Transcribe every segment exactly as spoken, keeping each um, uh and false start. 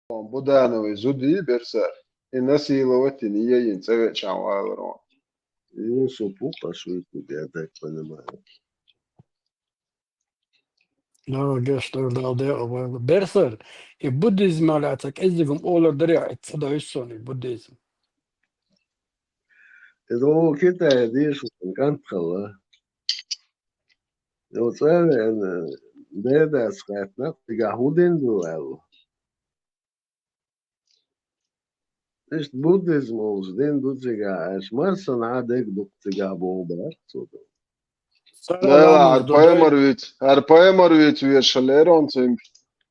Будановый зуди берсар. И насиловать йина, цӀавечан валарон. Юсупу пошутить, я так понимаю. Ну, геш, что дал де, берсар. И буддизм аля ца кӀезигум олар даре, ца да иссони буддизм. Эдо Китай диш кантхала. Йо цӀавен, дедас хатна, тига худин дуэл. Ишт буддизм олж дин ду цига, аш марсан а дег дук цига бо бар цуду. Нела, ар пайхамар виц, ар пайхамар виц вешалерон цим.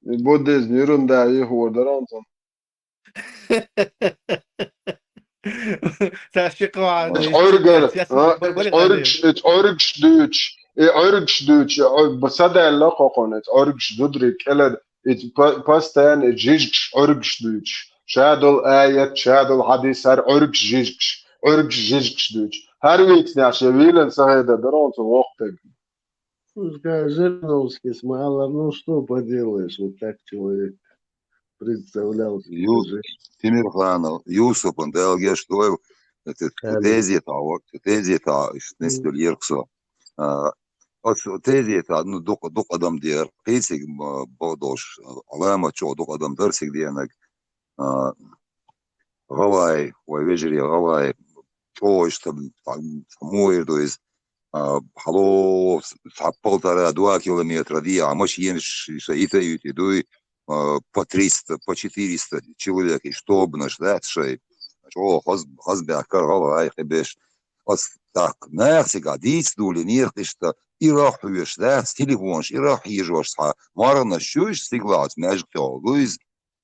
Буддизм ерунда, и хурдарон цим. Та ши къоан Эц деш, Ӏоргар, эц яс а, бабали эц Ӏоргш, эц Ӏоргш дуч, э, Ӏоргш дуч, э, Ӏо-, ба садаьлла хохон, эц Ӏоргш дудрик, кӀелад, эц па-, постоянно эц жижгш Ӏоргш дуч. Шадол аят, шадол хьадис, хӀар Ӏоргш жижгш, Ӏоргш жижгш дуч. ХӀар вецнаш, я вилан сагӀеда дарон цу вохтаг. Слушай, Жириновский с Малым, ну что поделаешь, вот так человек представлялся. Ю-, Тимирханов, Юсупан, Дала гешт дойла, это Амин. Тезета, вот, тезета, иш, Мгм. Нестер Ерксо. А, вот тезета, ну, дук-, дукха адам дер, кхийсиг, м, бодош, Ӏаламат чо дукха адам дар сиг денаг. А, ГӀалгӀай, вай вежарий ГӀалгӀай, чӀоагӀа иштта, там, там муир ду из, а, хьало, цхьа полтора-два километра дий, а машинаш ша ита юти дуй, а, по триста, по четыреста человек, и штобнаш, да, шай. ЧӀоагӀа хаз-, хазбаьхкар ГӀалгӀай хӀебеш. Ас так, нах цига дийц дули, нирх иштта, ирах хьуеш, да, с телефонш, ирах хьежош цхьа, маргӀанаш чуйш, сиглац, маьжик тӀехула дуйз,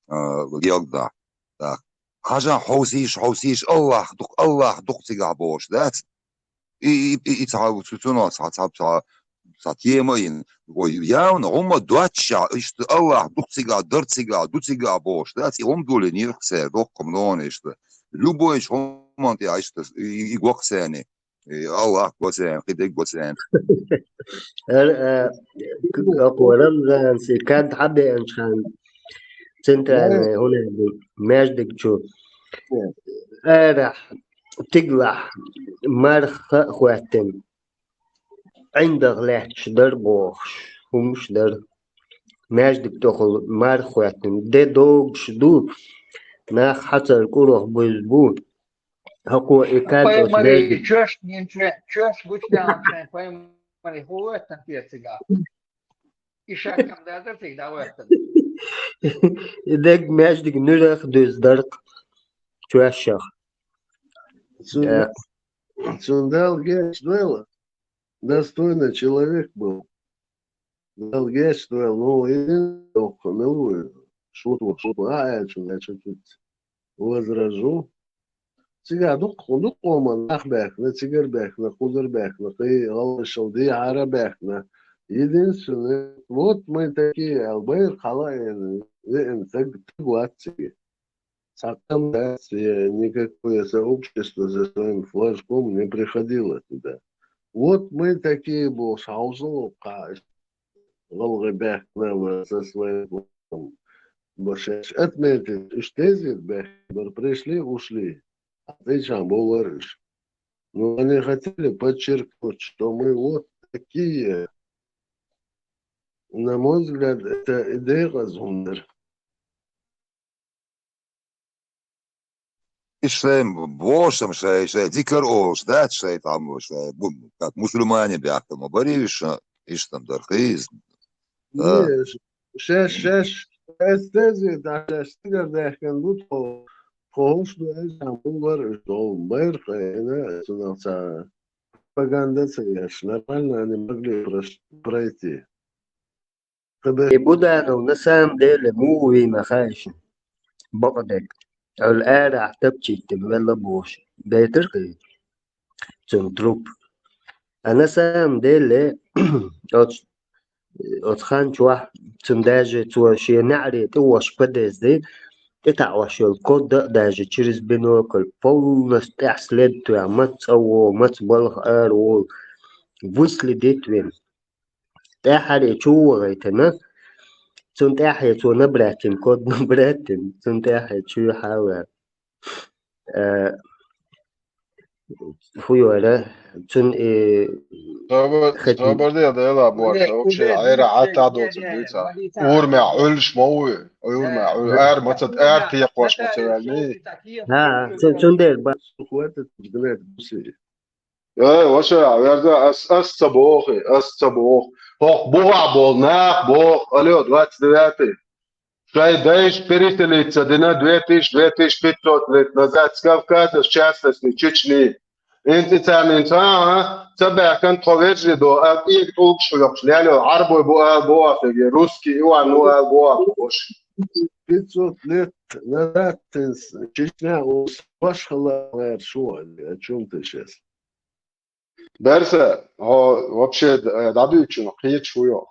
а, легда. Так. Хьажан хьовсийш, хьовсийш, Аллах дукх, Аллах дукх цигахь бохуш дац. И, и, и, и цхьа, цу, цунах цхьа, цхьа, цхьа, цхьа тема йина. Ой, явна, хӀумма доцча, иштта Аллах дукх цигахь, дар цигахь, ду цигахь бохуш дац. И хӀума доле нирх церан, доккхам нона иштта. Любой хӀуманна тӀехь иштта, и, и, и гохцани. Э, Аллах го царна, кхидерг го царна. Ар-, а, к-, к-, Рамзан си кад хьабеанчхан центральный хӀунар ду, маьждиг чу. Арахь, тиглахь, марха а хӀоьттина. ӀиндагӀ лаьтташ дар бохуш, хӀумаш дар. Маьждиг тӀехула марха хӀоьттина. Де догуш ду, нах хьацар кӀурах буьза бу. ХӀокхо и кад оцу Пайхамаре маьждиг- чоьш гинчу, чоьш гучудаьллачу шайн пайхамаре хӀун хӀоьттина те цигахь? И шаккам дазар цига дӀахӀоьттина. И дерг маьждиг нуьрах дуьзна дарх чоьшшах. Цуьнан, Э. Цуьнан Дала гечдойла, достойный человек был. Дала гечдойла, ну, и доккха мила ву, шуьту, шуьту, а, аьлча, аьлча, возражу. Цигахь дуккха, дуккха хӀума нах баьхкина, цигара баьхкина, кхузара баьхкина, кхин гӀалгӀашал дехьара баьхкина. Единственное, вот мы такие, аьлла, байра хьала а веана, веана стаг, стаг вац цига. Цхьа къам дац, я никакое сообщество со своим флажком не приходило туда. Вот мы такие, бохуш, хьовсал кху гӀалгӀай баьхкина ва со своим флажком. Бо шаьш отметить, уьш тезета баьхкина бара, пришли, ушли. А тӀечан бовлар уьш. Но они хотели подчеркнуть, что мы вот такие. На мой взгляд, это и декъаза хӀума дара. И шайн бошам шай, шай дикар олуш дац шай там, шай бу-, как мусульмане баьхкина ма барий уьш, иштта дар хиз. Да. Не, ш-, шаьш, шаьш, эстези, да, шаьш цигара даьхкина ду тхо, тхо хӀуш ду, эжан бу вара уьш долу, байра кхайна, цунах ца пропаганда ца еш, нормально они могли прош-, пройти. И Буданов на самом деле муха вийна хаьа шуна? Бакъдерг. Ӏуьлла арахь тапчийтина велла бохуш. Бетар кхин? Цуьнан труп. А на самом деле, оцу, оцу хан чохь цуьнан даже цо шен неӀаре тӀе вош подъезде, тӀетаӀош йолу код а даже через бинокль полностью тӀехь след тоьхна, маца цӀа вогӀу, маца балха ара волу, выследить вина. ТӀаьххьаре чу вогӀийтина, цун тӀаьхье цо набраттина, код набраттина, цун тӀаьхье чуьйхьа а ваьнна. Э, хӀу йора, цун и Собар, хати- собар де, дела, бор, вообще, айра, ата, доца, дуца. Урмя, Ӏуьллуш ма ву, урмя, Ӏуьллу, ар, маца, ар, текхош, маца, валли. ХӀа, цун, цундела ба-, хватит, гнать, буси. Э, ваша, верза, ас, ас ца бохи, ас ца бохи. Хох, бугӀа бол, нах бох, алло, двадцать девятый. Шай дайш переселиться дина две тысячи, две тысячи пятьсот лет назад с Кавказа, в частности, Чечни. Инцицамин ца, ага, ца бахкан тхо вежи до, а ик тулк шуйокш ляло, арбой бу а бу а феге, русский и ван ну а бу а бу а. Пятьсот лет назад ты с-, Чечня у-, ваш халал, шо, о чём ты сейчас? Берса, о, вообще, э, дадуйчун, кхечу хуё.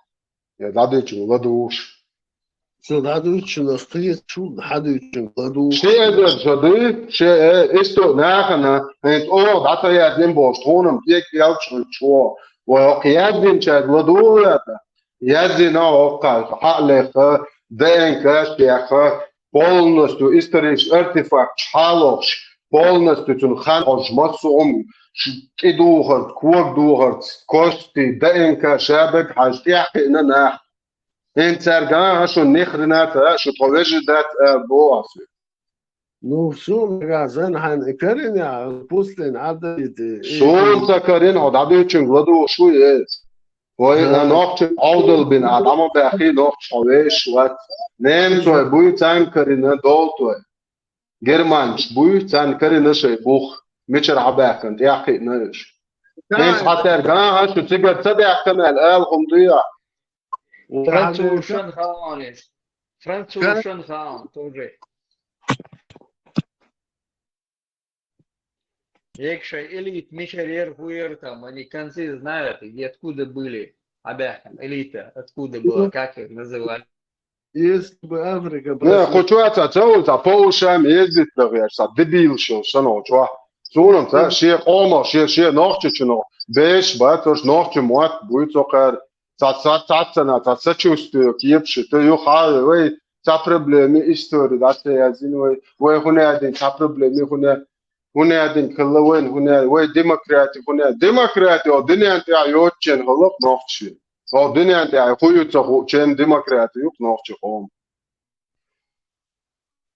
Я дадуйчун, ладуш. Со дадуйчун, кхечу, дадуйчун, ладуш. Ши эзар шо ды, ши, э, исто нахана, эт о, дата я дин бош, тхунам, пек ялчун чо. Ва, ок, я дин чай, ладу, я да. Яздина оккха, хьалеха, Д Н К шеха, полностью исторический артефакт хьалохш, полностью цун хан хьож массу ум, ш-, кӀи духарц, ког духарц, кости, Д Н К шабаг хьаж тӀехкхиъна нах. Эн царга а шу нихрена ца, шу тхо вежи дац, а, бо асу. Ну, всё, нагахь санна хьайна и карина, пустын Ӏадайти, и Сунца карина, хьо дӀадуьйчунга ладугӀуш ву эс. Вай, ХӀа. Нохчи Ӏовдал бина, а дӀа ма баьххий, нохчи хьо веш вац. Немцой буй царна карина, долтой. Германчи буй царна карина шай бух. Мичара хьабаьхкан, тӀехкхиъна уьш. Ца- Хьенца хьатаьрга, а, шу цигара ца даьхкан аьлла, ала хӀума дуй ахь? Французашан хаалонаш. Французашан хаалон тоже. Ек шай элит мичара яр, хӀу яр там, они концы знают, и откуда были. Абяхкан, элита, откуда была, как их называли. Если бы Африка Не, прошла- хочу отца, целую, за по ушам ездить, например, са дебил шо, шано, чё? Сунам, та, ше, омо, ше, ше, нохчи, чё, но. Беш, ба, то ж нохчи, муат, будет, сокар. Ца, ца, ца, ца, на, ца, сочувствие, киепши, то ю хаве, вай, ца проблемы истории, да, ца язин, вай, вай, хуне один, ца проблемы, хуне, хуне один, кылла, вай, хуне, вай, демократи, хуне, демократи, о, динен, ты, а, йочен, холоп, нохчи. О, динен, ты, а, хую, ца, ху, чем демократи, юк, нохчи, хом.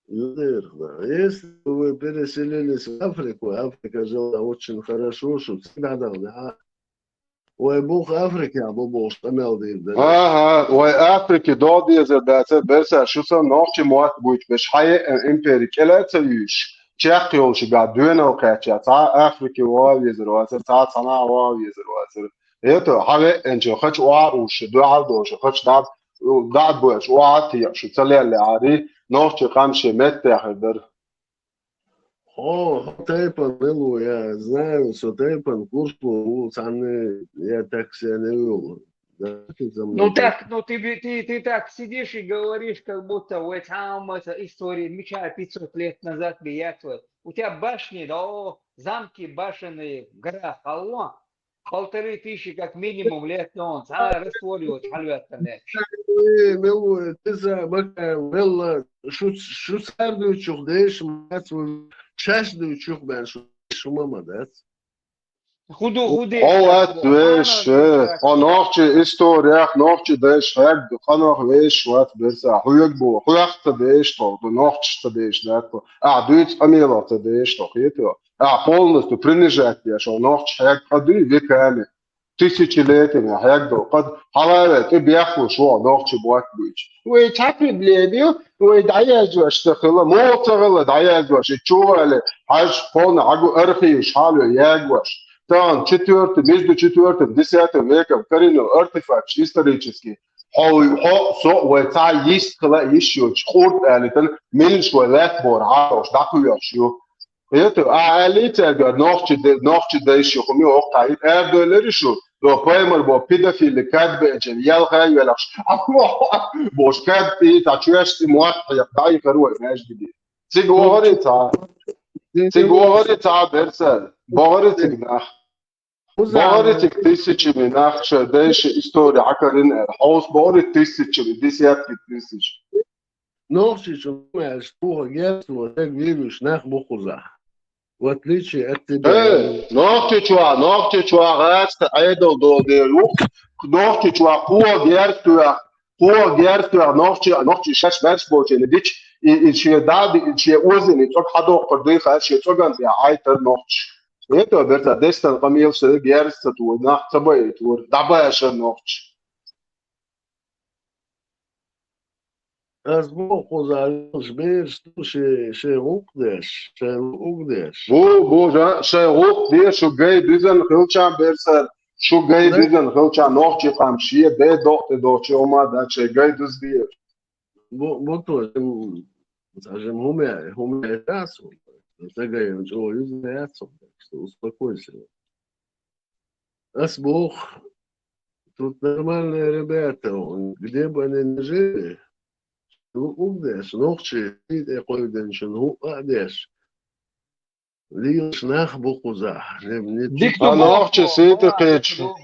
Ну, наверное. Если бы вы переселились в Африку, Африка жила очень хорошо, что всегда, да, да. Ой, бух Африки, а бо бо, что мел дыр, да. Ага, ой, Африки, до дезер, да, це, берса, шу са нохчи муат буйч, беш, хай, э, импери, келя, це юш. Чех, ёлши, га, дуэнал, кача, ца, Африки, ва, везер, ва, ца, ца, цана, ва, везер, ва, ца. Это, хаве, энчо, хач, ва, уш, дуа, дош, хач, да, да, буш, ва, ти, шу, ца, ле, ле, ари, нохчи, камши, мет, те, хай, дыр. О, тайпан, Элу, я знаю, что тайпан, курслу, у, цаны, я так себя не вел. Да, ты за мной Ну так. Так, ну ты, бы- ты, ты так сидишь и говоришь, как будто вот там это история меча пятьсот лет назад биятва. У тебя башни, да, о, замки башенные в горах, алло. Полторы тысячи как минимум лет, но он, а, растворивать, халвет там, э. Э, милуй, ты за, бака, велла, шу, шу сарду чух деш, мац, чаш ду чух бен, шу, шу мама, да? Худу, худи. О, ат веш, э, о, нохчи историях, нохчи деш, хэг, ханох веш, ват, берса, хуйг бу, хуяхта деш, то, нохчи та деш, да, то. А, дуйц, амела та деш, то, хето. А, полностью принижать я, что нохчи хэг, ходы веками. Тысячелетиями хьегдо, къад хьалаве, тӀе бехлуш вон, нохчи бохк буйч. Вай ца проблеми, вай дӀаяздеш ца хила, мол ца хила дӀаяздеш, и чували, хьаж полна хьагу архиваш хьалве ягваш. Тан четвёртый, между четвёртым, десятым веком коренной артефакт исторический. Хо, хо, со, вай ца йист хила йиш йоч, хурт алитан, минш вай лет бор, хьалош, дакуяш ю. Это, а, а лица, говорит, нохчи де-, нохчи да ещё хуми охта. И эр дойлер ещё. До поймар бо педофили, кад бечен, ял хай велаш. Бош кад и та чуяш ти муат, я дай каруа, знаешь, где. Циг вогори ца. Циг вогори ца, берса. Богори циг нах. Бахаритик тысячами нах шоай дайша истори хьакарина аьлла. Хьовса бахарит тысячами, десятки тысяч. Нохчийчу маьрша туху герзо дег вийруш нах бу кхузахь. В отличие от тебя. Э, Нохчийчохь, Нохчийчохь гӀазкхи Ӏедал долу дела ю. Нохчийчохь кхо герз тоьхна, кхо герз тоьхна, нохчи, нохчи шаьш баьрш боцийна дича, и, и шен да, и шен озийна, и цӀог хьадоккхур дуй хаьа, шен цӀоган тӀехь Ӏайтар нохчи. Ето берца дестан къамелаш герз ца туьй, нах ца байта вара, дӀабаша нохчи. Ас боху кхузахь йолуш бераш ду шен, шен гӀуллакх деш, шайн луъуг деш. Бу, бу, жа, шайн гӀуллакх деш, шу гай дуьзна хилча берсар, шу гай дуьзна хилча нохчи къам шен де доккху тӀе дохчи хӀума дац, шайн гай дуза деш. Бу, бу то, жим, жим хӀума, хӀума яц, ца гай чӀогӀа юза яц, успокойся. Ас боху, тут нормальные ребята, где бы они ни жили, луъуг деш, нохчий, тӀе кхойдинчун хӀуъа а деш, лелаш нах бу кхузахь. Не, не Дика ду, а нохчи бала, сийти бала, кхечу.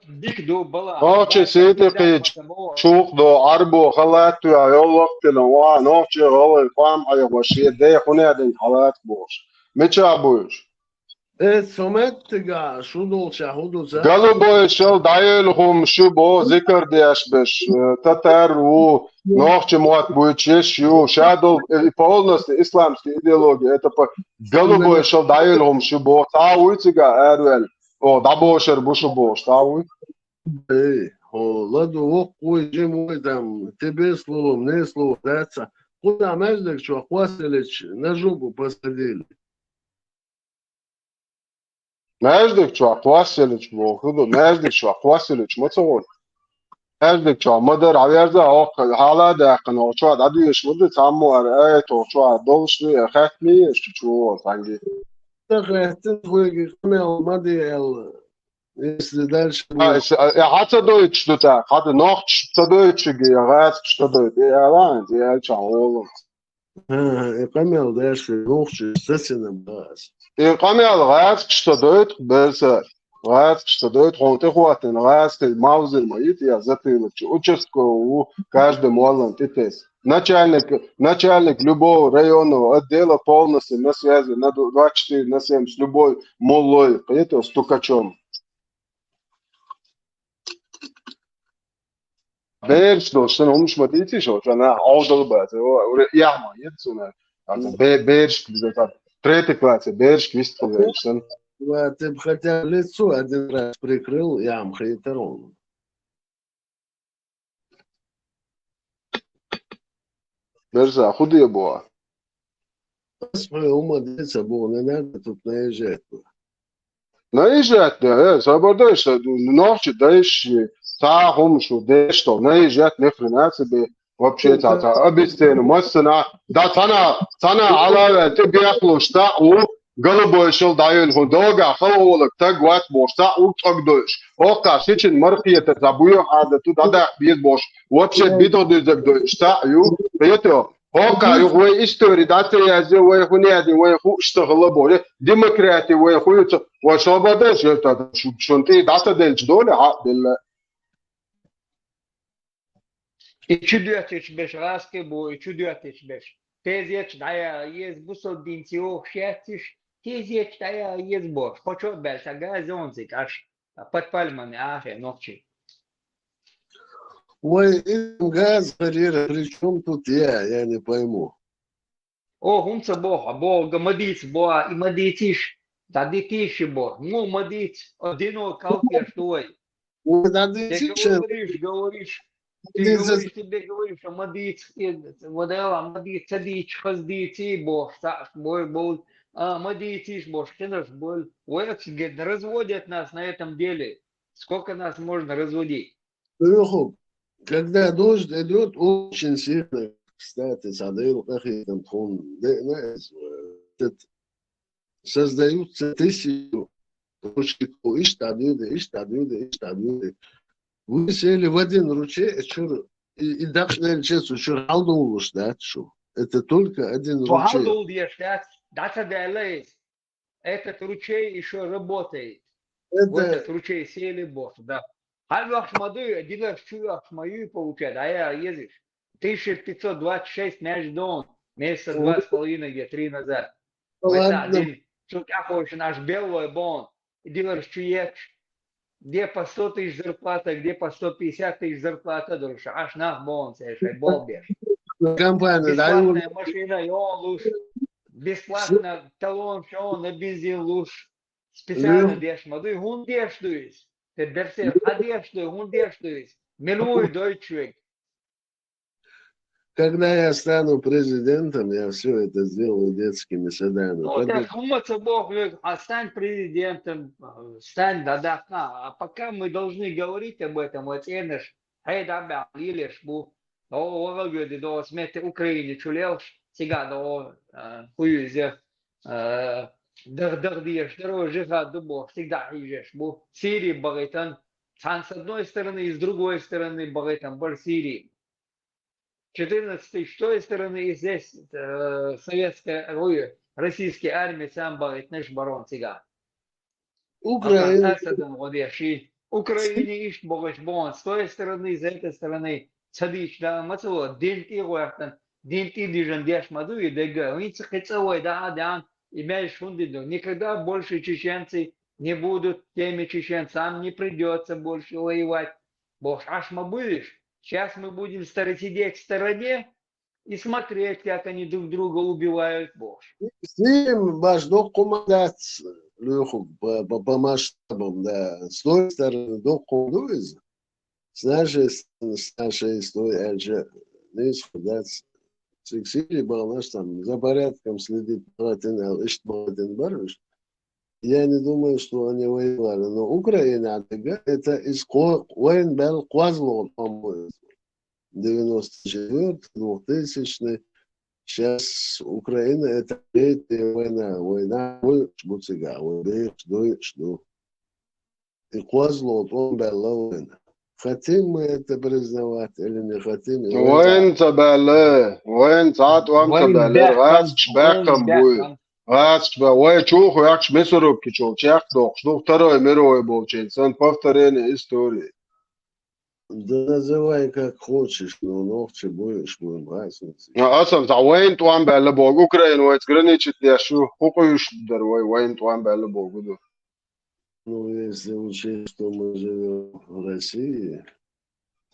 Дика ду, бала. Нохчи сийти кхечу. Чух до, Ӏарбо, халат туьйхьа, йоллакх тина, ва, нохчи гӀалгӀай къам хьехо, шен де хӀунедин халат бохуш. Мича буьйш? Э, со меттига шу долча хӀун ду ца? Голубой шал дӀаелла хӀума шу бо, зикар деш беш, э, татар ву, нохчи мотт буьйцуш ю, ша долу, э, полностью исламский идеология, это по-, голубой шал дӀаелла хӀума шу бо, цхьа вуй цига араваьлла, о, дӀабошар бу шу бохуш, цхьа вуй? Эй, хьо, ладу воккха вуй, жима вуй, там, тебе слово, мне слово, дац. Куда маьждиг чохь кхоссалича, на жопу посадили. Маьждиг чохь кхоссалича боху ду, маьждиг чохь кхоссалича ма ца гӀо. Маьждиг чохь ма дара, хьаверза, хӀокху хьала а даьккхина, хӀокху чохь дӀадоьшуш ма ду, цхьаммо ара, ай, тхо чохь долуш ду, я хаьттина еш чу чу вон санги. Ца хаьттина, хуьйги къамел ма де аьлла. Если дальше А, будет. Эс, а, э, хьан ца дойтуш ду тӀаккха? Хьан ду нохчаш ца дойтуш, я гӀазкхаш ца дойту? Э, ала, э, аьлча, олу. ХӀан, хӀан, и къамел деш, нохчаш сацина бац. И къамел гӀазкхаш ца дойту, берса, гӀазкхаш ца дойту, хьуна тӀехӀоттина гӀазкхий мавзин ма йита, я затылок чу. Участковый ву, каждый моллан тӀе тесна. Начальник, начальник любого районного отдела полностью на связи на ду-, двадцать четыре на семь с любой муллой, это стукачом. Бераш долуш санна, хӀумаш ма дийций шу, сан а Ӏовдал бац, о, уре, яхьма, ед суна. Аса, бе-, берашка диза, третий классе, берашка вистхилла санна. Ва, ты б хотя бы лицо один раз прикрыл, я м хейтер он. Берза, хӀун де боху? Ас хьоьга хӀума де ца боху, не надо тут наезжать. Наезжать, да, э, забардай, что нохчи дайши, цхьа хӀума шу деш, что наезжать ни хрена себе, вообще, цхьа, цхьа, обесценивать, массана, да, цхьана, цхьана, Ӏалаваьлла, тӀе бехлуш, цхьа, у, Голубой шал дӀайолу хӀун догахь, халгӀолаг таг вац бохуш, цхьаъ ву цӀогдойуш. ХӀокхахь шичина мархета цхьа буьйхьа Ӏадат ду дӀадаккха беза бохуш, вообще бидгӀа дуьззиг дойуш цхьаъ ю. Кхетий? ХӀокхахь юха вай истори дӀа ца язйо, вай хӀун яздина, вай хууш ца хилла бохуш. Демократи вай хуьйцу, вай шо бадеш, шу, шун тӀе дӀа ца делча доле, хьаъ делла. И чу доьттича беш гӀазкхи бу, и чу доьттича беш. Тезеташ дӀаяла еза бу со динца йохуш яц уьш, тезеташ дӀаяла еза бохуш. Кхо чо а баьлча, газонций каш, подпальмами ахе нохчий. Вай и газ карьера, при чём тут я, я не пойму. О, хӀунда ца боху, а боху, га ма дийца боху, и ма дийцийша, дӀадитийша боху. Муха ма дийца, о, дино калпеш ду вай. Ой, дӀадийцийша. Ты говоришь, говоришь, ты говоришь, тебе говоришь, а ма дийца, и, вот, а ма дийца, ца дийца, хаза дийций боху, цхьаъ бой, бой, а, ма дийцийша боху, кхинарш бой. Вай, говорит, разводят нас на этом деле. Сколько нас можно разводить? Юху, когда дождь идёт, очень сильно, кстати, садил, кахитам, тхун, де, на, этот, создаются тысячи ручейков. Иштта дуьйде, иштта дуьйде, иштта дуьйде. Вы сели в один ручей, а чур, и, и дакъа делча цу чур хьалдовлуш дац шу. Это только один ручей. Хьалдовла деш дац, дӀа ца даьлла иза. Этот ручей ещё работает. Вот это ручей сели боху, да. Хьалвахш ма дуй, диларш чу вахш ма юй получать, а я езиш. Тысяча пятьсот двадцать шесть мяч дон, месяца два с половиной, где три назад. Вай цхьа дин, цу тӀехьа хойшина аш беллой бон, диларш чу етташ. Где по сто тысяч зарплата, где по сто пятьдесят тысяч зарплата долуш, аш нах бон, цхьа шай болбеш. Компания, да, бесплатная машина, йон луш. Бесплатно талон, шо на бензин луш. Специально деш ма дуй, хӀун деш дуй иза? Те берсе хьан деш дуй, хӀун деш дуй иза? Мила вуй дойчу вег? Когда я стану президентом, я все это сделаю детскими садами. Ну, так хӀумма ца боху вег, а стань президентом, э, стань, да, да, а пока мы должны говорить об этом, вот, Эныш, хье, да, баьхьа лелеш бу. О, вагӀа веди до сметте Украине чу лелаш, цига до, э, хуюзе, э, дах-, дах деш, даро жихад ду боху, цига хьижеш бу. Сирии бахийтан, цхьан с одной стороны, и с другой стороны бахийтан бар Сирии. Четырнадцатый, с той стороны, и здесь, э, советская, ой, российская армия сам бахийтнаш барон цига. Украина. Асад, Асадун гӀо деш и. Украине ишт богӀуш бон. С той стороны, с этой стороны. Ца дийча да, ма ца ло, дин тӀе гӀоьртан, дин тӀе дижан деш ма ду и дега. ХӀинца кхин цӀа вай да, а, дан, и меш хӀунда ду. Никогда больше чеченцы не будут теми чеченцами, не придётся больше воевать. Бохуш, аш ма буйш. Сейчас мы будем стар-, сидеть в стороне и смотреть, как они друг друга убивают, бохуш. С ним баш доккхума дац, Лёха, по, по, по масштабам, да. С той стороны доккхума ду иза. С нашей стороны, с нашей, с той аьлча, нийса дац. Цига Сирии баханарш там за порядком следить бахийтина аьлла, иштта бахийтина бара уьш. Я не думаю, что они воевали, но Украина, это из ко-, вайн бел кхозлагӀа тӀом бу иза. Девяносто четвёртый, двухтысячный. Сейчас Украина — это третья война. Война вуйш бу цига, вай бераш дуйш ду. И кхозлагӀа тӀом баьлла вайна. Хотим мы это признавать или не хотим, и вайн Вайн ца баьлла, вайн цхьа тӀом ца баьлла, гӀазкхаш баьккхам буй. ГӀазкхаш ба-, вай чуху ваьккхаш мясорубки чу чекхдоккхуш ду, Второй мировой болчийн санна, повторение истории. Да называй как хочешь, но нохчи буй, уьш буй, разница. А, аса, цхьа вайн тӀом баьлла боху, Украина вайца граничит деш ю, хӀун къуьйсуш дара вай, вайн тӀом баьлла боху ду. Ну, если учесть, что мы живём в России.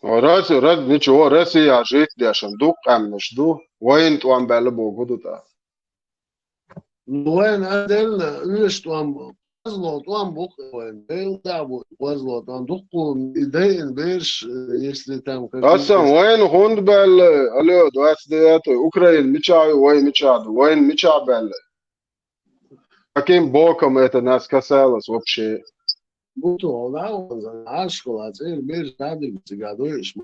Раз, раз, ничего, Россия жить дешан, дукха къаьмнаш ду, вайн тӀом баьлла боху ду тӀа. Ну, вайн отдельно, уьш тӀом, кхозлагӀа тӀом бу вайн, бел да бу, кхозлагӀа тӀом дуккха, и дайин берш, э, если там как Асан, вайн хӀунда баьлла, алло, двадцать девятый, Украина мича ю, вай мича ду, вайн мича баьлла? Каким боком это нас касалось вообще? Бу тхо, да, вон, Ӏаш хила, цӀера бераш дӀадуьгу цига дуйш.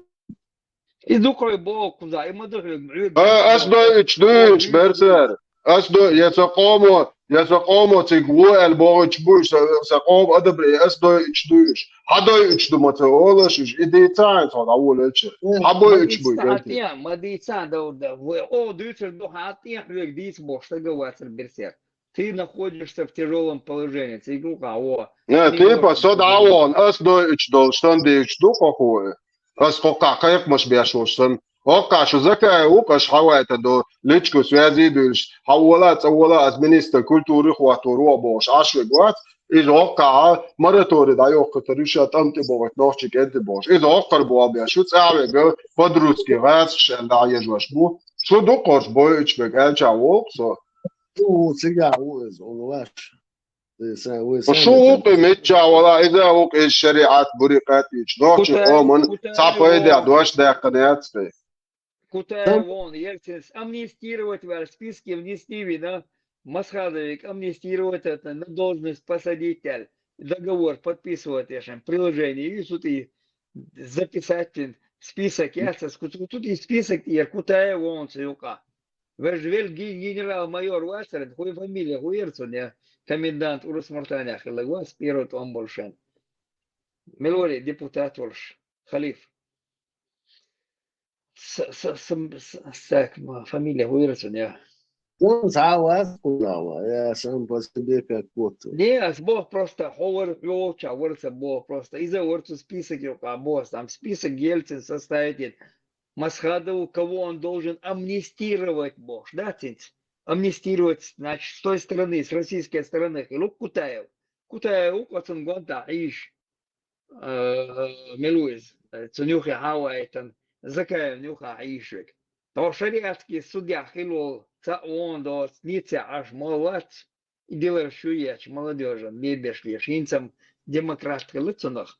И дукхой боху кхуза, и ма духьа, Ӏуьрга А, ас дойуьйтуш дуйш, берцара. Ас дой, я сан къомо, я сан къомо цига ву аьлла бохуьйтуш буйш, сан, сан къомо адабре, ас дойуьйтуш дуйш. Хьан дойуьйтуш ду ма ца олаш уьш, и дийца хьайна цхьа дӀаволавелча. Хьан бойуьйтуш буй, ма дийца, ма дийца, да, да, о, дуьйцур ду, хьан тӀехьа хьоьга дийца бохуш, стага вацар берцара. Ты находишься в тяжёлом положении. Цига ву кхаъ, во. Не, типа, со дӀавахана, ас дойуьйтуш долуш санна дуьйцуш ду хӀокхо. Ас хӀокхахь кхайкхамаш беш волуш санна. ХӀокхахь шу Закаев ву-кх, аша хьавайтар ду, личку связи а буьйлуш, хьан вола, цӀа вола, ас министр культуры хӀоттор ву бохуш, Ӏаш вега вац. Иза хӀокхахь мораторий дӀайоккхуьйтур ю ша тӀам тӀе бохуьйту нохчийн кӀентий бохуш. Иза хӀокхара болх беш ю, цӀа а вега, по-дружески гӀазкхаш аьлла дӀахьежош бу. Шу дукхарш бойуьйтуш вега аьлча а волу-кх со. Шу ву, цигахь ву иза, хьуна вац. Шу ву-кх и миччахь вала, иза ву-кх иза шариӀат бури къаьтӀийча, нохчийн къоман цхьа пайда дош даьккхина яц тхе. Кутаев вон, Ельцин амнистировать ваьлла, списке внести вина, Масхадовик амнистировать это, на должность посадить аьлла, договор подписывать ешан, приложение, и сути записать список яц, ас куцу тут и список тӀера Кутаев вон цу юкъа. Вежа велла ге-, генерал-майор вацара, хӀун фамилия, хӀун яра цуьнан, я комендант Урус-Мартанехь хилла вац, первый тӀом болуш шен. Мила вара депутат волуш, Халиф. С-, с-, с-, с-, стак, ма, фамилия хӀун яра цуьнан, я? Цунца вац кхузава, я сам по себе как вот. Не, ас боху просто, хьо вара хьоьвуча вара ца боху просто. Иза вара цу списоке юкъа боху, там список Ельцин составить. Масхадову, кого он должен амнистировать бохуш, да, цинца? Амнистировать, значит, с той стороны, с российской стороны, хилу Кутаев. Кутаев ву оцун гонтӀа хьийш. Э, мила ву иза, э, цунна юххе хьа а вайтан, Закаевна юххе хьийшург. ТӀаккха шариатский судья хилла волу, цхьаъ вон доцу, нийса Ӏаш моллац, и дилар шу ечу молодёжан лебеш леш, хӀинца-м демократ хилла цунах.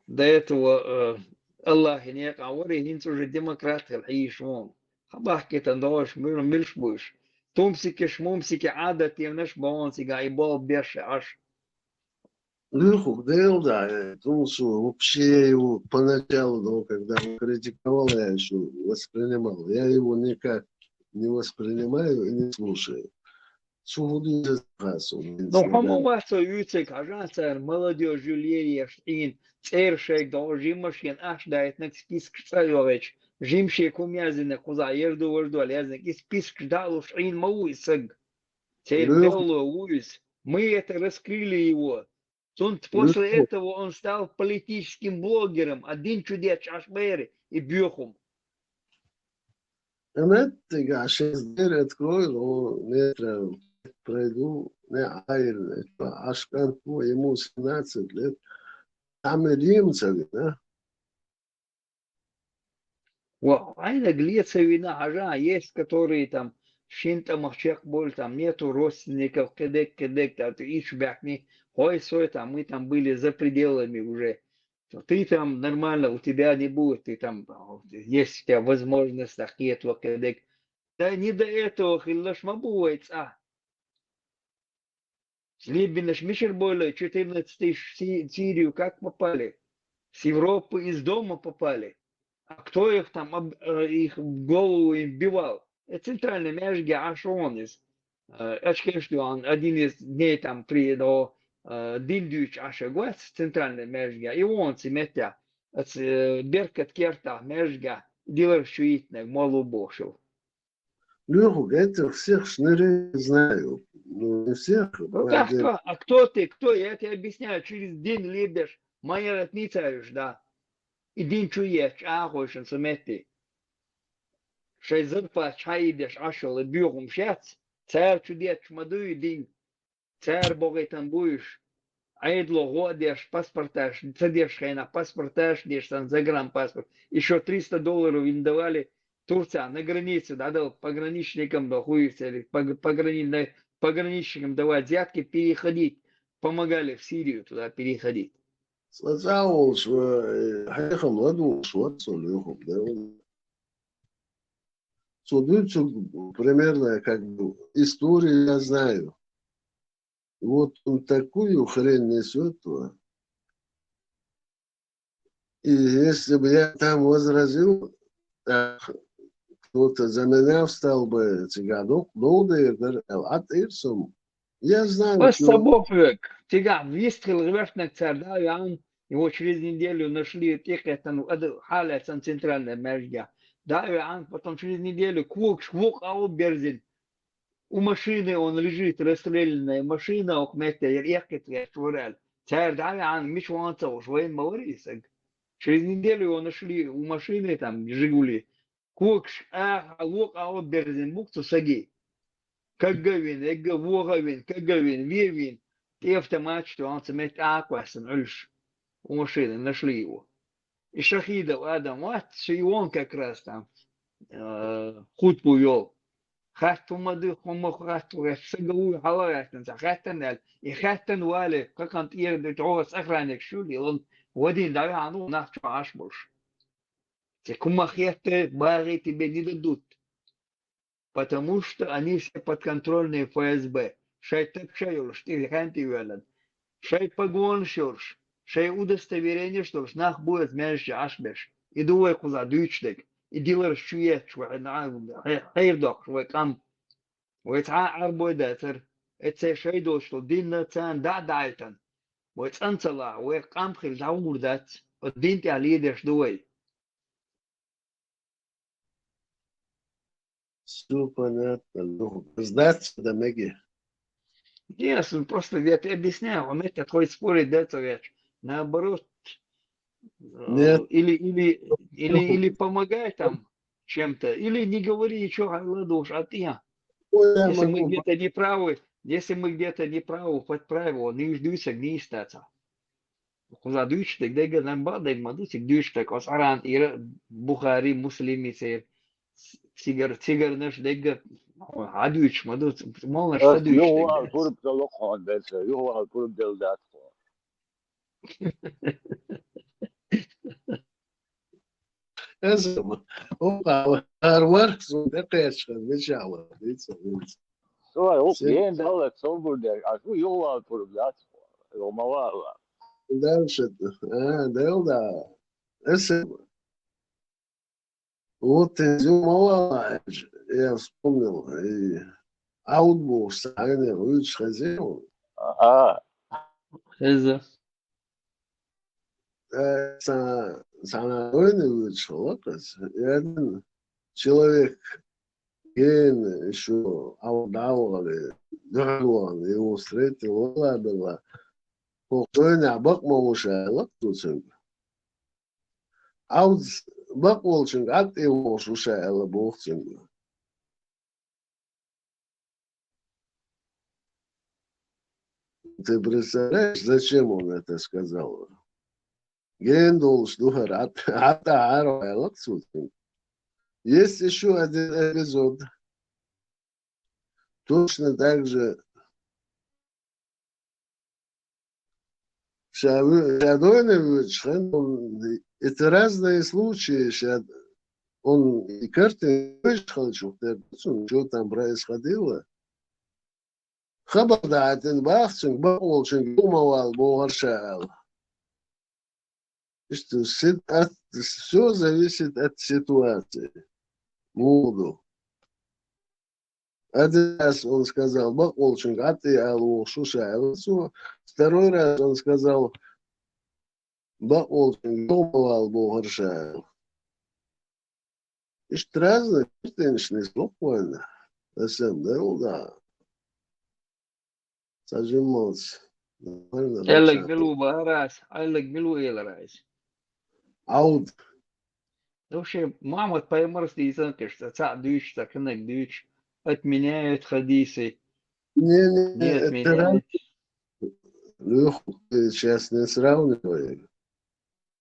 До этого, э, Аллахьи некъа вара, и хӀинца уже демократ хилла хьийш вон. Хабахкитан догӀуш, муьлш, муьлш буйш. Тумсикиш, мумсики, Ӏадат девнаш богӀун цига, и болу беш Ӏаш. Леху, Делда, э, ну, что, вообще я его поначалу, ну, когда он критиковал, я еще воспринимал. Я его никак не воспринимаю и не слушаю. Цу хӀун дуьйцу хасо, Ну, хьо ма вац со юьйцург, хьажахьа, цара молодёжь ю лелош, Ӏийна цӀера шайга догӀу жимма шена аш дайтинарг спискаш цӀа а йогӀуьйтуш, жимма шега хӀума яздинарг кхузахь, ер ду, важа ду аьлла яздинарг, и спискаш дӀа а луш, Ӏийна ма ву и саг. Церан белло ву иза. Мы это раскрыли его. Цунца после этого он стал политическим блогером, а дин чу детташ Ӏаш бара и боьху. Нет, ты сейчас дверь открой, но метра пройду, не айр, Ашкан, ему семнадцать лет. Там и Римцев, да? Ва, Ӏайнаг леца вина хьажа, есть, которые там шин тӀамах чекхбуьйлу, там нету родственников, кхидерг, кхидерг, там иш баьхни, хой сой, там мы там были за пределами уже. Ты там нормально, у тебя не будет, ты там, есть у тебя возможность, так, кхетаво, кхидерг. Да не до этого хилалаш ма бу вай цӀа. Либинаш мичара бовлу, четырнадцать тысяч в Си-, Сирию как попали? С Европы из дома попали. А кто их там, об-, э, их в голову им вбивал? Это центральный маьждиге Ӏаш вон иза. Э, Ачкеш дуан, один из дней там при, до, э, дин дуьйцуш Ӏаш гӀоц центральный маьждиге. И вон цу меттехь, оцу, э, Беркат кертахь маьждиге, дилар чу йитинарг, молла ву бохуш. Леху, этих всех шнырей знаю. Ну, не всех, Ну, как кто? А кто ты? Кто? Я тебе объясняю, через дин лебеш, майорат ницаешь, да. И дин чу етташ, Ӏахойшан цу метте. Шайн зарплата чхьаийдеш Ӏаш йолу боьхамаш яц, цара чу детташ ма дуй дин. Цара бохуьйтан бу уьш. Ӏедало гӀо а деш, паспорташ, ца деш хенахь паспорташ а деш, сан загранпаспорт. Ещё триста долларов им давали Турцехь, на границе, да, дал пограничникам до хуица, или пог-, пограни-, на-, пограничникам давать взятки переходить. Помогали в Сирию туда переходить. Цкъа цӀа а волуш, э, хьехам ладугӀуш вац со лоьхур, да? Цо дуьйцург примерно, как бы, историю я знаю. И вот он такую хрень несёт, вот. И если бы я там возразил, а, кто-то за меня встал бы, цигахь доккха новкъа дер дара, аьлла, Ӏад эр сом. Я знаю, Ас что ца боху хьоьга, цигахь вистхила гӀоьртинарг цара дӀа а веана, его через неделю нашли тӀекхеттан, ада хьалаьцна центральный маьждигехь. ДӀа а веана, потом через неделю когаш вукъа а берзина. У машины он лежит, расстрелянная машина, окху метте яра эккхийтта гӀерташ вара аьлла. Цара дӀа а веана, мича ван ца хууш, вайна ма вара и саг. Через неделю его нашли у машины, там, Жигули. Когаш аха, локха а берзина бу-кх цу саги. Кагга а вина, эгга а, вогӀа а вина, кагга а вина, ве а вина, тӀе автоматаш тоьхна цу метте а кхоьссина Ӏуьллуш. У машины нашли его. И Шахидов Адам вац, ши вон как раз там, э, хутбу йолу. Хатта хӀума ду, хӀума хатта ву, сага вуй хьала гӀаьттина, ца хаьттина аьлла. И хаьттина вале, кхакхана тӀера ду, чӀогӀа охранникаш ю, лелан, вадийна дӀаваьхьна ву нах чохь Ӏаш болуш. Цига хӀума хетта, багӀий тебе не дадут. Потому что они все подконтрольные Ф С Б. Шайн тапча а йолуш, тӀе хьаьнтий ваьллина. Шайн погонаш йолуш, шайн удостоверенеш долуш нах бу оцу маьждиге Ӏаш берш. И ду вай кхузахь дуьйцуш дерг. И диларш чу етташ вай, хье-, хье-, хьерадоккхуш вай къам. Вай цхьа а Ӏарбой дацара. Эццей шайн долуш долу динна царна дӀа а даьллина. Вай цӀан ца лахь, вай къам хила дӀагӀур дац. Оцу дин тӀехь ледеш ду вай. всё понятно. Ну, сдаться да меги. Нет, ну просто я тебе объясняю, он это хоть спорить, да, то я наоборот, э, Нет. Или, или, или, или помогай там чем-то, или не говори ничего, а ладно уж, а ты, а. Ой, я Если мы могу. Где-то не правы, если мы где-то не правы, хоть правило, не ждуйся, не остаться. Куда дышь, так дага нам бадам, ма дышь, дышь, так ас аран, ира, Бухари, Муслим, и цер, цигар, цигар наш дага, а дышь, ма дышь, мол наш Ас садышь, юхвал так. Пуруб залохон, беса, юхвал пуруб делдат. Эзэм. Опа, арвар, сунда кэшхэн, бечала, беца, беца. Сой, оп, Сен- ен дала, собур дер, а шу юхвал пуруб делдат. Ромавала. Дальше, а, делда. Эзэм. Вот из Юмала я вспомнил, и аудбу сагане луч хазил. Ага. Хеза. Э, са-, сана войны луч локас. И один человек, ген ещё аудавали, дорвали, его встретил, ола была. Покойный, а бак малуша, лак туцинг. Ауз бакъ волчунга атӀа волуш вуша аьлла боху цуьнга. Ты представляешь, зачем он это сказал? Ген долуш ду хӀара, атӀа, атӀа хӀара аьлла цуьнга. Есть ещё один эпизод. Точно так же Ша ву-, ша дойна вуьйцуш хен, он, это разные случаи, ша, он и картина вуьйцуш хилчух тера, цунна чё там происходило. Хабар даьтина баха цуьнга, бакъ волчуьнга юха ма вала бохура ша аьлла. Иштта сит-, от, всё зависит от ситуации. Муха ду. Один раз он сказал, бакъ волчуьнга атӀа ала вохуш ву ша аьлла цо. Второй раз он сказал, бакъ волчуьнга юха ма вала бохура ша аьлла. Иштта разные картинаш нисло вайна. Асан делла да. Ца жиммалц. Аьлларг мила ву бахара ас, аьлларг мила ву элира ас. Ауд. Вообще, Мухьаммад пайхамарас дийцина кхиш, ца цхьаъ дуьйцуш, ца кхинарг дуьйцуш, отменяют хадисы. Не, не, не, не отменяют. Лёха, ты сейчас не сравнивай.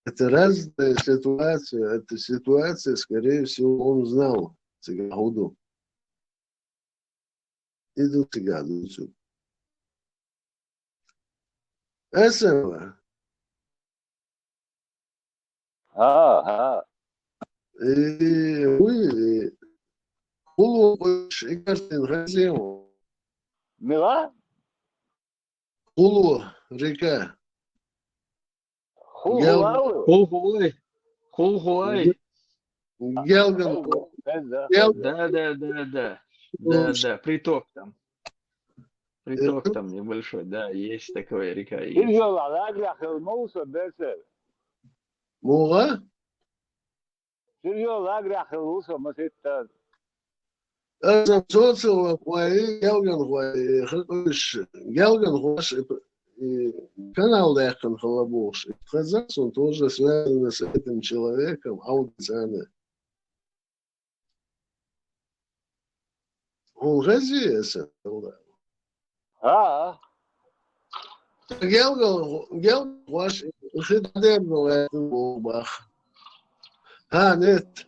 Это разная ситуация. Эта ситуация, скорее всего, он знал, цигахь хӀун ду. И ду цигахь дуьйцург. Эсэва. А, а. И, уй, и, хӀулло къуьйсуш и картина хезий хьуна? Мила? ХӀулло, река. Хул-, гел-, хулай. Хул-хулай. Хул-хулай. Гелган. Гел-, да, да, да, да. Да, да, приток там. Приток там небольшой, да, есть такая река, есть. Сиржо лагряхил муса бесер. Муха? Сиржо лагряхил муса маситтан. Аса соцалла хой, гелган хой, хакъуш, гелган хош, и, и канал даьккхина хала бохуш. Хаза сон тоже связано с этим человеком, Аудицана. Хьуна хезий аса? А. Гелгал, гелгал ваш, хи дерно ваьтта бах. Ха, нет.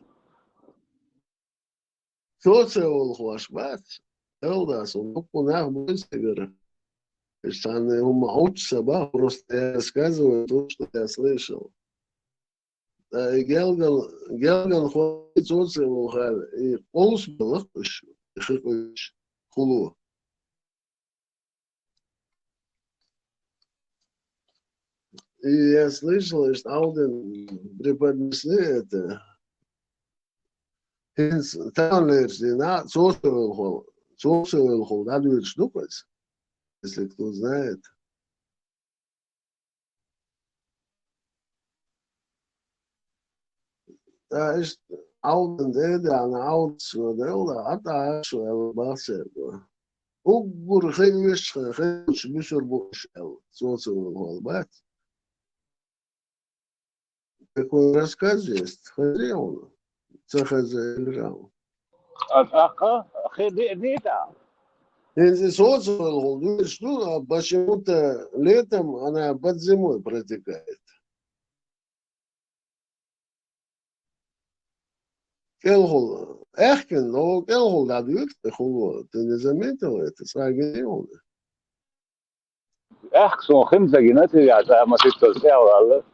Соцеволхош бац. Элдас, он букву нах буьйцигара. Иш цхьанна хӀума хьучча ца бах, просто я рассказываю то, что я слышал. Ткъа и гелгал, гелгал хой цо ца вахар, и къовса белахь уьш, и хи къуьйсуш, хуло. И я слышал, что Алдин преподнесли это. ХӀинца таханлерчу дийнахь цо ца вевлхол, цо ца вевлхол дӀадуьйцуш ду-кх иза, если кто знает. Ткъа иштта Ӏовдал тӀе а даьнна, Ӏовдал шу делла, хьатӀа шу аьлла баха цаьрга. Уггар хи вешха, хи вуч бисур бу уж аьлла, цо ца вала бац. Такой рассказ есть. Хаза хьуна? Ца хаза или рав? А, а, а, хи ди-, дита? Если социал, ну, а почему-то летом она под зимой протекает. КӀелхула. Аьхкенна, но кӀелхула дӀадоьгу тӀехула. Ты не заметил это? Цхьа а гина хьуна? Аьхка суна хин ца гина, цигахь цхьа а маситтаза тӀехваьлла.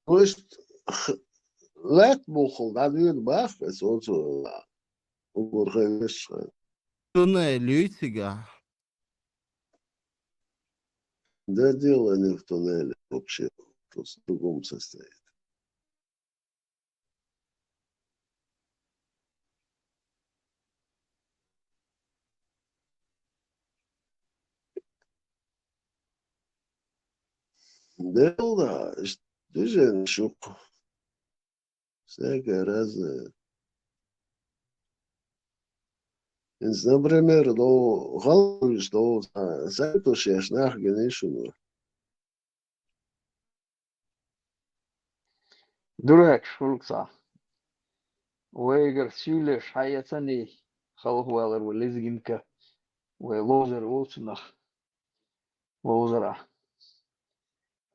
То есть, х-, лаьтта буххал дӀадоьду бах, эс оцу уггар хи вешха. Туннель ю цигахь? Да дело не в туннеле вообще, просто в другом состоит. Дело, да, движение шух. Всякое разное. Инс, например, до халуш, до са-, сайту шеш нах гинишуну. Дурач, шулкса. Вайгар сийлеш хьаяцани халхвалар ва лезгинка, вай лозар волцунах. Ловзара.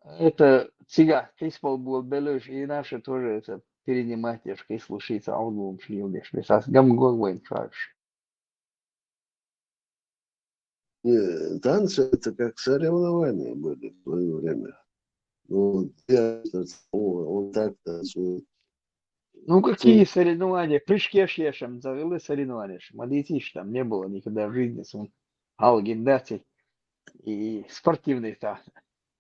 Это цигахь кхисбал бола белуш, и наши тоже это перенимать еш, кхислушица, а он лум шлил деш. Бесас гам гог вайн шарш. Не, танцы это как соревнования были в своё время. Ну, вот я, о, он так танцует. Ну, какие соревнования? Прыжки ешам, завели соревнования. Молитесь, там не было никогда в жизни. Сон хьалгин даци. И спортивный та.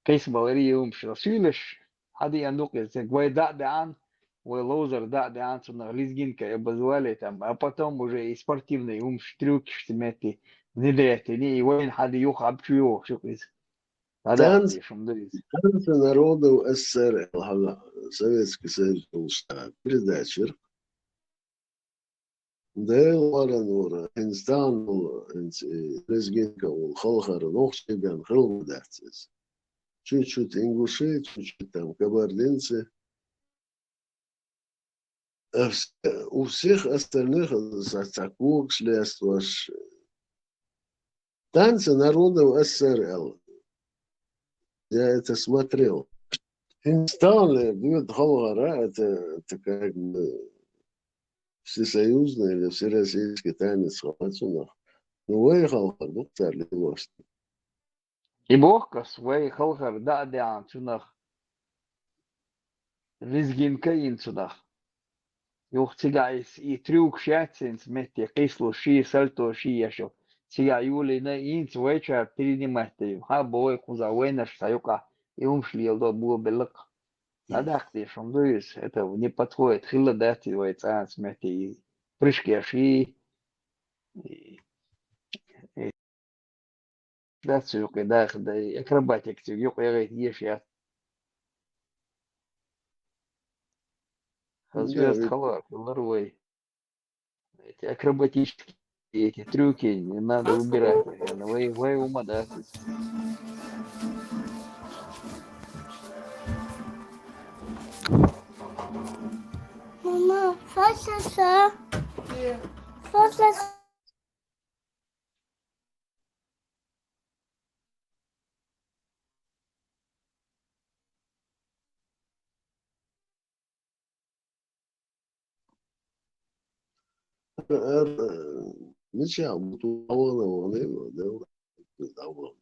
Кайс балари юмш. Сюйлеш, хьади андук, вай да да ан, вай лоузер да да ан, цунах лезгинка, я базвали там, а потом уже и спортивный юмш, трюкиш, смети, внедрять, и вайн хьади юх абчу юх, шукиз. Танцы, танцы народов С С Р, Советский Союз, передача. Дела вара нура, хӀинца танул, хӀинца и лезгинка вул халхара нохчий бен хилла дац иза. Чуть-чуть ингуши, чуть-чуть там кабардинцы. А вс-, у всех остальных, э, ца-, ца когаш лесташ, танцы народов С С Р Л. Я это смотрел. Хинстан лер дуьйна халхара, это, это как бы всесоюзный или всероссийский танец хвацунах. Ну, вай халхар дукхар лилош. И бохкас вай халхар да а деан цунах. Лезгинка ин цунах. Юха цигахь и трюк шаьццинца метте кхийсло ши сальто ши ешал. Цигахь юлийна инца вайчара перенимать даю. Хьа бой кхуза вайнаш ца юкъа и умш лелдо бо беллакх. Надахти шум дуйс, это не подходит. Хилла дати вай цанц метте и прыжки ши. И, и Да, цу юкъе даха, да, и акробатик цу юкъе гӀайта еш яц. Звезд халар, халар вай. Эти акробатические эти трюки не надо убирать. Вай, вай ума, да. Мама, фасаса. Фасаса. Эр, э, ничего, вот у кого она, вон его, да, вот, да, вот.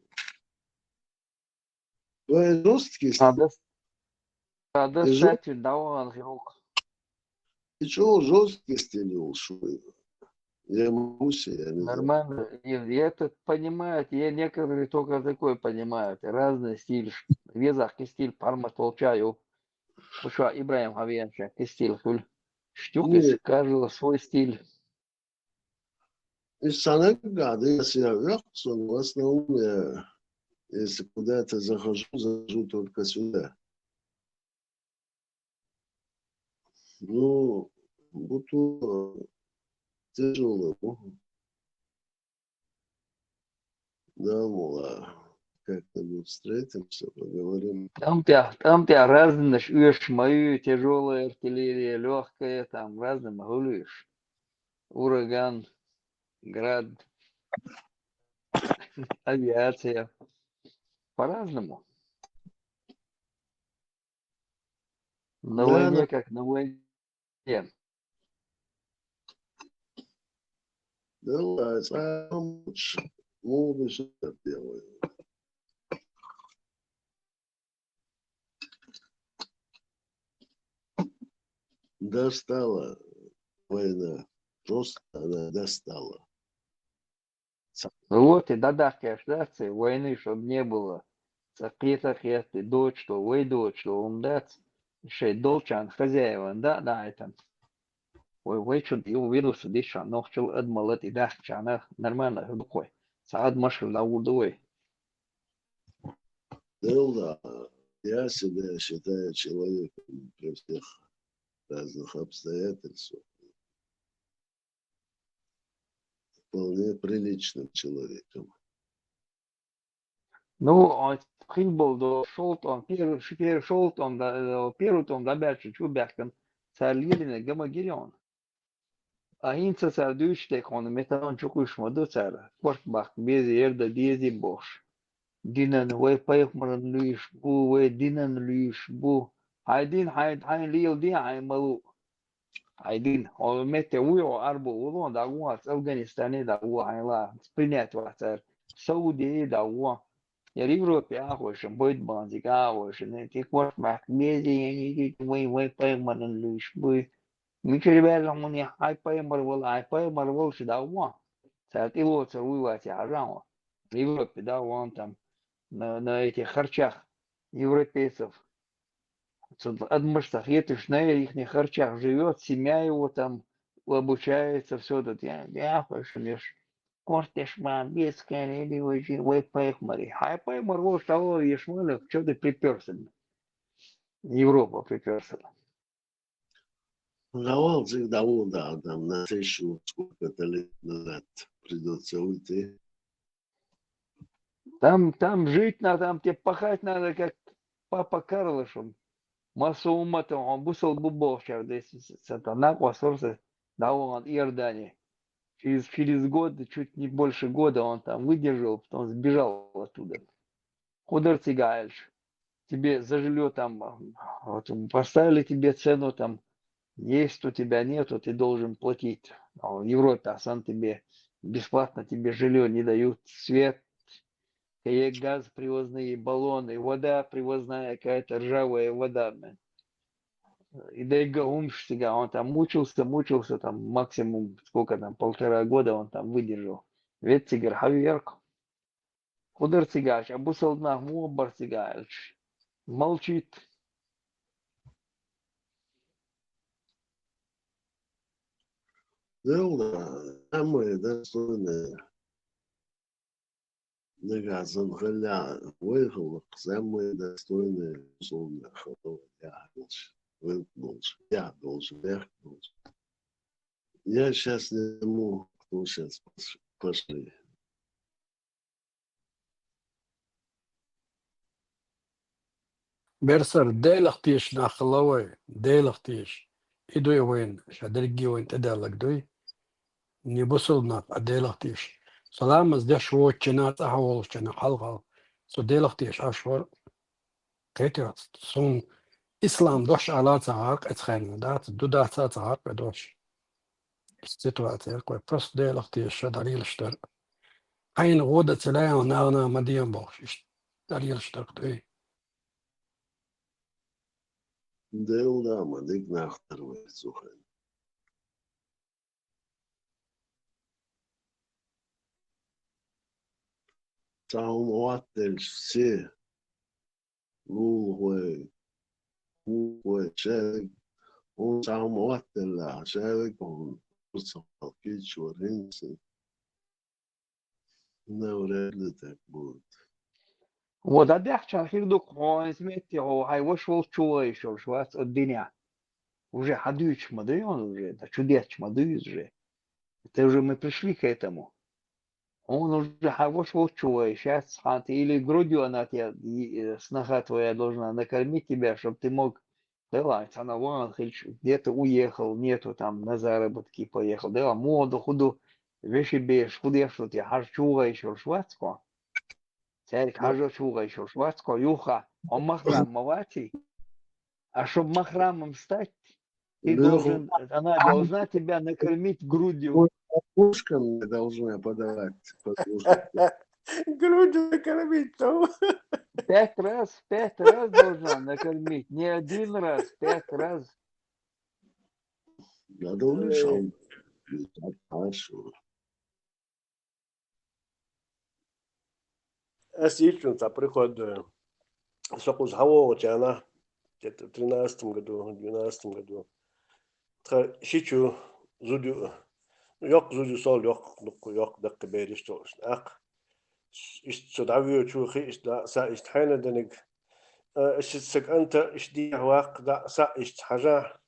Вай жёсткий стиль. Ада, ада И жё-, статью даван хирург. И чё жёсткий стиль ушёл? Я могу себе, я не знаю. Нормально. И это понимают, и некоторые только такой понимают. Разный стиль. Везах стиль парма толчаю. Кушва Ибраим Хавиянша стиль хуль. Штюк из Не. Каждого свой стиль. И санаггада, если я вёх, сон в основном, э, Если куда-то захожу, захожу только сюда. Ну, бутылка тяжелая. Да, мол, а как-нибудь встретимся, поговорим. Там тя, там тя разныш уьш мою, тяжелая артиллерия, легкая, там разным гулюешь. Ураган, град, авиация. По-разному. На Да, войне, да. Как на войне. Да, да, самое лучшее. Молодость это делаю. Достала война. Просто она достала. Вот и дадахкаешь, да, ци войны, чтоб не было. Ци кхета кхетти, дочь то, вай дочь то, он дац. Шей долчан хозяеван, да, да, это. Вай, вай чуд, и увидел, что дишан, нохчил адмалат и дахчанах, нормально, духой. Саад машин да удуй. Да, да. Я себя считаю человеком при всех разных обстоятельствах. Вполне приличным человеком. Ну, он хил был до шолтон, первый, ш-, первый шолтон, да, э, первый том да бячу, чу бяхкан, цар лилина гама гирион. А хинца цар дюч тек он металон чукуш моду цар, порт бах, без ерда дези бош. Динан, вай пайхмаран луиш бу, вай динан луиш бу. Хай дин, хай, хай лил дин, хай малу. Айдин, о, метте уйо арбу улон да уа, Афганистане да уа, айла, принять ва цар, Саудие да уа. Я Европе ахуйшин, бойт банзик ахуйшин, не, ти кварт мах, мези, я не, не, вай, вай, пайхмаран луиш, буй. Мичери бер ламуни, ай пайхмар вал, ай пайхмар вал ши да уа. Цар тило, цар уйва, цар арама. В Европе, да, вон там, на, на этих харчах европейцев. Цо адмышта хетыш на ихних харчах живёт, семья его там обучается, всё тут. Я, я, хочешь, кортеш ма, без кенеди, вай, вай, пайхмари. Хай пайхмар, вот того, ешмалев, чё ты припёрся? Европа припёрся. Давал всегда, да, там, на тысячу сколько-то лет назад придётся уйти. Там, там жить надо, там тебе пахать надо, как папа Карлышев. Масса ума там, он бусал бубовчар, здесь, с-, с-, это, на квасорсе, да, он от Иордании. Через, через год, чуть не больше года он там выдержал, потом сбежал оттуда. Хударцигайльш. Тебе за жильё там, а, вот, м, поставили тебе цену, там, есть у тебя, нету, ты должен платить. А в Европе, а сам тебе бесплатно тебе жильё не дают, свет, каяк, газ, привозные баллоны, вода привозная, какая-то ржавая вода, мэн. И дай га умш цига, он там мучился, мучился, там максимум, сколько там, полтора года он там выдержал. Ведь цигар хавьерк. Хударцигайльш, а бусалнах му барцигайльш. Молчит. Ну да, самое достойное. Нагазан халя, вай халк, самое достойное, условно, халк, я, я должен, я должен. Я щас не могу, кто щас пош-, пошли. Берсар, Делах теш нах хала вай, Делах теш. И дуй вайн, ша дерги вайн тедалак дуй. Не бусул нах, а Делах теш. Саламаз деш воччана, цаха волчана, халгал. Со Делах теш ашвар. Кхетер, сун ислам дош ала ца гӀаркь эцхайна, дац, ду дац ца гӀаркь дош. Ситуация кой, просто Делах теш ша далилаш дар. Хьайна гӀода ца лаьа, нагӀна ма диен бохуш, иштта далилаш дар кхуьй. Дел да ма дик нах тар вай цухен. Цхьа хӀума хӀоттаделча, все, лулахой, хӀухой, шаьвиг, хӀума цхьа хӀума хӀоттаделла, шаьвиг хӀума, кийчвар хӀинца. Навряд ли так будет. Вот, а дехчан хир ду хьо, из метте хьо, хьай ваша волчу вайшалш вац от динехь. Уже хьан дуьйцуш ма дуй хьуна уже, да чу детташ ма дуй иза уже. Это уже мы пришли к этому. Он уже хьан ваша волчу вайш яц, хьан ты или грудью она тебя, и, э, сноха твоя должна накормить тебя, чтоб ты мог, да ладно, она вон, хоть где-то уехал, нету там, на заработки поехал, да ладно, моду худу, веши беш, худеш, что ты хьажа чу вайшалш вац хьо. Цаьрга хьажа чу вайшалш вац хьо, юха, хьо махрам ма ваций. А чтоб махрамом стать, ты должен, она должна тебя накормить грудью. Подушками должна подавать подушку. Грудью накормить, то. Пять раз, пять раз должна накормить, не один раз, пять раз. Надо улучшать. Хорошо. Ас йичун цхьа приход, э, со кхуза хьавогӀучу хенахь, где-то в тринадцатом году, в двенадцатом году. Тхан шичу зуда ю, йоккха зуда ю сол, йоккха, дуккха, йоккха даккхий бераш толуш. ТӀаккха иштта со дӀавоьдучу хи иштта дӀа а, са а иштта хьенан диниг, э, иштта сан кӀанта иштта дехьа ваккха дӀа а, са а иштта хьажа.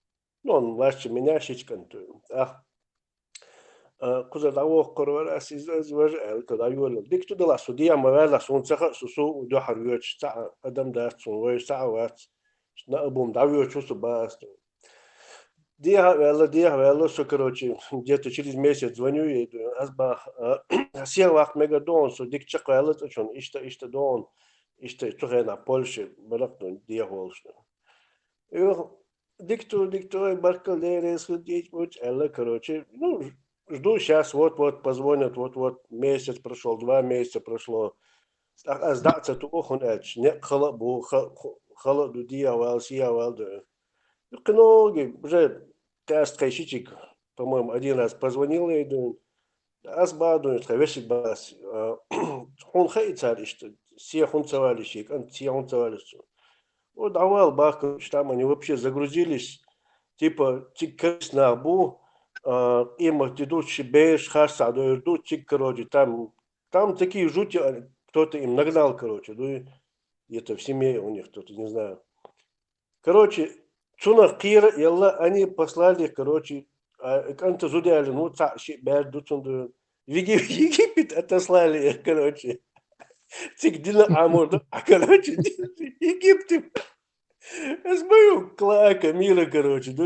Ну, он младше меня шича кӀант ду. ТӀаккха, а, кхузара дӀавоккхур вара ас иза, иза важа аьлла, тхо дӀайолалла. Дика ду делахь, со дехьа ма ваьллахь, суна ца хаьа, со, со дуьхьара воьдуш цхьа а адам дац, суна вайша цхьа а вац. Наа бу-м дӀавоьдуш ву со, бах ас. Дехьа а ваьлла, дехьа а ваьлла, со, короче, где-то через месяц звоню ей, ду, ас бах, а, сел ваккха мегар ду хьуна, со дика чекхваьлла цкъачунна, иштта, иштта ду хьуна, иштта цу хенахь Польше бара-кх ду, дехьа волуш ду. Юха, дика ду, дика ду, ой, баркалла, Дела реза хуьлда, дийца буьйцу, аьлла, короче, ну, ж-, жду щас, вот-вот позвонят, вот-вот месяц прошёл, два месяца прошло. ТӀаккха ас дӀа а ца туу, хӀунда аьлча, некъ хала а бу, ха-, ху-, хала а ду, дехьа вала, сехьа вала ду. Кхин ногий, уже кхаьста тхайн шичиг, по-моему, один раз позвонил ей, ду. Ас бах, ду, тхайн вешиг бах ас, а, хьуна хаьий цара иштта, сехьа хӀунда ца валий шен кӀант, сехьа хӀунда ца валий цо? О, дӀавала бах, короче, там они вообще загрузились, типа, цига кайса нах бу, а, къематди ду, ши бераш харцахь дойр ду, цига, короче, там, там такие жути, а, кто-то им нагнал, короче, ду, где-то в семье у них кто-то, не знаю. Короче, цунах кхера а елла, они послали, короче, а, кӀанта зуда яьлла, ну, цхьаъ-шиъ бер ду цунна ду. В Егип-, Египет отослали их, короче. Цига дина Ӏамор ду, а, короче, Египте. Ас баю, клоака мира, короче, ду.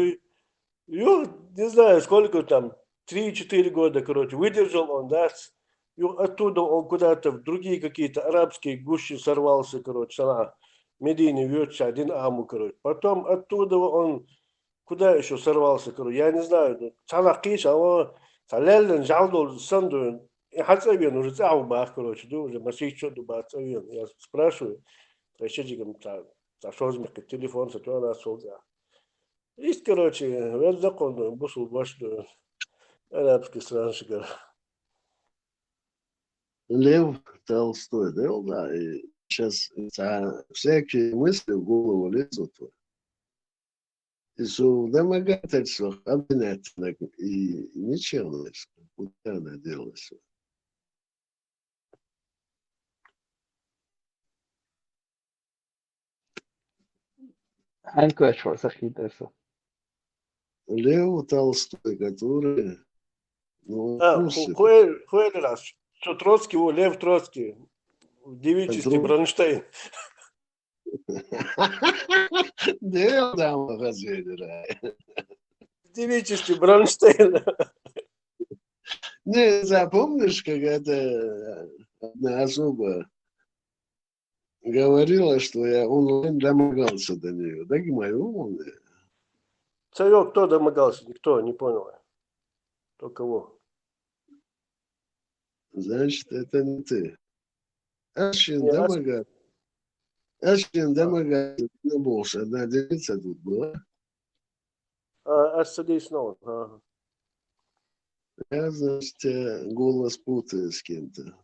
Ю, не знаю, сколько там, три-четыре года, короче, выдержал он, да, с-, ю, оттуда он куда-то в другие какие-то арабские гущи сорвался, короче, Санаа, Медине вьётча дина Ӏаму, короче. Потом оттуда он куда ещё сорвался, короче, я не знаю, ну, цхьа нах кхийча, а, цхьа леллина жӀаьла долу санна ду, и хьан цӀа вена, уже цӀа ву бах, короче, ду, уже масийчо а ду бах цӀа вена. Я спрашиваю, тхайн шичигам цхьа, цхьа шозза мехкан телефон ца тоьхна ас цул цӀа. Иштта, короче, веза закон ду, бусул баш ду, арабский странашкара. Лев Толстой, да, да, и щас, а, всякие мысли в голову лезут. И со в домогательствах обвинять и ничего, куда она делась. Хьаьнга кхоьчуш вара сан хи тӀера со? Лев Толстой, который, ну, а, ху-, ху-, ху-, ху-, ху-, что Троцкий, о, Лев Троцкий, в девичестве Бронштейн. Да, да, магазин, да. В девичестве Бронштейн. Не, запомнишь, как это одна особа говорила, что я онлайн домогался до неё. Так и моё, он, э, Цаёк, кто домогался? Никто, не понял я. Кто кого? Значит, это не ты. Аш шен домогаться. Аш шен домогаться. Не бохуш, одна девица тут была. А, аш садись, ну, ага. Я, значит, э, голос путаю с кем-то.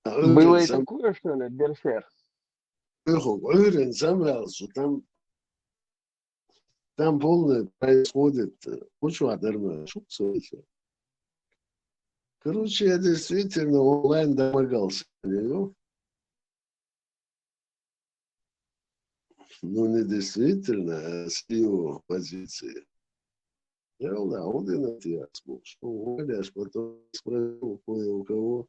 Было и такое, что ли, Бершер? Ӏуьйрин самралц, там, там полное происходит, э, куча дарма, шу кусочек. Короче, я действительно онлайн домогался до неё. Ну, не действительно, а с её позиции. Я, да, он и на тебя слушал. Валяш потом спросил кое у кого.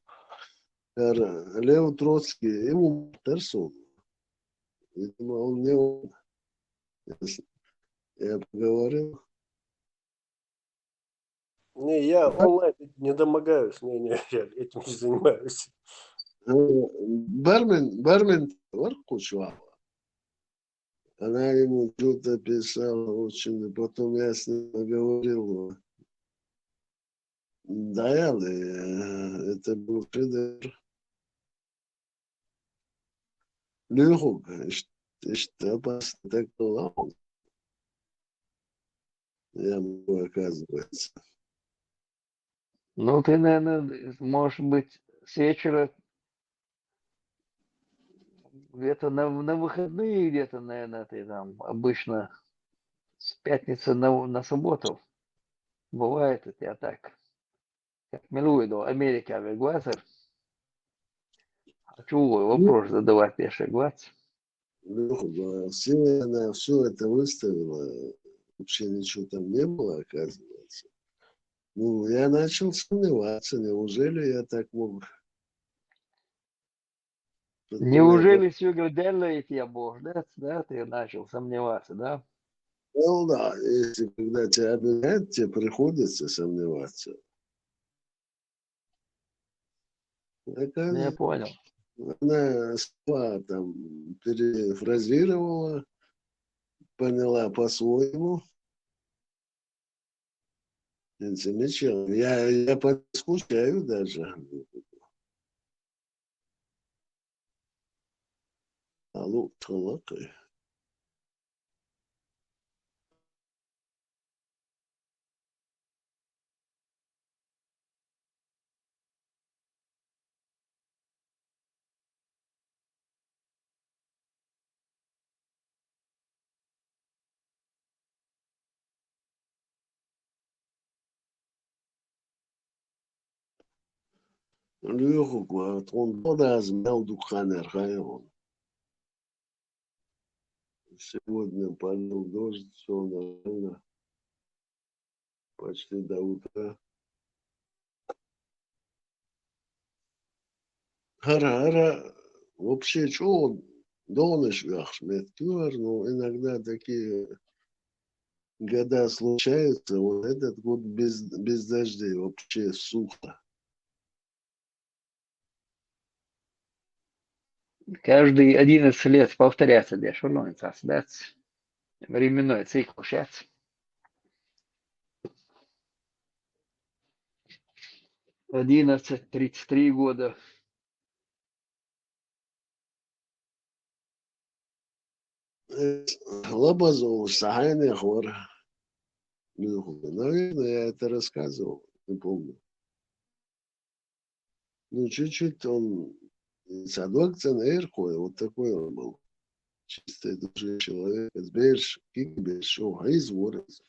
Лев Троцкий, ему Тарсон. Видимо, он не он. Я с- я поговорил. Не, я онлайн не домогаюсь, не, не, я этим не занимаюсь. Э, Бармен, бармен, варку чуала. Она ему что-то писала, очень, и потом я с ним поговорил. Да, я, э, это был шедевр. Лехук, что опасно так было. Я могу, оказывается. Ну, ты, наверное, может быть, с вечера где-то на, на выходные где-то, наверное, ты там обычно с пятницы на, на субботу. Бывает у тебя так. Как милуй до Америка вегуазер. А чего вопрос задавать, я шеглац? Ну, да, все, она все это выставила, вообще ничего там не было, оказывается. Ну, я начал сомневаться, неужели я так мог? Неужели сюгер делает я бождец, да? Ты начал сомневаться, да? Ну да, если когда тебя обвиняют, тебе приходится сомневаться. Я понял. Она слова там перефразировала, поняла по-своему. Замечательно. Я, я подскучаю даже. Алло, талакай. Леху квартон подаз мел дукханер хайрон. Сегодня полил дождь, все нормально. Почти до утра. Хара, хара, вообще, что он донеш вяхш мет кюар, но иногда такие года случаются, вот этот год без, без дождей, вообще сухо. Каждые одиннадцать лет повторяться, да, что он, да? Временной цикл сейчас. Одиннадцать, тридцать три года. Лабазов, сахайный хор. Наверное, я это рассказывал, не помню. Ну, чуть-чуть он садок цен эрхой, вот такой он был. Чистый души человек. Берш, кик берш, о, из ворез.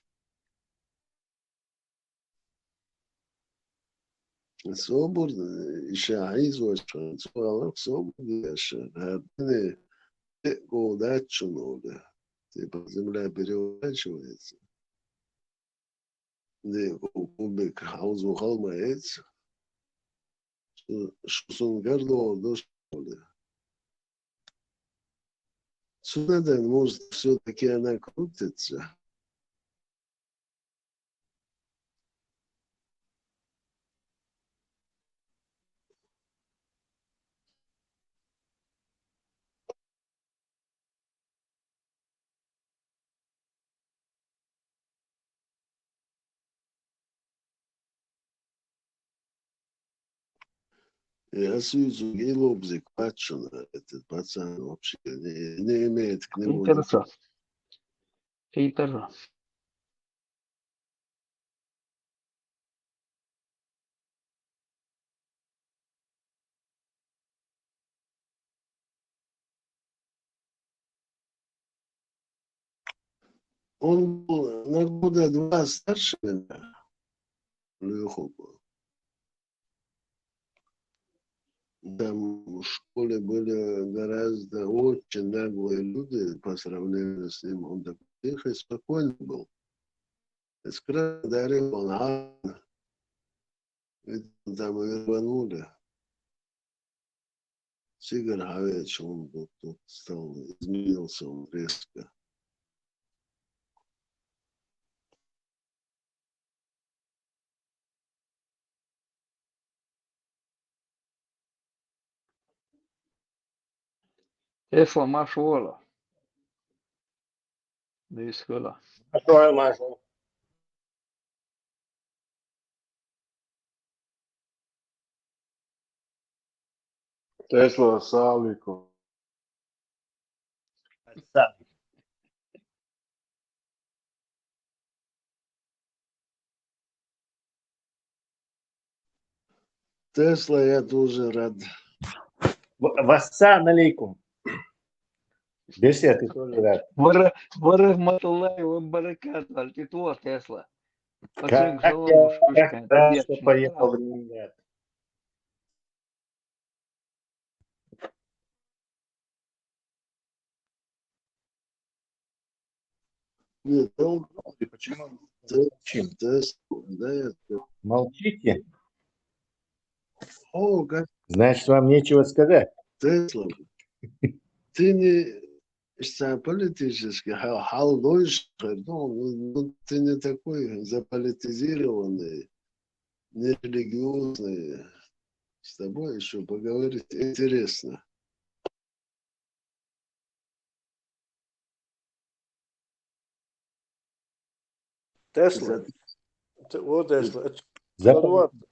Собур, иша из ворез, собур, иша, годачунули. Типа земля переворачивается. Де кубик хаузу халма эц. Шусун гардо дош. Сунаден, может, все-таки она крутится. Я сюзу гилобзик пачуна, этот пацан вообще не, не имеет к нему Интересно. Интересно. Он был на года два старше меня. Лёха был. Там в школе были гораздо очень наглые люди по сравнению с ним. Он такой тихий, спокойный был. Из Краснодара он, а, ведь там и рванули. С Игорем Хавьевичем он был, тут стал, изменился он резко. Тесла, ма шуола. Дисхула. Ма шуола, ма шуола. Тесла, салам алейкум. Тесла, я тоже рад. Ва-, вассалам алейкум. Берсет, ты тоже рад. Ва ра-, ва рахматуллахи ва баракатух, аль-, ты тоже, Тесла. Как я рад, что поехал в Ленинград. Нет, ну, почему? Молчите. О, как? Значит, вам нечего сказать. Тесла, ты не, политически, хал, ну, ну, ты не такой заполитизированный, не религиозный. С тобой еще поговорить интересно. Тесла. О, Тесла. Запомни.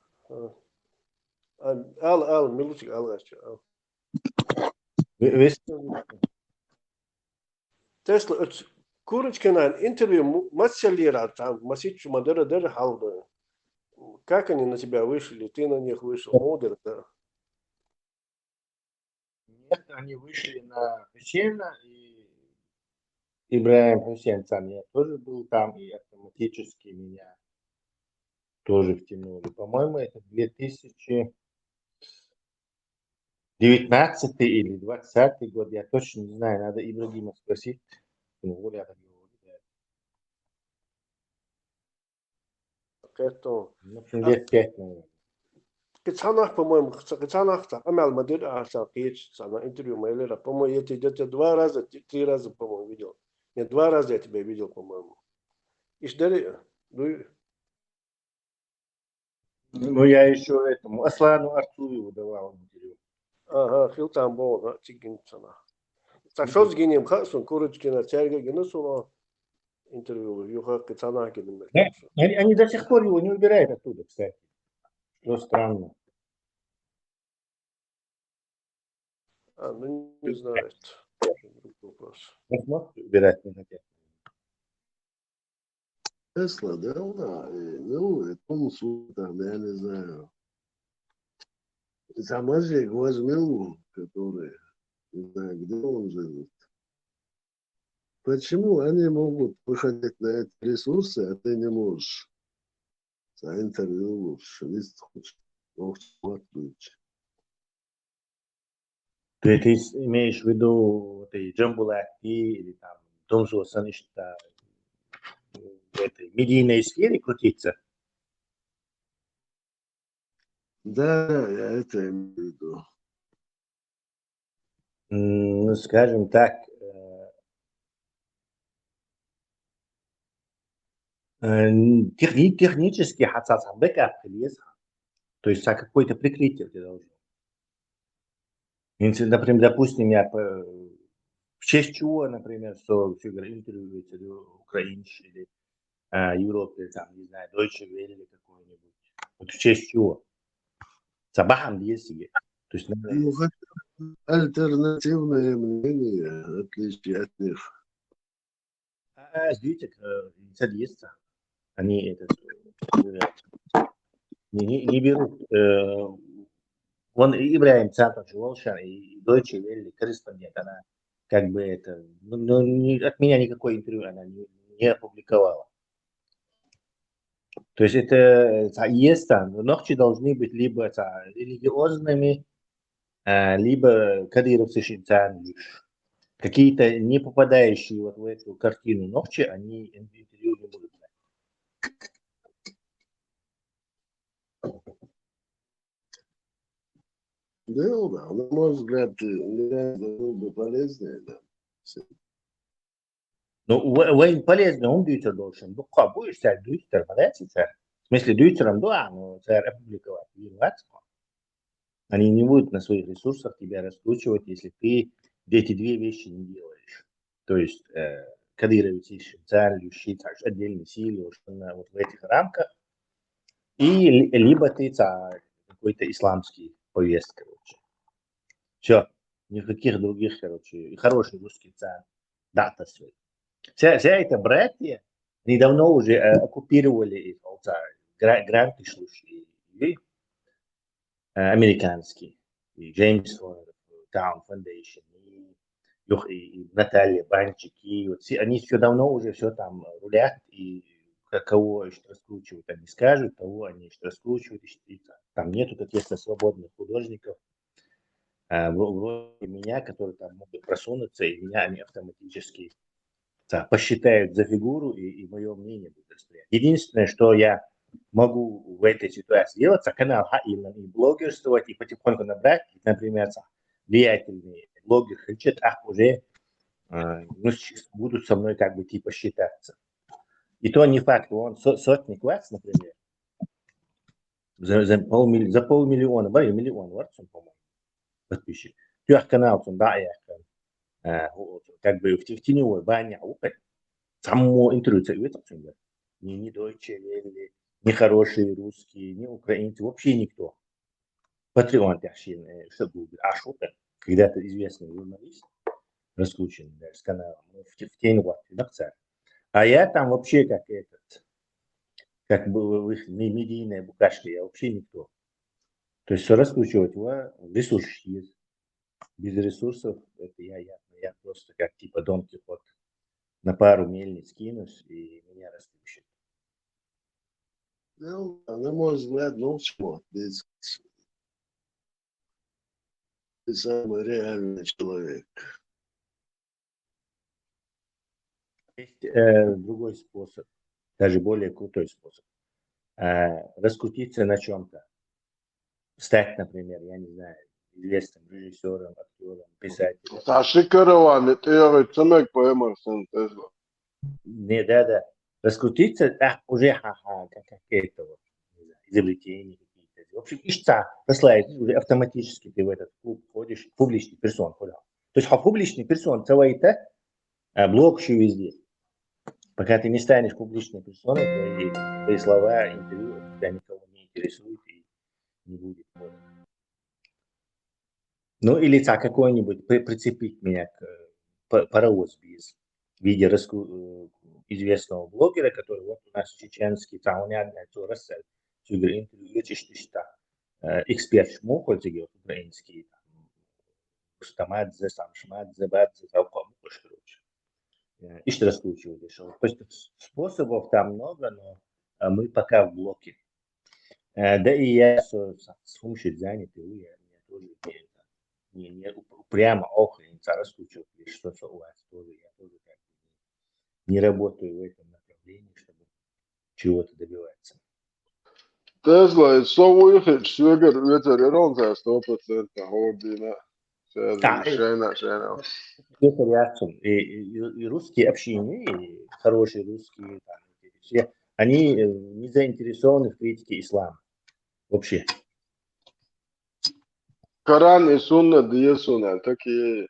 Ал, ал, минутик, ал, ал. Тесла, Курочкинан интервью ма селлара, там, масичу мадара дара халда. Как они на тебя вышли, ты на них вышел, мудр, да? Нет, они вышли на Хусейна, и Ибрагим Хусейн сам, я тоже был там, и автоматически меня тоже втянули. По-моему, это две тысячи девятнадцатый или двадцатый год, я точно не знаю, надо Ибрагима спросить. Тем более, я так говорю, да. Поэтому, ну, в общем, лет пять, наверное. Кицанах, по-моему, кицанах, там, амал мадир, а, там, пич, там, интервью, моя лера, по-моему, я тебе где-то два раза, три раза, по-моему, видел. Нет, два раза я тебя видел, по-моему. Ишдери, ну, ну, я еще этому, Аслану Артуеву давал интервью. Ага, хил там был, да, чигин цана. Так что с гинем, как сон, Курочкина, церга гина сона интервью, юха, кицанах гинем. Они, они до сих пор его не убирают оттуда, кстати. Что странно. А, ну, не знаю, это другой вопрос. Их могут убирать, не хотят. Тесла, да, да, э, ну, это он там, я не знаю. Замазик возьмем, который, не знаю, где он живет. Почему они могут выходить на эти ресурсы, а ты не можешь? За интервью лучше, лист хочешь. Ох, вот ключ. Ты, ты с-, имеешь в виду вот эти Джамбулаты или там Тумсу Саништа в этой медийной сфере крутиться? Да, я это имею в виду. М, ну, скажем так, э, э, техни-, технически хацаца бэкап есть. То есть, а, какое-то прикрытие ты должен. Если, например, допустим, я по-, в честь чего, например, что все говорят, интервьюируется украинец или, а, Европе, там, не знаю, Deutsche Welle какой-нибудь. Вот в честь чего? Сабахан есть. То есть, надо... Ну, хотя бы альтернативное мнение, в отличие от них. А, а, ждите, э, садится. Они это, э, не, не, не берут. Э, вон Ибрагим Цатович Волшан и Deutsche Welle корреспондент, она как бы это, ну, ну, не, от меня никакое интервью она не, не опубликовала. То есть это, э, са-, есть там, но нохчи должны быть либо са-, религиозными, А, либо кадыровцы шийцан лиш. Какие-то не попадающие вот в эту картину нохчий, они ин-, интервью не будут брать. Да, да, на мой взгляд, э, мне кажется, было бы полезнее, да. Ну, в-, вайн полезный, он дюйцар должен. Ну, как будешь, цар дюйцар, подайте, цар. В смысле, дюйцаром, да, но цар опубликовать, вирвать. Они не будут на своих ресурсах тебя раскручивать, если ты эти две вещи не делаешь. То есть, э, кадыровец ищет, цар ищет, отдельные силы, вот, вот в этих рамках. И ли-, либо ты цар какой-то исламский повестка, короче. Все, никаких других, короче, и хороший русский цар. Дата свет. Вся, вся эта братья, они давно уже, э, оккупировали их, вот, цар, гра-, гранты шло, и, и, э, американский, и Джеймс Фо-, Таун Фондейшн, и, юх-, и, и Наталья Банчик, и вот все, они все давно уже все там рулят, и к-, кого ещё раскручивают, они скажут, кого они ещё раскручивают, и, и там нету каких-то свободных художников, а, вро-, вроде меня, которые там могут просунуться, и меня они автоматически та, посчитают за фигуру, и, и моё мнение будет воспринято. Единственное, что я могу в этой ситуации делать, это канал, ха, и, и блогерствовать, и потихоньку набрать, например, та, влиятельные блогеры, хилча, а уже, э, ну, с-, будут со мной как бы типа считаться. И то не факт, он со-, сотник вас, например, за, за полмилли-, за полмиллиона, ба, миллион вар цун, по-моему, подписчик. Тёх канал цун, да, я, э, о, как бы в те-, в теневой бане, а, опять. Саму интервью ца-, это цун, да. Ни, ни Deutsche Welle, ни Хорошие русские, ни украинцы, вообще никто. Патреон тяхшин, э, что Google, а что-то. Когда-то известный журналист, раскрученный даже с каналом, ну, в те-, в тень вот, да, царь. А я там вообще как этот, как бы в их ме-, медийная букашка, я вообще никто. То есть всё раскручивать, ва, ресурс есть. Без ресурсов это я, я, я просто как типа Дон Кихот. На пару мельниц кинусь, и меня расплющит. Ну, на мой взгляд, ну, чего, без, ты самый реальный человек. Есть, э, другой способ, даже более крутой способ. Э, раскрутиться на чём-то. Стать, например, я не знаю, известным режиссёром, актёром, писателем. Саши Караван, это я говорю, самый поэма, сын, это Не, да, да. Раскрутиться, а, уже, ха-ха, как, как это вот, не знаю, изобретения какие-то. В общем, ишца, послает, уже автоматически ты в этот клуб входишь, публичный персон, понял? То есть, а публичный персон, целая это, а, блог ещё везде. Пока ты не станешь публичной персоной, твои, твои слова, интервью, тебя никого не интересует и не будет. Вот. Ну, или так какой-нибудь при-, прицепить меня к, э, па-, паровоз без в виде раску-, э, известного блогера, который вот у нас чеченский, там, он не одна, то раз, э, цугар интервью, чисто, э, эксперт, шму, хоть и вот украинский, там, Рустамадзе, Самшмадзе, Бадзе, там, кому, короче. Э, ещё раскручивать решил. То есть с-, способов там много, но, э, мы пока в блоке. Э, да и я со-, с-, с-, слушать занятый, я, я тоже не, не, не уп-, упрямо, ох, и не раскручивать, что, что у вас тоже, я тоже как бы не работаю в этом направлении, чтобы чего-то добиваться. Тезла, и со выехать, сюгер, ветер, и рон за сто процентов, Ордина. Да, и- Шена, шена. Все по реакциям. И, и, и русские общины, и хорошие русские, там, и все, они, э, не заинтересованы в критике ислама. Вообще. Коран и Сунна, две Сунна, такие.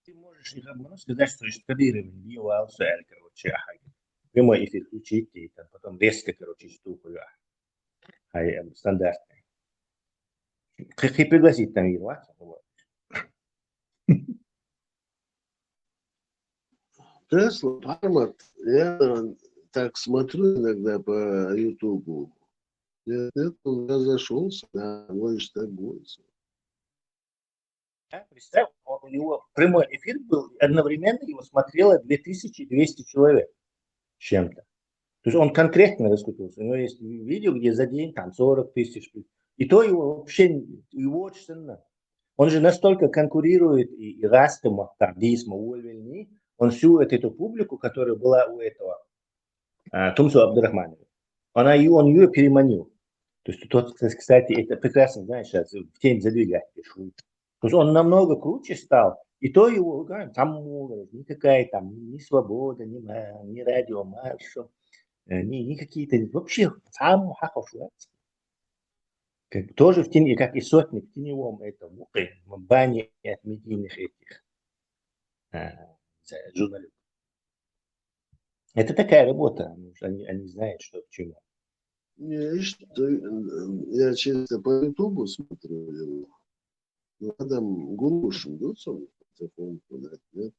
Ты можешь их обмануть, сказать, что ещё Кадыров не воевал, всё, короче, ага. Прямой эфир включить, и там потом резко, короче, ступаю. Ай, эм, стандартный. Как и пригласить там его, а? Вот. Тезла, Пармат, я так смотрю иногда по Ютубу. Нет, нет, он разошёлся, да, говоришь, так говорится. Да, представь, он, у него прямой эфир был, и одновременно его смотрело две тысячи двести человек с чем-то. То есть он конкретно раскрутился. У него есть видео, где за день там сорок тысяч, И то его вообще, его очень ценно. Он же настолько конкурирует и, и Растема, там, Дисма, Уолвельни, он всю эту, эту публику, которая была у этого, а, Тумсу Абдурахманова, она, и он ее переманил. То есть тот, кстати, это прекрасно, знаешь, сейчас в тень задвигать пришел. То есть он намного круче стал. И то его, говорю, там много, никакая там ни, ни свобода, ни, ма- ни радио Маршал, э, ни, ни какие-то, вообще сам хахошуется. Как, тоже в тени, как и сотник в теневом этом, ну, э, бане от медийных этих, э, за- журналюк. Это такая работа, потому что они, они знают, что к чему. Не, ишта, э, я чисто по Ютубу смотрю его. Ну, Адам Гунгушин, да, он телефон подать, нет?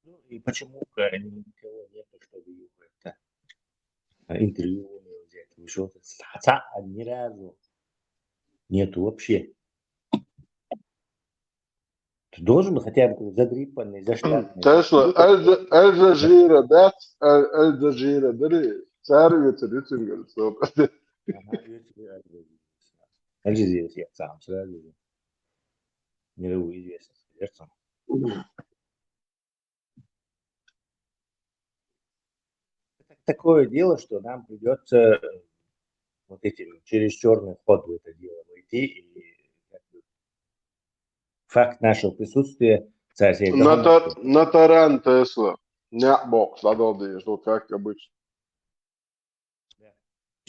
Ну, и почему никого нету, чтобы его это, а, интервью у него взять? Вы что, хотя ни разу нету вообще. Ты должен быть хотя бы задрипанный, заштатный. Тесла, Аль-Джа- Аль-Джазира дац, Аль- Аль-Джазира дали, цар вецер вецер. Ага, вецер, Аль-Джазира. Аль-Джазира, я сам сразу же. Мировую известность, конечно. Это такое дело, что нам придется, э, вот этим через черный ход в это дело войти и как бы факт нашего присутствия царь На тар- на таран Тесла. Не бокс, ладно, вот как обычно.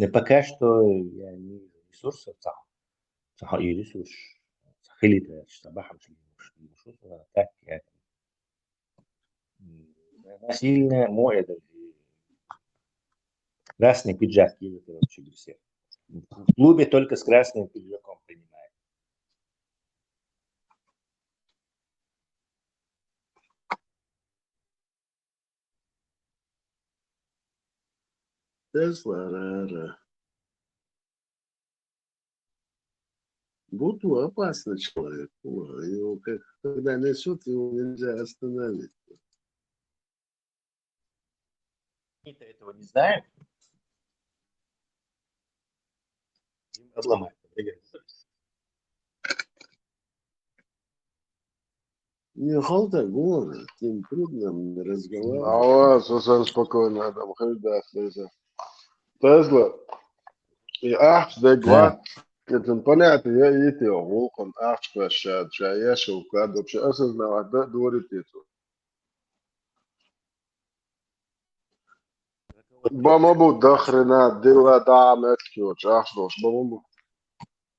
Но пока что я не вижу ресурсов там. Саха и ресурс. Сахилит, что бахам, что так я. М, насильно мой это, э, красный пиджак, короче, все. В клубе только с красным пиджаком принимают. Тесла, ра-ра. Буту опасный человек. О, его как, когда несет, его нельзя остановить. Они-то этого не знают. Им обломать. Не холодно, голодно, с ним трудно мне разговаривать. Ава, сосан спокойно адам хырдас леза. Тезла. И ахч дегва. Кэтэн понятно, я ити гулкон ахч квашад, чая шелкад, вообще осознавать, да, дворит это. Бамабу дахрена дила да мэтки, вот ахч дош, бамабу.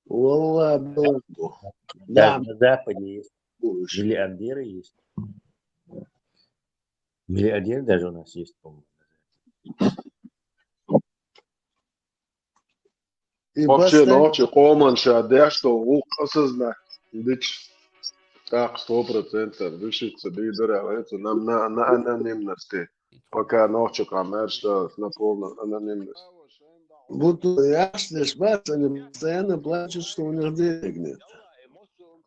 Валла, было. Да, Да, на Западе есть будешь. миллиардеры есть. Миллиардер даже у нас есть, по-моему. И Вообще, постоянно- ночи коман ша, да, что гулк осознать. Дич. Так, сто процентов. Дышится, бидора, это нам на, на анонимности. Пока ночи камер, что на полном анонимности. Будто я слышь, бац, они постоянно плачут, что у них денег нет.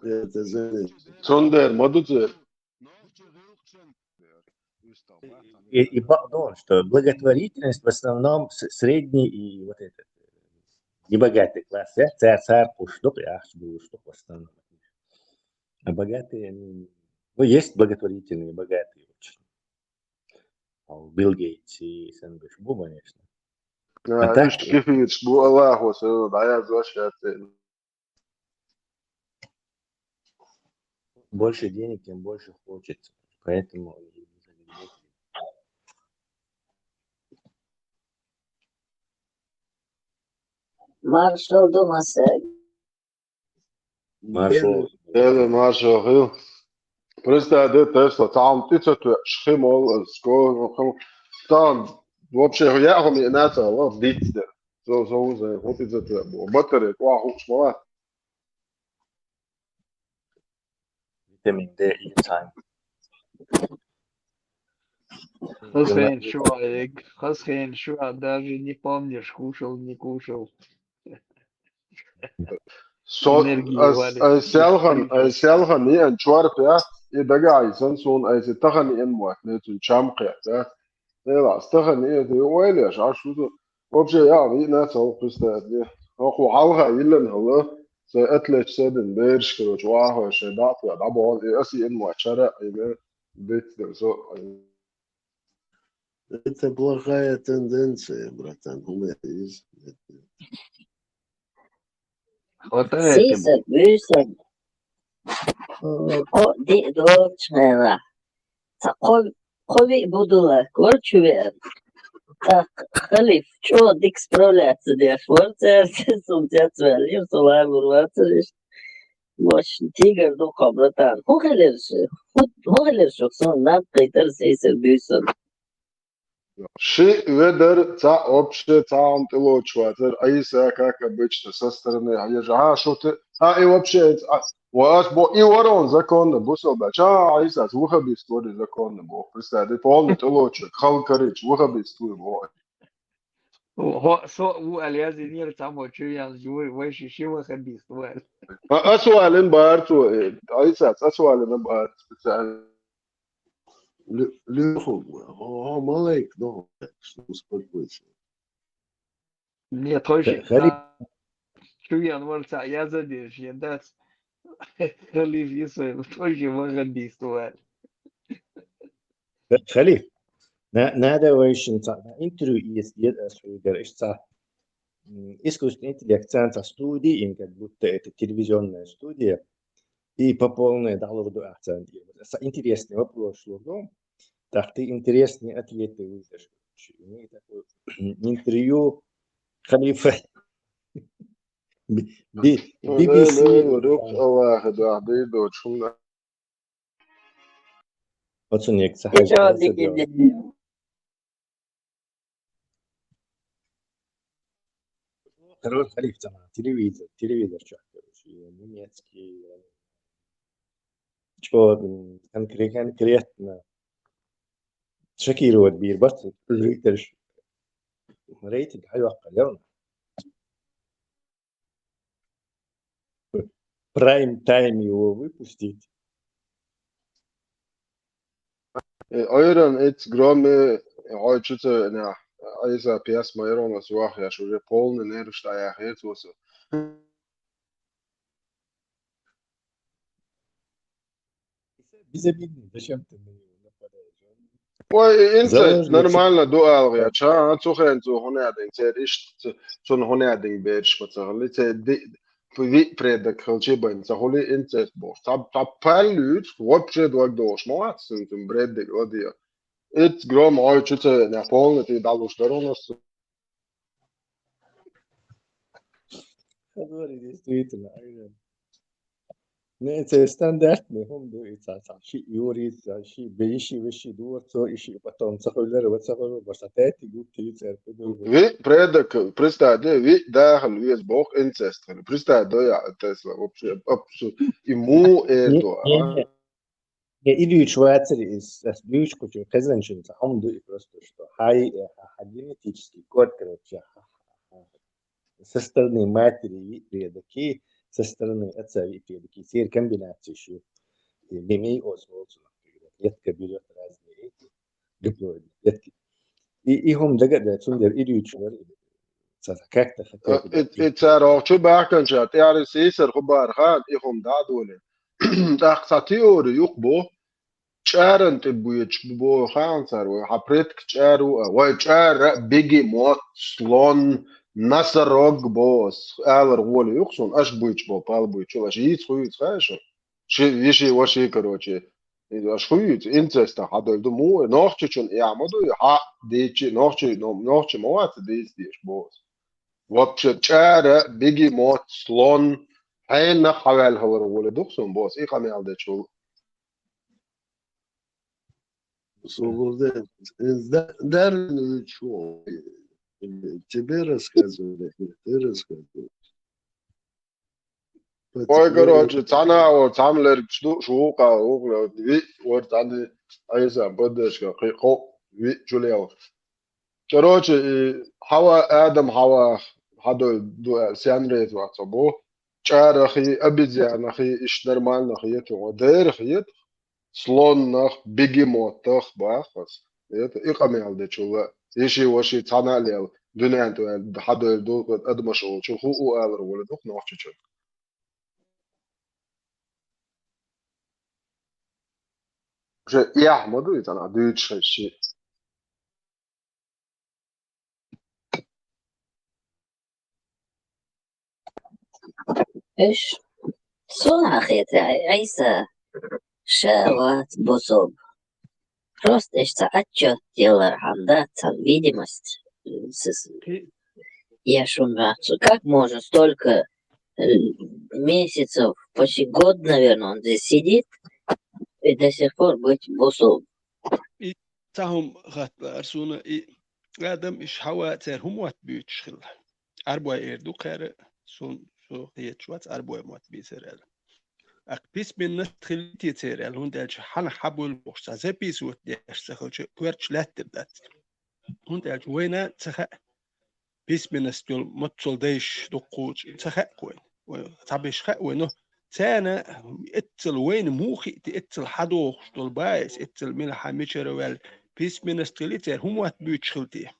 Я это заметил. Сондер, мадуце. И, и ба- ну, что благотворительность в основном с- средний и вот этот небогатый класс, да? Царь, царь куштук, и ахч куштук в основном. А богатые, они, ну, есть благотворительные, богатые очень. А, Билл Гейтс и Сэндвич Бу, конечно. А так- Ишкифич, бу Аллаху, да, я зващаться. Больше денег, тем больше хочется. Поэтому Маршал Думаса. Маршал. Эве Маршал Хилл. Просто да, Тесла, там птица, шхимол, скол, там вообще я хами инаца, вот дитде. Со, со, со, вот это твоя была. Батарея, ква, хуш, мала. Витамин Д и цинк. Хазхен шуа, э, хазхен шуа, даже не помнишь, кушал, не кушал. Со, Энергии ас, валит. ас сялхан, ас сялхан, не, ан чуар пя, и дага, и сан сон, ас тахан, и ан муат, не, цун чам кя, да. Эла, ас тахан, и это, и ойля, ша, шу ту. Вообще, я, ви на цал, представь, не. Хьо хьалха йиллина хьала, са атлеташ седан бераш, короче, вахо шей датва, дабон, и аси ин ма чара, и ме, бит, со. Это плохая тенденция, братан, у меня есть. Хватает ему. Сисар, буьйсар. О, ди, дочь моя. Ца кхо, кхо виъ будулак вар чу веар. ТӀаккха халиф чӀо дика справляться деш вар церца, сум цец ваьллира, со лагур вацар иштта. Мош тигр ду кхо, братан. ХӀун хилира шу? ХӀун, хӀун хилира шу? Сон наб кхийтар сийсар буьйсун. Ши ведар ца вообще цаун тӀелочу вацар, Айса, как обычно, со стороны, а я же, а, что ты, а, и вообще, а, ва ас бо, и ворон законно, бусалба, ча, Айса, с выходит стори законно, бо, представь, ты полный тӀелочу, халкарич, выходит стори, бо. Хо, со, у, Алиази, нир, там, о, чё, я, живой, вай, ши, ши, выходит стори. А, асуалин бар, цу, э, Айса, асуалин бар, специально. Лё-, Лёха, хо, хо, малайк, ну, что, успокойся. Нет, тоже. Ха-, халиф. А, чу январь ца я задержи, я дац. Халиф Исаев тоже ваххабист вар. Ха-, халиф. На-, надо вайшин ца, на интервью есть, есть, а, что, Игорь, иш ца. М, искусственный интеллект, ца, ца студия, им как будто это телевизионная студия. И по полной дӀалургда ахь царна тӀера. Са интересный вопрос лургда. ТӀаккха тӀе интересный ответы вуьйцуш. Имеет такое интервью халифа. Би-, би-, Ну, би би си. Да, да, да, да, Аллаха, да, да, да, чум да. Оцунек ца хьажа. Короче, халиф цхьана телевизор, телевизор чохь, короче, немецкий, чё, м, конкре-, конкретно шокировать бийр бац, рейтинг, рейтинг хьайоккхур, я. Прайм-тайм его выпустить. Э, Iron, it's Громе, э, ой, чё ты, на, Айса, пес, Майрон, ас вах, я ж уже полный нерв, что я хер, цо со. Безобидный, зачем ты на него нападаешь? Он Ой, инцест заложник нормально ду алгӀа, ча, а, цу хен цу хӀунадин, цер иш, цу, цун хӀунадин берш ма ца хали, цер ди, ви предок хилчи байн, ца хули инцест боху. Ца, ца паллюц, вообще дог дохуш ма вац, цун, цун бреддик ладия. Ит гром, ой, чу ца, на полный ты далуш дарунас. Говори, действительно, Айрон. Не, это стандартный, хӀума ду, и ца, ца, ши юри, ца, ши бейши, веши ду, цо, и ши потом ца хуйлер, вот ца хуйлер, башта тайти губ, ти церкви ду. Ви предок, представь, да, ви дахал, вес бог инцест. Представь, да, я, Тесла, вообще, абсу-, ему Не, это, не, а? Не. Э, и дуьйцуш вацара иза, ас дуьйцуш кхучу хезанчуьнца хӀума ду и просто, что хьай, э, хьан генетический код, короче, хьан, хьан, хьан со стороны матери виъ предок, со стороны отца виъ предок, церан комбинацеш ю. И мимей оцу волцу, например, клетка берёт разные эти, гаплоидные клетки. И, и хӀума дага а дац, цундела и дуьйцуш вара, ца, ца, как-то хотя бы, э, э, цара оха чу баьхканча, тӀаьхьара сийсара хӀу бара хаьа, и хӀума дӀа а долий. ТӀаккха цхьа теори юкъа бу, чӀаран тӀе боьдуш бу боху хаьа цара, вай хьан предкаш чӀара ву а, вай чӀара бегемот, слон, носорог боху, алар гӀоли юкъа суна, аша буьйцуш болу пал буьйцуш, аша йийца хуьйцу хаьа шу? Ши, йиши, ваши, короче. Иза аша хуьйцу, инцестах хьадойла ду, муха, нохчичун эхь ма ду, хьа, дийчи, нохчи, но-, нохчи ма вац дийца деш, босс. Вообще, чӀара, бегемот, слон, хьенах хьаваьлла хилар гӀоле ду-кх суна, босс, и къамел дечул. Слободен, э, да-, Дарвин, э, чё, э, тебе рассказывали, ты рассказывал. Ой, короче, цхьана а вара, цхьамма лергаш ду, шу вукъа, вукъа, виъ вара цхьаьна, айса, баддашка, кхин кхо, виъ чулел. Короче, и Хьава, Адам Хьава, хьадой ду аьлла, сен реза вац бу. ЧӀарахи, обезьянахи, иштта нормальнахи ету, дерах ету, слоннах, бегемотах бахас. Это и къамел дечула. Иши-ваши цхьана а лел. Дуьнен тӀа аьлла, хьадойла ду, адамаш олучу хӀу у алар волу дукха нохчичун. Уже эхь ма ду и цӀанахь дуьйцуш хезчи. Эш, суна хетарехь, Ӏийса ша вац бусулба. Просто эш цхьа отчёт делар хьан дац цхьа видимость, э, с-, с-, я шун вац. Как можно столько, э, месяцев, почти год, наверное, он здесь сидит, и до сих пор быть бусулба? И цхьа хӀума хатта лаьара суна, и Адам, иша Хьава, церан хӀун мотт буьйцуш хилла? Ӏарбой эр ду кхара, суна, со хеташ вац, Ӏарбой мотт бийцар аьлла. Аккха письменность хилла те церан аьлла, хӀунда аьлча хьанах хьабуьллу бохуш цхьа записывать деш ца хилча, коьрташ лаьттар дац. ХӀунда аьлча вайна ца хаьа, письменность йолу маццал дайша дуккхучу ца хаьа вайна. Вай цхьаберш хаьа вайна, но царна эццал вайна муха хиъти, эццал хьадохуш долу баьс, эццал мила хьан мичара ваьлла, письменность хилла церан хӀун мотт буьйцуш хилла те?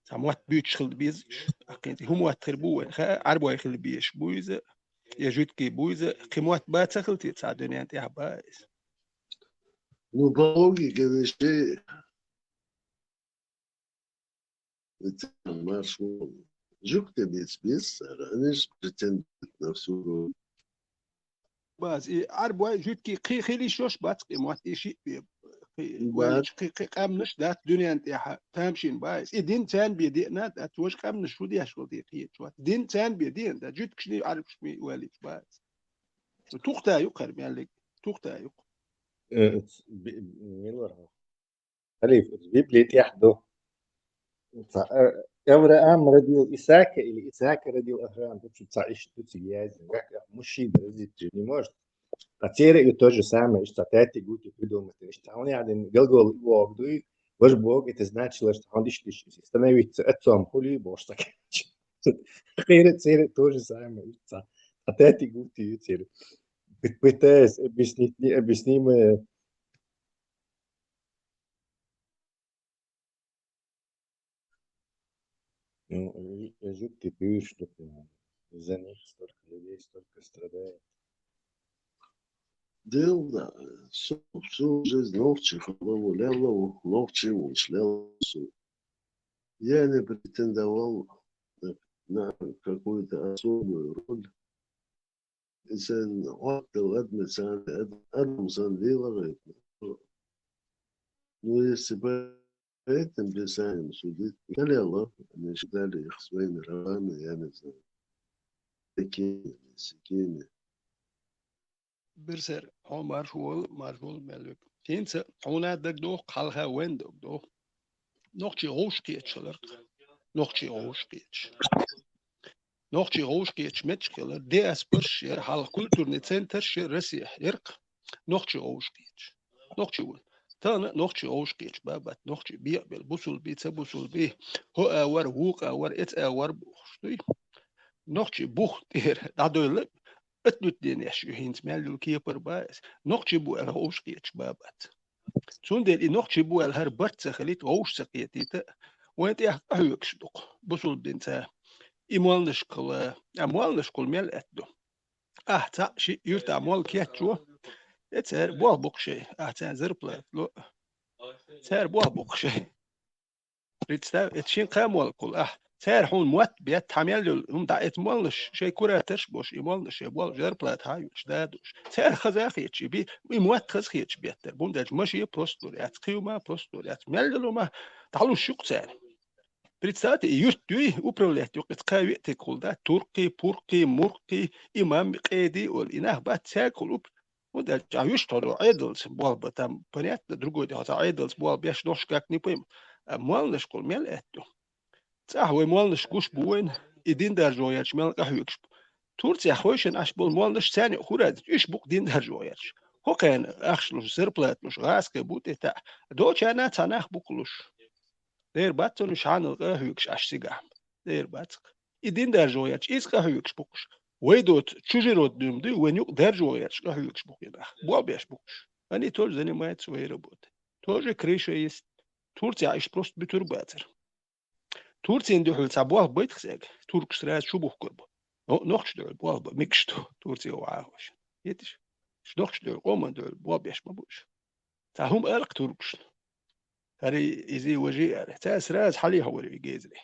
Цхьа мотт буьйцуш хила беза, аккхин цӀе хӀун мотт хир бу вайна хаьа, Ӏарбой хила безаш бу иза, я жуьгтий бу иза, кхин мотт бан ца хила те цхьа дуьнен тӀехь бан иза? Ну, по логике вещей, это марш вон. Жуьгтий бийца бийца цара, они же претендуют на всю роль. Бац, и Ӏарбой, жуьгтий кхин хила йиш йолуш бац, кхин мотт и шиъ бе. Кхин, бац. Вайначу кхин, кхин къаьмнаш дац дуьнен тӀехь, тамашийна бац. И дин царна бен деана дац, важа къаьмнаш шу деш вала те кхечу вац. Дин царна бен деана дац, жуьгташний, Ӏарбашний валийча бац. Тухта ю кхара меллиг, тухта ю. Э, би-, мила вара хьо? Халиф, оцу Библин тӀехь ду. Ца, э, Авраам родил Исаака или Исаак родил Авраам, тут ца иштта ду цига яздина. Как, как мужчина родить же не может. А церан ю то же самое, иштта цхьа тати гути придумать. Иштта хьуна яхьдин глагол и Бог дуй, ваш Бог, это значило, что он иштта становиться отцом хули, Бог, что кхера церан то же самое, иштта цхьа тати гути ю церан. Пы-, пытаясь объяснить необъяснимое. Ну, э, жуьгтий буьйцуш ду, из-за них столько людей, столько страдает. Дело, да, всю, всю жизнь нохчи хилла ву, лелла ву, нохчи волуш лелла ву. Я не претендовал на, на какую-то особую роль. Иза хӀоттал адамца, адам санна лела гӀайта. Ну, если по этим писаниям судить, я лела, они считали их своими рабами, я не знаю. Такими, сякими. Берсер, хьо марш вол, марш вол, мел век. ХӀинца хьуна дагадогӀу, хьалха вайн дагадогӀу. Нохчий гӀовш кхеташ хиларх. Нохчий гӀовш кхеташ. Нохчий гӀовш кхеташ меттиг хилар, диаспораш яра, хьалха культурный центраш яра Россехь, ярх нохчий гӀовш кхеташ. Нохчий ву. Тахана нохчий гӀовш кхеташ бан бац, нохчий бекъабелла, бусулба, ца бусулба, хӀо а вара, вукху а вара, эца а вара бохуш дуй. Нохчий бух тӀера дӀадойла, ат дуьту денеш ю хӀинца мел йолу кепара бан иза. Нохчий бу аьлла гӀовш кхеташ бан бац. Цундела и нохчий бу аьлла хӀара барт ца хилийта, вовшах ца кхетийта, вайн тӀехь къахьоьгуш ду-кх бусулба динца. И молланашкахула, а молланашкахула мел аьтто. Ахь цхьаъ шиъ юьртахь молла кечво, э, цара болх бу-кх шайн, ахь царна зарплата ло. Цара болх бу-кх шайн. Представь, это шин кхамолкхула ахь. Цара хьуна мотт бетта, хьан мел йолу хӀума дӀа эца моллаш, шайн кураторш а болуш, и моллаш шайн болу зарплата хьан а йолуш, да а долуш. Цара хаза а хеташ, и би, и мотт хаза хеташ беттара. ХӀунда аьлча машен а простор яц, кхин хӀума а простор яц. Мел йолу хӀума дӀалуш ю-кх цара. Представьте, и юрт юй, управлять ю-кх, кхин кхин виъ тикхула дац, туркхий, пуркхий, муркхий, имам, къеди а олу. И нах бац цаьргахула уп-, ХӀунда аьлча ахь вуьшта хьо ду Ӏедалца болх бан, там, понятно, другой де хьо цхьа Ӏедалца болх беш нохчашкахь не пойма. А молланашкахула мел аьтто. ЦӀахь вай молланаш гуш бу вайна, и дин даржо гӀерташ мел къахьоьгуш бу. Турцехь хойшина Ӏаш болу молланаш царна юкъа хур а дац, уьш бу-кх дин даржо гӀерташ. ХӀокхарна ахча луш, зарплата луш, гӀазкхи бу тӀе таӀа. Долчарна цхьа нах бу-кх луш. Дера бац цунна уьш хьанал къахьоьгуш Ӏаш цигахь. Дера бац-кх. И дин даржо гӀерташ, иза къахьоьгуш бу-кх уьш. Вай доцу чужеродный дуй, вайн юкъа даржо гӀерташ къахьоьгуш бу-кх и нах. Болх беш бу-кх уьш. Они тоже занимаются своей работой. Тоже крыша есть. Турцехь иштта просто буьтур бацара. Турцин дуьхьал цхьа болх байтах сага, туркаш сразу чу бухкур бу. Но нохча дуьхьал болх ба, микаш ду, Турци ву Ӏахош. Хеташ? Нохча дуьхьал, къоман дуьхьал болх беш ма бу уж. Цхьа хӀума алкх туркашна. Хари изий важи аьлла. Цара сразу хьале хьовар вигезри.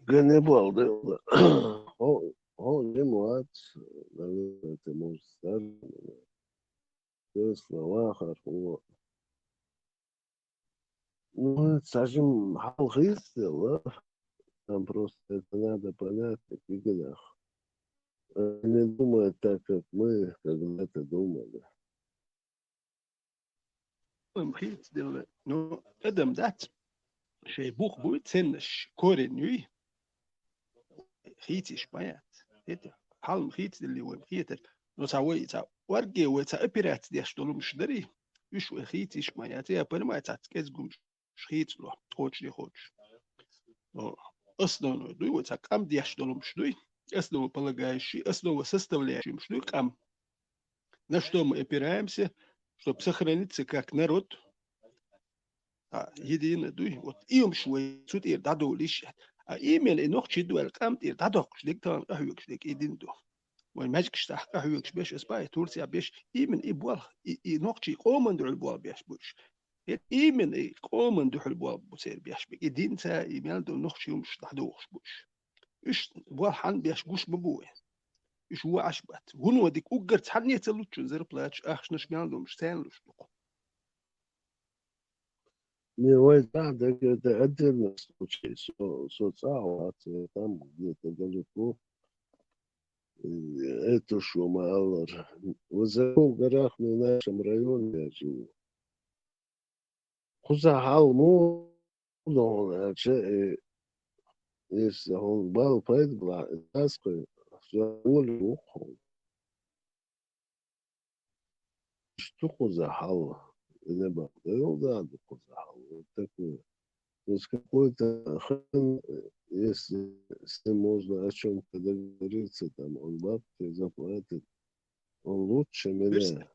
Гане болда. Хо, хо, не муац, наверное, это может стар. Те слова харфу. Ну, сажим хьал хийцдела. Там просто это надо понять, как играх. Они думают так, как мы когда-то думали. Ам хийцдела. Ну, адам дац. Шей бух буй, ценнаш корень юй. Хийциш ма яц. Хетар. Хьалм хийцделли вай хетар. Но ца вай, ца орге вай, ца операция деш долумш дари. Уж вай хийциш ма яц. Я понимаю, ца кӀезгумш хийцло, хочешь, не хочешь. Но основной дуй, вай ца къам деш долумш дуй. Основополагающий, основа составляющий дуй къам. На что мы опираемся, чтобы сохраниться как народ, а, единый дуй. Вот и умш вай цу тӀера дӀадолиш. А именно и нохчий дуьхьал къам тӀера дӀадоккхуш дерг, тахана къахьоьгуш дерг и дин ду. Вай маьждигаш тӀехь къахьоьгуш беш, эспай Турция беш, именно и болх, и, и нохчий къоман дуьхьал болх беш бу уж. Э, именно и къоман дуьхьал болх бу церан беш берг. И динца, и мел ду нохчий умш дӀадохуш бу уж. Уж болх хьан беш гуш ма бу вай. Уж ву Ӏаш бац. Вуно дика уггар цхьанне ца луччун зарплаташ, ахчанаш мел долуш, царна луш ду-кх. Не, вай цхьа дерг, это отдельный случай. Со, со цӀа а вац, я там где-то далеко. Э, это шо ма аллара. В Высоких горах, не в нашем районе я живу. Кхузахь хьал муха ду хьуна аьлча, э, если хьуна бала пайда бала, аз кхуьй, всё, волю ву хьуна. Что кхузахь хьал? Или бакъдевлла да ду кхузахь хьал? Вот такое. То есть какой-то хрен, э, если с ним можно о чём-то договориться, там, он бабки заплатит, он лучше меня.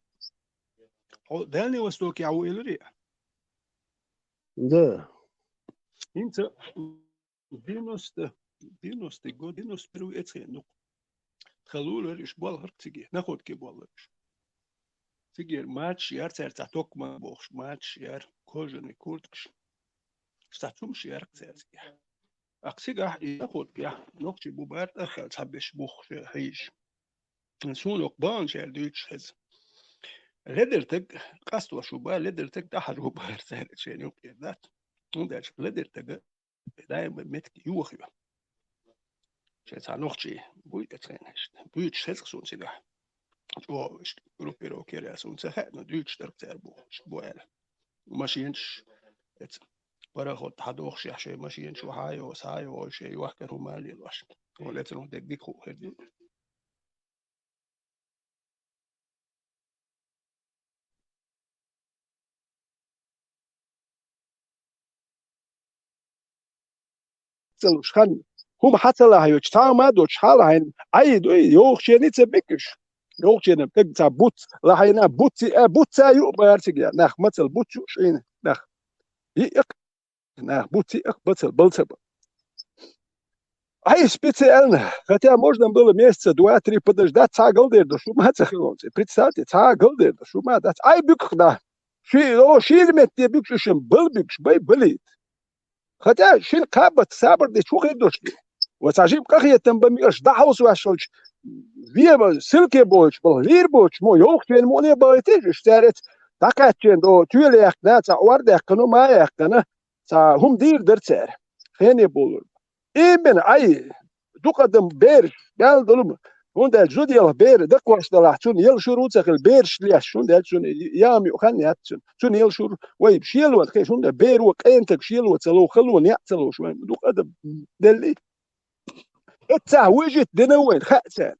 Хьо Дальний Востокехь ву элира? Да. ХӀинца девяносто, девяностый год, девяносто первый эцхен ду-кх. Тхан лулара уьш болхарг циге, находке боллар уьш. Цигера мачаш яр цаьрца, токма бохуш, мачаш яр, кожаный курткаш. Цхьа цумаш яр-кх цаьрца. Ахь цигахь и находкехь нохчий бу бара, тӀаккха цхьаберш бух хьийзаш. Суна окху баханчара дуьйцуш хеза. Ледара таг къастош ву бара, ледара таг тӀаьхьара ву бара цаьрга шайна юкъера дац. ХӀунда аьлча ледара тага даим бен меттиг йохайо. Шайн цхьа нохчий буй эцхен иштта. Буьйцуш хеза-кх суна цигахь. ЧӀогӀа иштта группировка яра суна ца хаьа, но дуьйцуш дара-кх цара бу, иштта бу аьлла. Машенаш, эца, пароход хьадохушехь шайн машенаш ву хьайо, схьайо, шайн йохкар хӀума а лелош. Вон эцархо дерг дика хуур хир ду. Ца луш хан. ХӀума хьан ца лахьайочу, цхьа хӀума а доцуш хьалахьийна, Ӏай дуй, йовхачерний ца бигаш. Йовхачерна таг ца буц лахьийна, буц а, буц а ю а бара цига, нах мацал буц ю шайна, нах. И Нах буци а бацал, бал ца ба. Ай, специально, хотя можно было месяца два-три подождать, цхьа галдер до шума ца хилонца. Представьте, цхьа галдер до шума дац. Ай, буькх да. Ши, о, шийл метте буькш ушам, бал буькш, бай балит. Хотя шин кабат сабар де чухир дошли. Ва ца жим кахетам ба миаш да хаус вашалч. Веба силке боч, бал лир боч, мо йох чен мо не байтеш, штерец. Такачен до тюле яхна, ца ордехкана, ма яхкана. Цхьа хӀума дийр дара цара. Хене болур. Именно, ай, дукха адам бераш, баьл долу ма. ХӀунда аьлча зуда ялх бер, дакхош далахь, цунна ял шур ву ца хила, бераш леш, хӀунда аьлча цунна яам ю хан яц цунна. Цунна ял шур, вай, шелон хеш, хӀунда беро къентаг шело ца ло, хало неӀ ца лош, вай, дукха адам делли. Эццахь вуьжит дина вайн, хаьа царна.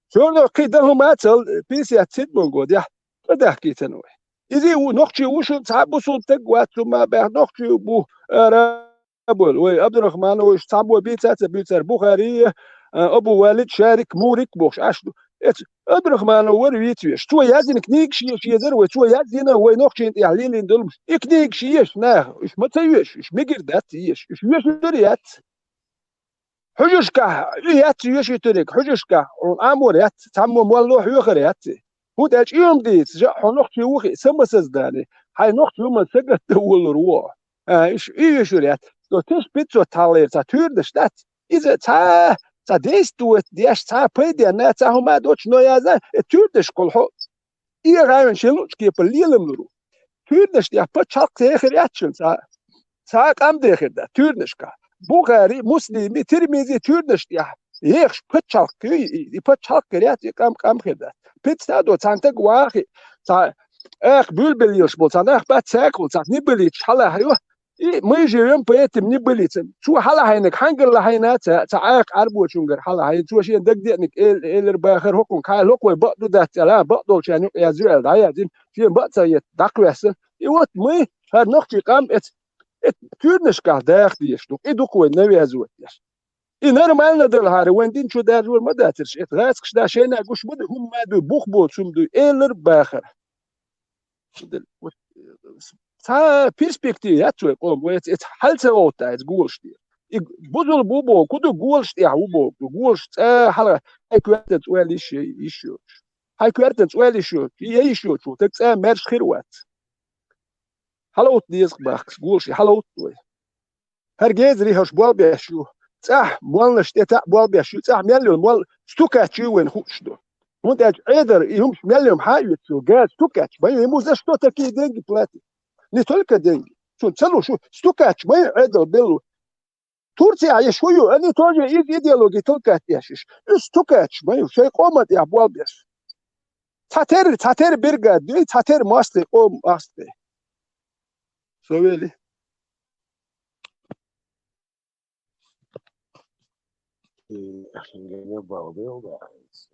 Всё равно кхин дан хӀума цал, пятьдесят седьмой годехь, тӀадахкийцан вай. Иза ву, нохчий ву шун, цхьа бу сун таг вац, цу ма баьхна, нохчий бу, ара, Абул, вай Абдурахманович, цхьабо бийца а ца буьйцар, Бухари, а, Абу Валид, Шарик, Мурик бохуш, аш ду. Эц Абдрахманов вара вийца веш. Цо яздина книгаш еш езар вай, цо яздина вай нохчийн тӀехь лелийна долу. И книгаш еш наха, уьш ма ца веш, уьш мегар дац еш, уьш веш яц. Хьуьжаршкахь и яц веш ю терек, хьуьжаршкахь хьуна Ӏамор яц, цхьаммо молло хьоьхар яц. ХӀунда аьлча и хӀума дийца, жа хьо нохчий ву хи, самосоздание, хьайн нохчий хӀума сагатта волур ву. А, уьш и вешур яц. Со теш пиццо таллера цхьа туьйранаш дац. Иза цхьа, цхьа действовать деш, цхьа пайденна, цхьа хӀума доцуш но яза, э, туьйранаш кхул хьо. И гӀайван шен луучу кепара лелам лур ву. Туьйранаш тӀехь пачхьалкх техар яц шуна цхьа. Цхьа а къам дехар дац, туьйранашкахь. Бухари, Муслими, Тирмизи туьйранаш тӀехь. Ехаш пачхьалкх, и, и, и пачхьалкх хир яц, и къам, къам хир дац. Пиццадо, цхьана таг вахи, цхьа, ах, буьлбелла йолуш болу, цхьа нах бац, цаьргахула, цхьа нибаллича хьала хьайо, И мы живём по этим небылицам. Цо хьалахьайниг хьангалла хьайна ца, ца Ӏаьракх Ӏарбочунгара хьалахьайна. Цо шен дагадеаниг эл-, элар бахар хӀокхунга хьайла хӀокху вай бакъ ду дац аьлла, бакъдолчарна юкъа яз ю аьлла, дӀаяздина, шен бакъ ца етта, дӀакхоьссина. И вот мы, хӀара нохчий къам эца, эца туьйранашкахь даха дезаш ду. И ду-кх вай навязывать деш. И нормально дала хьара, вайн дин чу даржор ма дацарш, эца гӀаскаш да шайна гуш ма ду, хӀумма ма дуй, бух боцу хӀума дуй, элар бахар. Шуьдал, вот, э, цхьа перспектива яц вай къоман, вай эц-, эц хьал ца гӀовтта, эц голаш тӀера. И бузул бу боху, ку ду голаш тӀехь ву боху, ду голаш цӀа хьала, хьай коьртан цӀоьл йиш йой, йиш йоцуш. Хьай коьртан цӀоьл йиш йоцуш, я йиш йоцуш, таг цӀа маьрша хир вац. Хьаловтта деза бахкас, голаш и хьаловтта вай. ХӀара гезари хӀорш болх беш ю. ЦӀахь молланаш тӀе таӀ болх беш ю. ЦӀахь мел йолу молла стукач ю вайна хууш ду. ХӀунда аьлча Ӏедал и хӀумаш мел йолу хьан а оьцу, газ стукач ма ю. Ему за что такие деньги платят? Не только деньги. Цунна ца луш ю, стукач ма ю Ӏедал белло. Турция а еш хӀу ю, они тоже из идеологии толкать деш иш. Уьш стукач ма ю, шайн къоман тӀехь болх беш. Цхьа тера, цхьа тера биргада дуй, цхьа тера мостагӀий, къоман мостагӀий. Со вели. И генерал Балбел, да,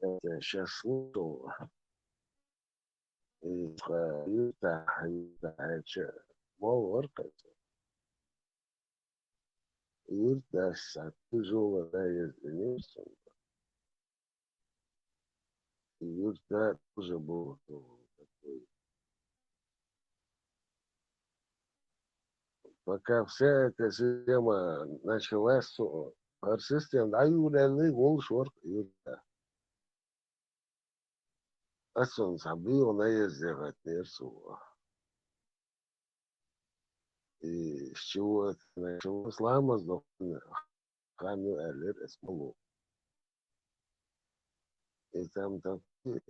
это щас слушал. И тха юртахь, юртахь, ча, мол вар кхета. Юртахь са тяжело наездинешься. Юртахь тоже был такой. Пока вся эта система началась, то, система, да, Юля, ну, гол шорт, Юля. А сон сам был наезд сделать, не рисовал. И с чего это началось? Лама сдохла, хами алир эсмалу. И там такие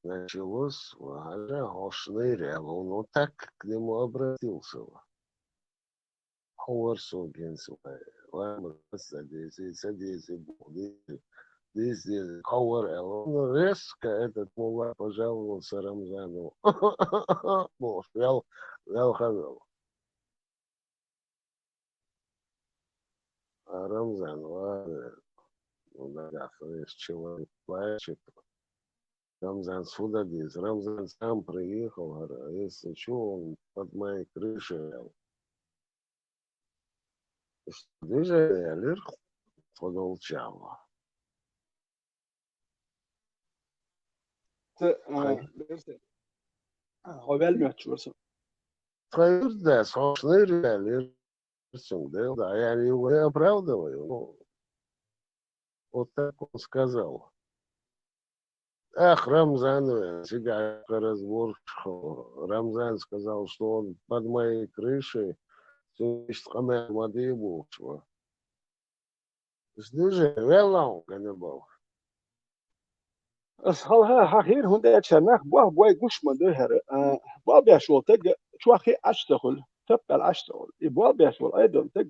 началось, ага, Хошный Рял. Он вот так к нему обратился. Ховар со генсу, ламаз ца дези, ца дези, бу дези, дези, дези, ховар аьлла. Ну, резко этот мулла пожаловался Рамзану. Бо, вял, вял хавел. А Рамзан, ладно, ну, да, да, есть человек, плачет. Рамзан сюда здесь. Рамзан сам приехал, говорю, а если чё, он под моей крышей. Движение лир подолчало. Т-, а, Хай. Берсе. А, хо вел мёч варсо. Хайр да, сошныр вел, да, я его не оправдываю, но вот так он сказал. Ах, Рамзан, э, сигака разборчик. Рамзан сказал, что он под моей крышей, то есть къамел мадибу, что. Снижение веллал гана бал. Ас хьалха хьахийра, хӀунда аьлча нах бох бой гуш ма ду хӀара. А, бал беш волу таг чохь хи Ӏаш ца хуьлу, тапкъал Ӏаш ца хуьлу. И бал беш волу айдон таг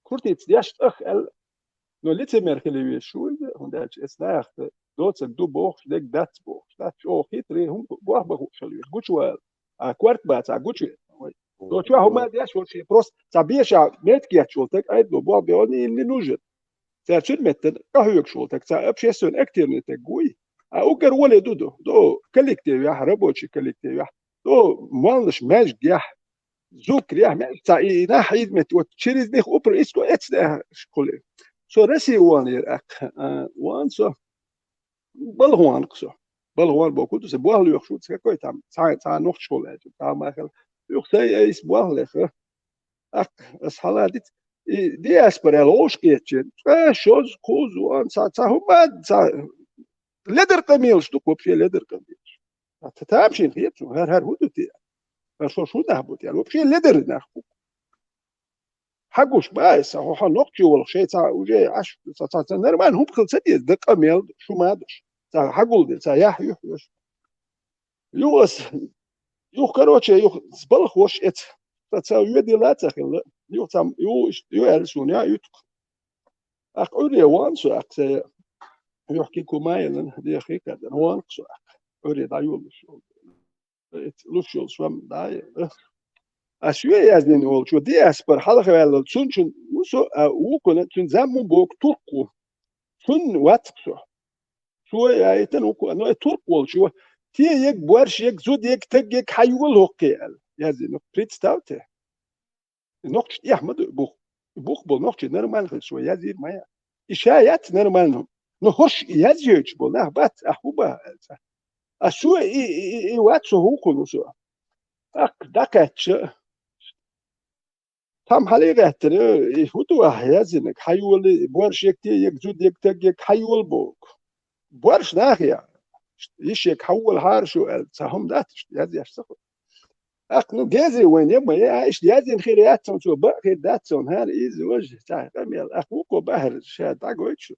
Куртица деш тӀах аьлла, но лицемер хила везаш ву иза, хӀунда аьлча эцу нахах доцург ду бохуш, дерг дац бохуш, дац чӀогӀа хитрий, хӀума бохба хууш хила веза, гучувала, а, корта баца гучу веза. Со чохь хӀума деш волу шен просто цхьа беша метка етташ волу таг айдо боху беонна и не нужен. Цара цуьнан меттана къахьоьгуш волу таг, цхьа общественно активный таг вуй, а уггар воле ду ду, ду коллективехь, рабочий коллективехь, ду молланаш маьжгехь, зукрехь, мел ца и нах хьийзамет, вот через них упр-, иско эцна аьлла школе. Со Россия вон яр аккха, а, вон со. Балхван со. Балхван боку, со бохлуьйхуш ву, цхьа кой там, цхьа, цхьа нохчо лаьжу, там махал. Юх сай айс бохлеха. Ак, ас хьаладит. И диаспора лош кечен. Цхьа шоз, куз, вон, цхьа, цхьа хӀума, цхьа ледер къамелаш ду, вообще ледер къамелаш. А та там шин хет, хар, хар хӀу ду те. Хар шо шу нах бу те. Вообще ледер нах бу. Хьагуш ба, са хьо, хьо нохчи волу, шей ца уже аш, ца, ца, ца нормально хӀума хила ца деза, да къамел, шу ма душ. Ца хьагул де, ца яхь юх, юш. Юхас, юх, короче, юх, балхош эц. Ца, ца, ю дела ца хила. Юх, ца, ю, ю, эл сун, я, ютк. Ах, уре ван су, ах, ца, юх, ки кумайлан, де хи кадан, ван су, ах. Уре да юлуш. Луш йолу сом дай. А соьяздина волчо диаспор хьалха ваьлла, цун чун ву со, а вукуна цун зам мун бок туркху. Цун вацк со. Со яйтан вуку, но и турк волчо, те ег, борш ег, зуд ег, таг ег, хьайвал хокке аьлла. Яздина, представьте. Нохча тӀех ма ду, бух. Бух бо нохча нормально хир, со язйир ма я. И ша яц нормально. Но хӀорш язйойтуш бо, нах бац, а хӀу ба, аьлца. А со и, и, и, и вац со хӀу хулу со. Так, дакача. Там хьале гӀеттара, и хӀу ду ахьа язйинаг, хьайоли, борш ек те, ек зуд, ек таг, ек хьайол бог. Борш нах я. Иш ек хьайол хьаршу, аьлца, хӀум дац, язъеш ца ху. Ах, ну, гези вайн ма, я, иш язйин хир яццун, цо ба хир даццун, хӀара иза важа, ца, къамел, ах, вуко бахар, ша дӀагойчу.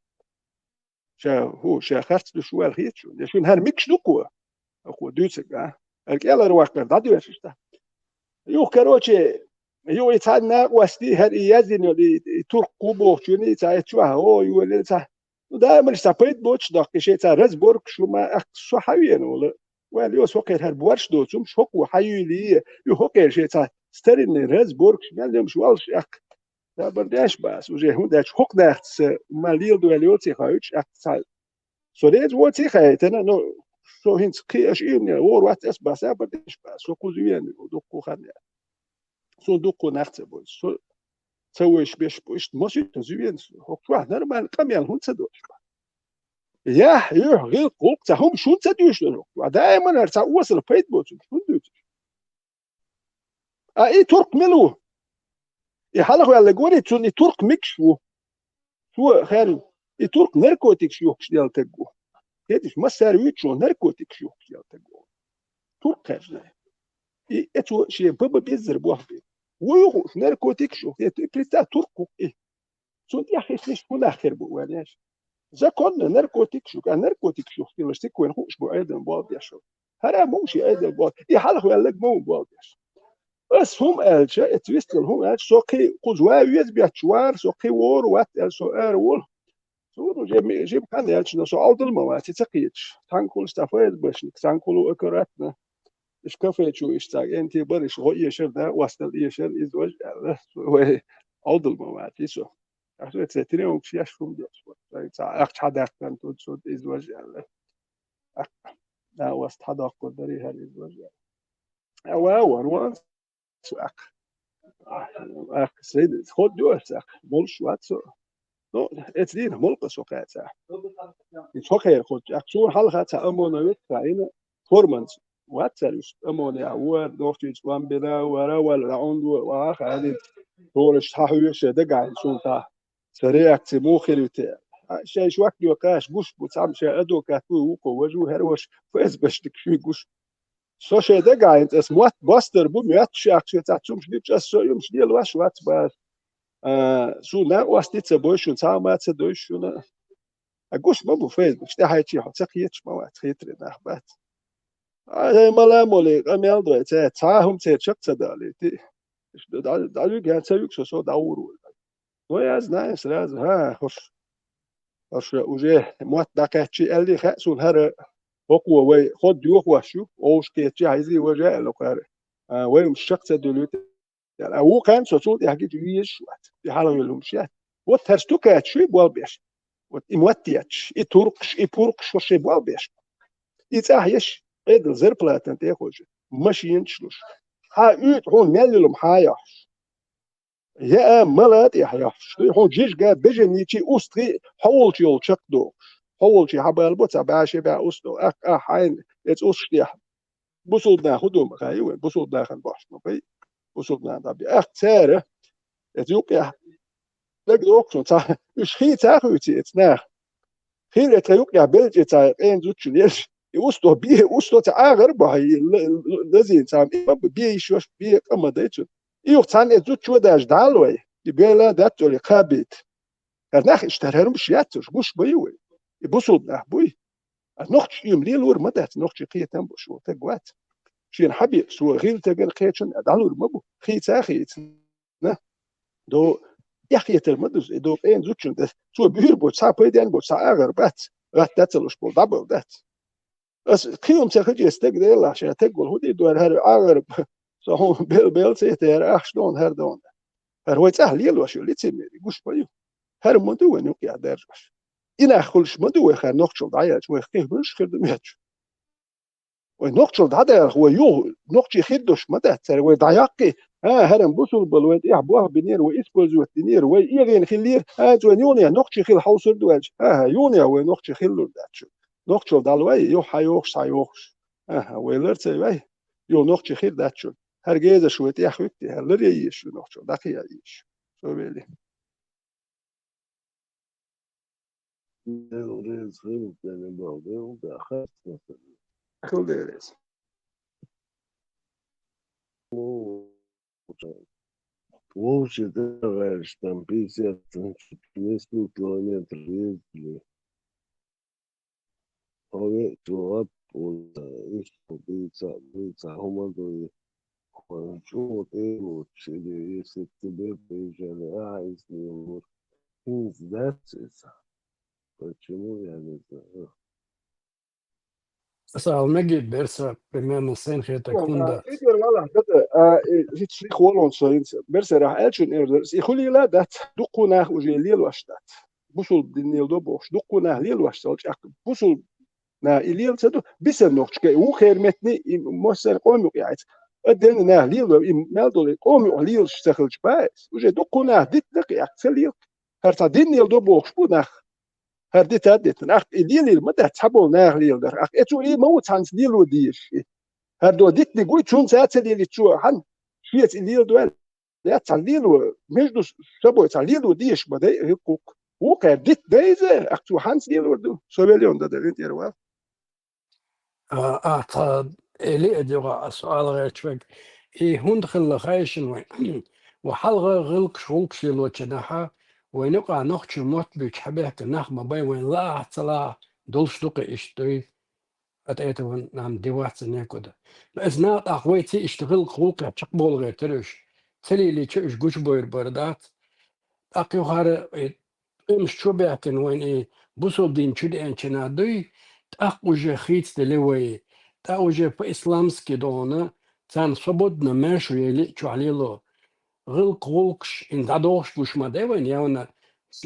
Ша, хӀу, ша харц ду шу ваьл хетчу. Я шун хӀара микш ду ко? Ахо дуьйцаг, а? Ар кӀелар ваккхар, дӀадоьшуш та. Юх, короче, ю и цхьа накъости, хӀара и язйин йол, и, и турк ку бохучуни, и цхьа эцчу ахьа, о, ю валил цхьа. Ну, даиман ша пайда боцуш доккхи, шеца разборка шу ма, ах, со хьавена волу. Ваьлла йо, со кхер хӀара борш доцу, хӀумаш хӀокхо хьаюьйлий, ю хӀокхер шеца старинный разборкаш, мел йомаш валш, ах, сабар деш бац, уже хӀун деш, хӀокху дахца, ма лела дуьйла йоций хаьуьйтуш, ах, ца. Со реза воций хаьйтана, но со хӀинца кхи аша иймане, вор вац эс бац, сабар деш бац, со кхуза вена, дуккху хан я. Со дуккху нах ца бойцу, со ца вайш беш бу, иштта масуьйтаза вена со, хӀокху чохь нормально къамел хӀун ца дош бу. Яхь, юьхь, гӀилкх, гӀуллакх ца хӀума шун ца дуьйш ду хӀокху чохь. Даиман хӀара ца осала пайда боцу, хӀун дуьйцуш? А и турк мила ву? И хьалха ваьлла гори, цунна и турк микш ву. Цо хаьрна, и турк наркотикаш юхкуш дел таг ву. Хеташ, массара вуьйцу шуна наркотикаш юхкуш дел таг ву. Турк хаьржина. И эцо шен баба беззар бохбе. Ву ю хууш наркотикаш юхкуш, и представь, турк ву и. Цунна тӀехь хисниш хӀун нах хир бу ваьнеш? Законно наркотикаш ю, а наркотикаш юхкуш дилаш цик вайн хууш бу Ӏедалан болх беш. ХӀара муш и Ӏедал бо, и хьалха ваьллаг ма ву болдеш. Ас хӀума аьлча, эцу вистал хӀума аьлча, со кхин кхуза вай веза бетташ вара, со кхин вора вац аьлла, со ара волу. Суна уже ми-, жима хан аьлча, но со Ӏовдал ма вац, и ца кхеташ. Цхьаьнгахула ста ФСБшник, цхьаьнгахула аккуратно. Иш кафе чу иш цхьа кӀентий бара, иш гӀо эшар, да, остал эшар, иза важа аьлла. Вай Ӏовдал ма вац, и со. Ахьа ца тренировкаш еш хӀума деш. Вай цхьа ахча хьадаьккхина, тут, тут, иза важа аьлла. Ах, а, вас тхьадоккхур дарий хӀара иза важа. А, ва, вар, ван, цу, ах. Ах, ах, сейд, ход деш, ах, молуш вац со. Ну, эца дийна, молкъа со кхаьца. И цо хер ход, ах, цур хьалха ца амона вет, ца ина, форманц. Вац цар уьш, амона, я, вар, дохчийц, ван бина, вара, вал, раунду, ва, ах, ани, тораш, хьа, хьуьйша, дагай, сун, та. Ца реакция муха хир ю те? А, шайн шок йоккхаш гуш бу, цхьамма шайн адвокат ву, вукхо важа ву, хӀара ваша ФСБшник шуьга гуш. Со шайн дагахь хӀинца ас мотт бостар бу, моьттуш яхча, цхьа цумаш дича, ас со юмаш лелавеш вац бац. А, суна накъостий ца бойшуна, цхьа а ма ца дойшуна. А гуш ма бу ФСБ, тӀаьхьайчи хьо ца кхеташ ма вац, хетаре нах бац. А, хӀай, мала моле, къамел дой, ца, цхьа хӀума церан чекх ца далийти. Иштта дӀа-, дӀавига, ца вига со, со дӀавур ву. Но я знаю сразу, ха, хӀорш, хӀорш уже мотт дӀакхаьччи аьлли хаьа суна хӀара, хӀокхо вай ход йохош ю, овш кхетча, хьайзий важа аьлла кхара. А, вай хӀумаш чекх ца дуьлуьйту. А вукхарна со цул тӀаьхьа гича везаш вац, и хьалхавелла хӀумаш яц. Вот хӀара стукач шуй болх беш. Вот и мотт етташ, и туркхаш, и пуркхаш, хӀорш шайн болх беш. И цӀахь еш, Ӏедал зарплатан тӀе а хойша, машинаш луш. Хьан уьйтӀа хьуна мел йолу хьан йохьуш? Я а мала тӀехь яхьаш дуй, хьо жижга бежен йичи устхи хьо волчу йолу чекхдохуш. Хьо волчу хьабалбо ца баьше баьа усту, ах, ах, хьайн, эца усташ тӀехь. Бусулб нах хӀун ду ма хаьа вайн, бусулб нахана бохьуш ма бай, бусулб нах дӀа бе. Ах, цара, эца юкъехь, дагадоху ца, уьш хи ца хуьйци эца нах. Хир эца юкъехь белча ца къен зудчун еш. И усто бе, усто ца агӀар бохьа, и л-, л-, лазийна ца, и ма бе йиш йош, бе къа ма дай цун. И юха цхьаьна эца зудчо даже дӀало вай. И бела дац цо ли кхабит. Хьар нах иштта хӀара хӀумаш яц уьш, гуш бай вай. И бусулб нах буй. А нохча ийма лелор ма дац, нохчий кхетам бу шу, таг вац. Шена хьабе, со гӀил тагана кхечун а дӀалур ма бу, хийца а хийцина. До, эхь хетар ма ду, и до къен зудчун, цо буьйр бу, цхьа пайден бу, цхьа агӀар бац, гӀатта ца луш болу, дӀабал дац. Ас кхин ца хилча, стаг делахь, ша таг волу хӀун дийр ду, хӀара агӀар, со хьуна бел, бел ца хӀара ахча дона, хӀара дона. ХӀара вай цӀахь лелош ю, лицемери, гуш ма ю. ХӀара ма ду вайн юкъехь даржош. И нах хуьлуш ма ду вай хӀара нохчалла дӀаяьлча, вай кхин хуьлуш хир ду моьттуш. Вай нохчалла дӀадалахь, вай юха нохчий хир долуш ма дац цара, вай дӀаяккхи, а, хӀара бусулб бала вайн тӀехь бохь бинера, вай использовать динера, вай эгӀина хиллера, а, цо вайн юханехь нохчий хила хьовсур ду аьлча, а, юханехь вай нохчий хиллур дац шу. Нохчалла дӀалавай, юха хьан йохуш, схьа йохуш. Аха, вай лар ца вай, юха нохчий хир дац шу. ХӀара гезаш вай тӀехь хуьттий, хӀара лар яй езаш шу нохчалла, дӀакхий яй езаш шу. Со вели. Дел реза хила, дена бал дел да, хастмаса. Хила дел реза. Вовчи дагӀаьраш там пятьдесят, несколько километров ездили. Хьо веача гӀап, иштта бийца, бийца хӀума дуй, хьо чӀогӀа тӀе лоцуш, или если б тебе приезжали, а, если лучше. ХӀинца дац иза. Почему, я не знаю. Аса ала мегий берса, примерно, сайн хетарг хӀунда дац? Эгер валахь, дада, а, и, хӀинца ших волон со хӀинца. Берсарахь аьлчун эр, и хуьлийла дац, дуккху нах уже лелош дац. Бусулба дин леладо бохуш, дуккху нах лелош цал чӀаккха. Бусулба нах и лела ца ду, бисар нохчка, и ву хер меттани, и моссар къоми юкъ яйца. Отдельно нах лела, и мел долу, и къоми юкъ лелаш ца хилча баьс. Уже дуккху нах дитта кхиаккха ца лела. ХӀара цхьа дин леладо бохуш бу нах. ХӀара дита а дитта. Нах и лелийла ма дац, цхьаболу нах леладар. Ах, эцу и ма ву цхьанца лело дезаш и. ХӀара до дитта гуй, цунца а ца лелийчо, хьан шеца и леладо аьлла. Я цхьа лело, между собой цхьа лело дезаш ма дай, гӀиллакх-гӀуллакх. Вукхара дитт дай иза, ах, цо хьанца лелор ду? Со веллион дан дан вин тӀера вал. А, а, цхьа, эли а дегӀа, а, суал гӀерташ вег. И хӀунда хилла хаьшина вайн? Ва хьалха гӀиллакхаш, гӀуллакхаш лелочу нахьа, вайн юкъа нохчий мотт буьйцу хьабехка нах ма бай, вайн лаахь а, ца лаахь а, долуш ду кхин иштта дуй. От этого нам деваться некуда. Но иза нах тӀаккха вайца иштта гӀиллакх-гӀуллакхехь чекхбовла гӀертара уьш. Ца лелийча уьш гучубойр бара дац. ТӀаккха юхара, э, къемаш чу баьхкина вайн и бусулба дин чу деанчу нах дуй, тӀаккха уже хийцаделла вай. ТӀаккха уже по-исламски догӀана, царна свободно маьршо яйла чохь лело. ГӀиллакх-гӀуллакхаш, и дӀадохуш гуш ма дай вайн, явна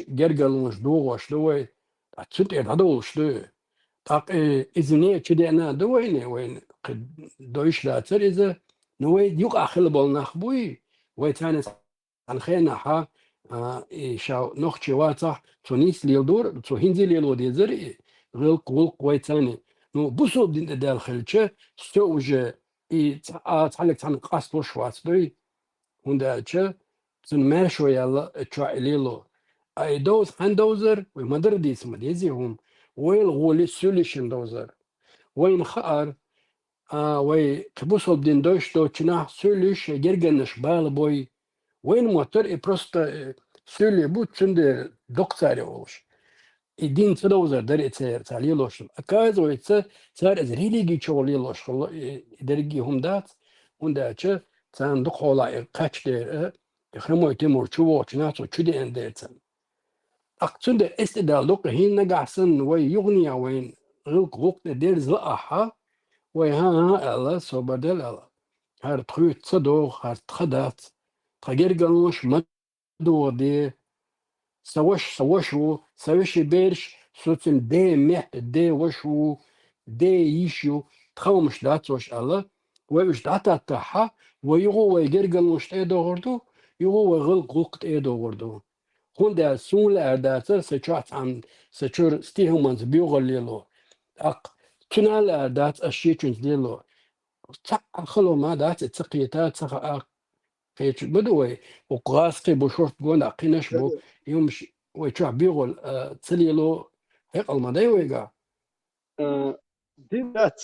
гергарлонаш догӀуш ду вай. Ткъа цу тӀера дӀадолуш ду. ТӀаккха, э, иза не чу деана ду вайна, вайна кхин дойш дацара иза. Ну, вай юкъахь хилла болу нах буй, вай царна цхьана хенахьа, а, и ша нохчий вацахь, цо нийса леладора, цо хӀинца а лело дезара и гӀиллакх-гӀуллакх вай царна. Ну, бусулба дин тӀе даьлла хилча, всё уже, и ца-, а, цхьаьнниг цхьаьнниг къасталуш вац дуй. ХӀунда аьлча цунна маьршо яьлла чохь и лело. А и довза хьан довзар, вай ма-дарра дийца ма дезий хӀума. Вайл гӀоли суьллишина довзар. Вайна хаьара, а, вай кхин бусулба дин дойш доцчу нах суьллиш шайн гергарнаш бала бой. Вайна моттара и просто, э, суьллий бу, цундела доккха царе волуш. И дин ца довзар дара и церан, цара лелош. Оказывается, цара иза религи чохь лелош хилла, и, и дерриге хӀума дац, хӀунда аьлча царна дукха хьолахь и кхаьчдера, и Хрема Тимур чу вогӀучу нах цо чу деана дера царна. ТӀаккха цундела эс тӀе далла дукха хӀинца нагахь санна вай юханехьа вайн гӀиллакх-гӀуллакх тӀе дерза лаахьа, вай хӀан-хӀан аьлла, собар дел аьлла. ХӀара тхуьйца ца догӀу, хӀара тхан дац, тхан гергарнаш ма догӀу де. Сан ваша, сан ваша ву, сан вешин бераш, со цуьнан ден метта ден ваша ву, ден йиш ю, тхан хӀумаш дац ваша аьлла, вай уьш дӀататтахьа, вай юха вай гергарнаш тӀе а догӀур ду, Юха вай гӀалгӀай гӀулакх тӀедогӀур ду. ХӀунда аьлча суна лаьара дацар, са чохь цхьана, са чуьра стигалманца боьгӀал лело. ТӀаккха цуьнан лаьара дац, ас шечуьнца лело. Цхьа а хало ма дац, и ца кхета, ца хаа кхечу ма ду вай. ХӀокху гӀазкхий бу, шорта гонах кхинаш бу, юмаш вай чохь боьгӀал, а, ца лело хьекъал ма дай вайга. Э, дин дац,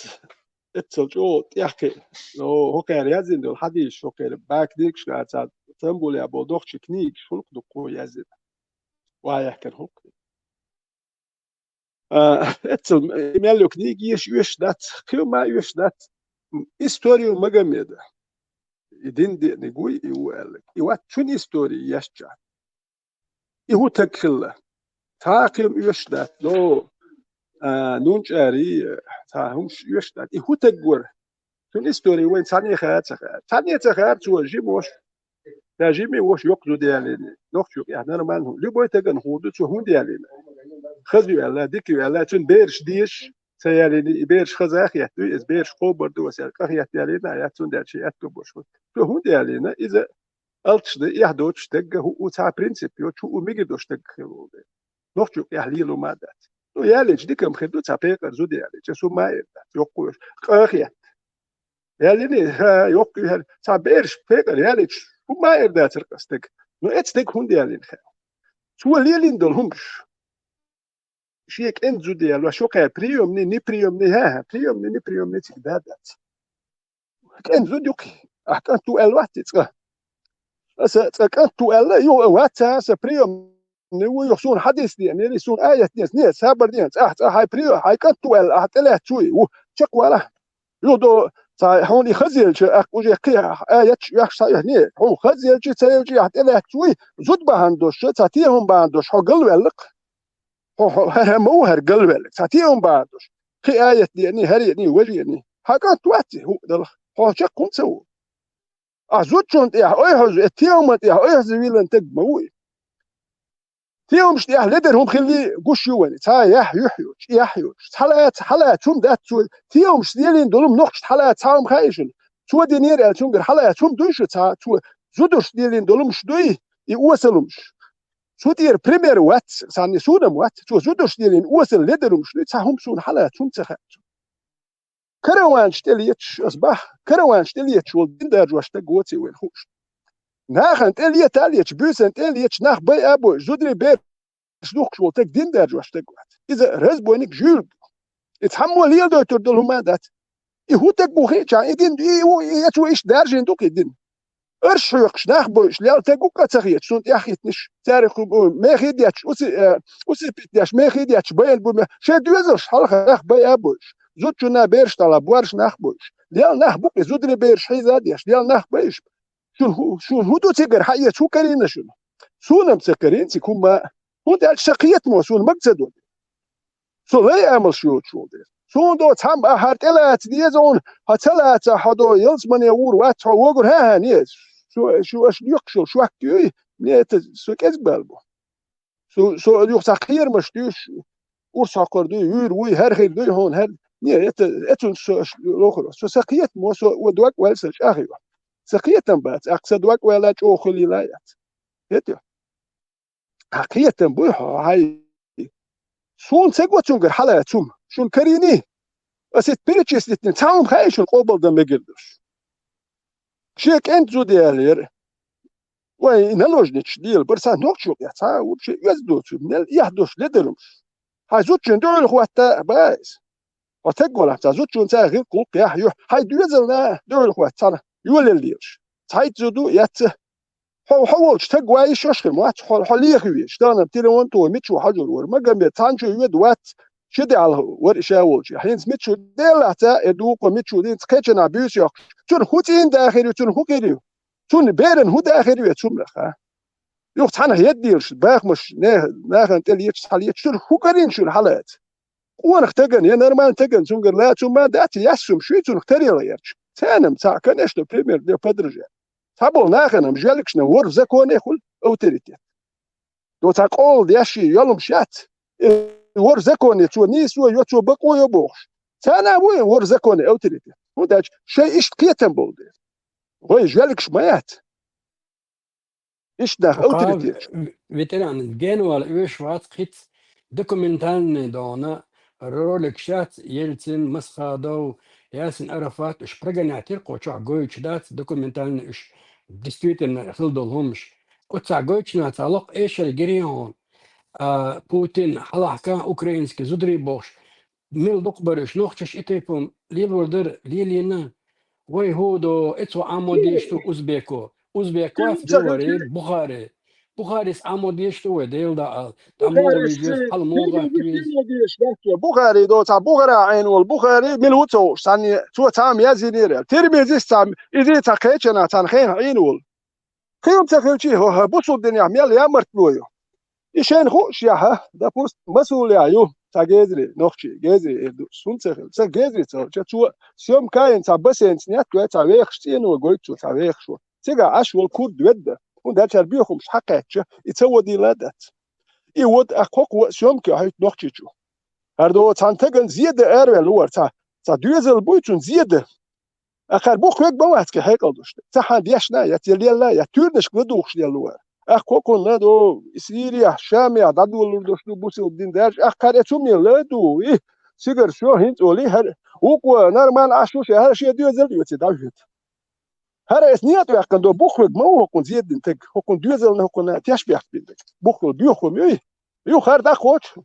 эццал чӀогӀа тӀехь кхин. Но хӀокхара яздина долу хьадисаш, хӀокхара баккхийчу нахаца, Стамбулехь болу нохчийн книгаш хӀунда ду-кх яздина? Вай яхкина хӀокху. А, эццал, и мел йолу книга еша оьшуш дац, кхин ма оьшуш дац. Историю Магомеда. И дин деаниг вуй, и ву аьлла. И вац цуьнан истори ешча. И хӀун таг хилла? Цхьа а кхин оьшуш дац, но, а, нунчӀарий, цхьа хӀумаш оьшуш дац. И хӀун таг вара? Цуьнан истори вайна цхьанне а хаьа ца хаьа. Цхьанне а ца хаьара цо, жима волуш. Ша жима волуш йоккха зуда ялийна. Нохчо юкъехь нормально хӀума. Любой стагана хуур ду, цо хӀунда ялийна. Хаза ю аьлла, дика ю аьлла, цуьнан бераш дезаш ца ялийна, и бераш хаза а хеттий, иза бераш кхобур ду аса аьлла, къахетта ялийна, а яц, цундела шен аьтто болуш ву. Цо хӀунда ялийна, иза алцаш дан, эхь доцуш стаг а, хӀуъу цхьа принцип йоцуш, хӀуъу мегар долуш стаг хилла волу дела. Нохчо юкъехь лело ма дац. Ну, ялийча дика-м хир ду, цхьа пекъар зуда ялийча, аса хӀума ма эр дац, йоккха ю аьлла, къахетта. Ялийний, ха, йоккха ю хӀара, цхьа бераш пекъар ялийча, хӀума ма эр дацара-кх аса стага. Ну, эцу стага хӀунда ялийна хаьа? Цо лелийна долу хӀумаш. Шен кӀентан зуда ялош, хӀокхара приёмный, неприёмный, хӀа-хӀа, приёмный, неприёмный цига да дац. КӀентан зуда ю-кх и. Ахь кӀант ву аьлла вац и цкъа? Аса цкъа кӀант ву аьлла, юха вац аса приёмный ву, юха суна хьадис деанера, суна аят деанера, не, сабар деанера, цкъа, цкъа хьайн приё-, хьайн кӀант ву аьлла, ахь тӀелаьцна вуй, ву, чекхвала. Юха до, цхьа хьуна и хазъелча, ахь уже кхин аяташ оьхуш схьаоьху, не, хьуна хазъелча, ца елча, ахь тӀелаьцна вуй, зуда бахьана долуш, цхьа техам бахьана долуш, хьо галваьлла-кх. Хьо, хьо, хьан ма ву хӀара галваьлларг, цхьа техам бахьана долуш. Кхин аят деанний, хӀара еанний, важа еанний. Хьан кӀант вац и, хӀуъа далахь. Хьо чекх хӀунда ца ву? Ахь зудчунна тӀехь ойхьаза, э, техаман тӀехь ойхьаза виллина стаг ма ву и. Техамашна тӀехь ледара хӀума хилла гуш ю вайна. Цхьа яхь юьхь йоцуш, яхь йоцуш. Цхьа лаьца, хьалаьца хӀума дац цо. Техамашца лелийна долу хӀума нохчашна хьалаьца цхьа хӀума хаьа шуна? Цо динера аьлла, цуьнгара хьалаьца хӀума дуй шу цхьа? Цо зударшца лелийна долу хӀумаш дуй, и осал хӀумаш. Цу тӀера пример вац, царна суна-м вац, цо зударшца лелийна осал ледарумаш дуй, цхьа хӀума суна хьалаьца хӀума ца хаьа цо. Караванаш тӀе леташ, ас бахьа, караванаш тӀе леташ волу дин даржош стаг воций вайна хууш. Нахана тӀе лета а леташ, буьйсанна тӀе а леташ, нах байа а бойуш, зударий бераш духкуш волу стаг дин даржош стаг вац. Иза разбойник, жуьйрг ду. И цхьаммо леладойтур долу хӀума а дац. И хӀун стаг бу хиъча, и дин, и, и, и, и, цо иштта даржийна ду-кх и дин. Арш хьоькхуш нах бойуш, лел стаг ву-кх ца хеташ, цунна тӀаьхьахӀиттинарш, цаьрга хӀу-, бу, мехий детташ, уси-, э, усыпить деш, мехий детташ байъина бу ме-, шайн доьзалш хьалха нах байа а бойуш, зудчунна бераш талла, борш нах бойуш. Лел нах бу-кх и зударий бераш хьийза а деш, лел нах байуш. Шуна хӀу-, шуна хӀун ду цигара хьаэца, хӀун карийна шуна? Суна-м ца карийна цига хӀумма. ХӀунда аьлча сан кхетамо суна мага ца до. Со лай амалш йоцуш волу дела. Суна до цхьамма ахьар тӀелаца деза хьуна, хьо ца лаца, хьо до ялсамане вур вац, хьо вогур хӀа-хӀа не. Шу, шу аша доькхуш йолу шок юй, мне это со кӀезиг бала бу. Со, со юха цхьа кхерамаш дуьйш, урс хьокхур дуй, вуьйр вуй, хӀара хир дуй хьуна, хӀара. Не, это, эцунца со аша лохур. Со сан кхетамо, со о дог ваьлла сан чӀагӀйо. Сан кхетам бац, аккха сан дог ваьлла чӀогӀа хуьлийла яц. ХӀета ю. Хьан кхетам буй хьо, хьай? Суна ца го цуьнгара хьалаьца хӀума. Шуна карийний? Аса итт перечислитни, цхьа хӀума хаьий шуна къобалдан мегар долуш? Шен кӀентан зуда ялера. Вай, и наложницаш дела, бара сан нохчо кхехь, цхьа а вообще оьзда доцу, мел эхь долуш ледарумаш. Хьайн зудчун дуьхьал хӀотта а баьза. Хьо стаг валахь, цхьа зудчун цхьа гӀиллакх, гӀуллакх яхь ю, хьайн доьзална дуьхьал хӀотта цхьана йолалла лелаш. Цхьайтта зуда яц а. Хьо, хьо волчу стаг ван йиш йолуш хир ма вац, хьо, хьо леха везаш. Тахана телефон тухур мича ву хьожур вара. Магомед, цхьана чу йоьду вац, ши де хьалха вара и ша волчу. ХӀинца мича ву, Делахь ца, э, дукха мича ву, хӀинца кхечанахь буьйса йоккхуш. Цунна хӀун цӀийна дахар ю, цунна хӀун хир ю? Цунна беран хӀун дахар ю цумрах, а? Юха цхьаьнах еддийлаш, бахамаш, не, нахана тӀе леташ, цхьа леташ, цунна хӀун карийна шуна хьалаца? Къонах тагана, я нормальный тагана, цуьнгара лацум ма дац, яссум шуй цунах тарела гӀерташ. Царна-м цхьа, конечно, пример для подражания. Цхьаболу нахана-м жоьллигашна ворхӀ законе хуьлу авторитет. До цхьа къола деш и йолумаш яц. И ворхӀ законе цо нийсо йо, цо бакъо йо бохуш. Царна а ву и ворхӀ законе авторитет. ХӀунда аьлча шайн иштта кхетам болу дела. Вай жоьллигаш ма яц. Иштта нах авторитеташ. Ветеран генвал уьш вац кхиц документальный дона ролик шац Ельцин, Масхадов, Ясин Арафат уьш прогонять йир кхо чохь гойтуш дац документальный уьш действительно хила долу хӀумаш. Оццахь гойтуш нахаца локх эшар гире хьуна, а, Путин хьалахка украинский зударий бохуш, мила дукха бара уьш нохчаш и тайпа лелор дара, лелийна. Вай хӀу до, и цо Ӏамо деш ду узбеко. Узбек вац, Бухари, Бухари. Бухарис Ӏамо деш ду вай, Дела да ала. Бухарис хьал муха веза? Бухари до, цхьа Бухара Ӏийна волу Бухари, мила ву ца хууш, цхьанне, цо цхьа ма яздинера. Тирмизис цхьа, иза цхьа кхечанахь цхьана хенахь Ӏийна волу. Кхин ца хилчий, хӀо, хӀо, бусулба динехь мел ямартло ю. И шайна хууш яхьа, допустим, масул яхь ю, цхьа гезри, нохчий, гезри эр ду, сун ца хилча, цхьа гезри ца хилча, цо съёмка йина цхьа бассейнца нетта вай, цхьа вехаш цӀено гойту цо, цхьа вехаш ву. Цигахь Ӏаш волу курд ведда, хӀунда аьлча боьхамаш хьакхаьчча, и ца водийла дац. И вот а кхокхо съёмка хьуьйту нохчичу. ХӀара до цхьана тагана зеда араваьлла вара цхьа, цхьа доьзал буй цунна зеда. Акхар бу хьоьга ма вац кхин хьекъал долуш. Ца хьан дешна, я ца лелла, я туьрнашка ладугӀуш лелла вара. Ах кхокхунна до, Сирия, Шамехь дӀадолалур долуш ду бусулба дин дарж, ах кхар эцу мелла ду, и, сигар шо, хӀинца оли, хӀара, вукхо, нормально Ӏаш ву ше, хӀара шен доьзал йоьций дӀавоьду. ХӀара эс некъ ваьккхина до, бу хьоьга ма ву хӀокхунна зедина таг, хӀокхунна доьзална, хӀокхунна тешбехк бина таг. Буххула боьхам юй, ю хӀара дӀакхочу.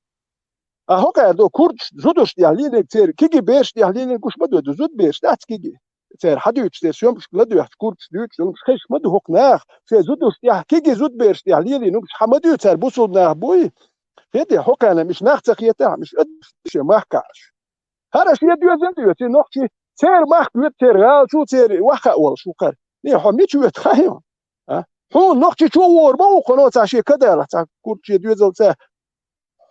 А хӀокхара до курдаш, зудаш тӀехь лелийна церан, киги бераш тӀехь лелийна гуш ма ду, зуда бераш дац киги. Церан хьадуьйцуш, церан съёмкашка ладоьгӀча курдаш дуьйцуш, хӀумаш хезаш ма ду хӀокху наха, шайн зудаш тӀехь, киги зуда бераш тӀехь лелийна хӀумаш хьан ма дуьйцу цара бусулба нах буй? Хети, хӀокхарна миш нах ца хетахь, миш аддаш шен махкахьаш. ХӀара шен доьзал а доьций нохчий, церан махка воьду, церан гӀала чу, церан ваха а волуш ву кхара. Не, хьо мича воьду хаьий хьуна? А? Хьуна нохчи чу вора ма ву кхуно цхьа шен кадалахь, цхьа курд шен доьзал ца.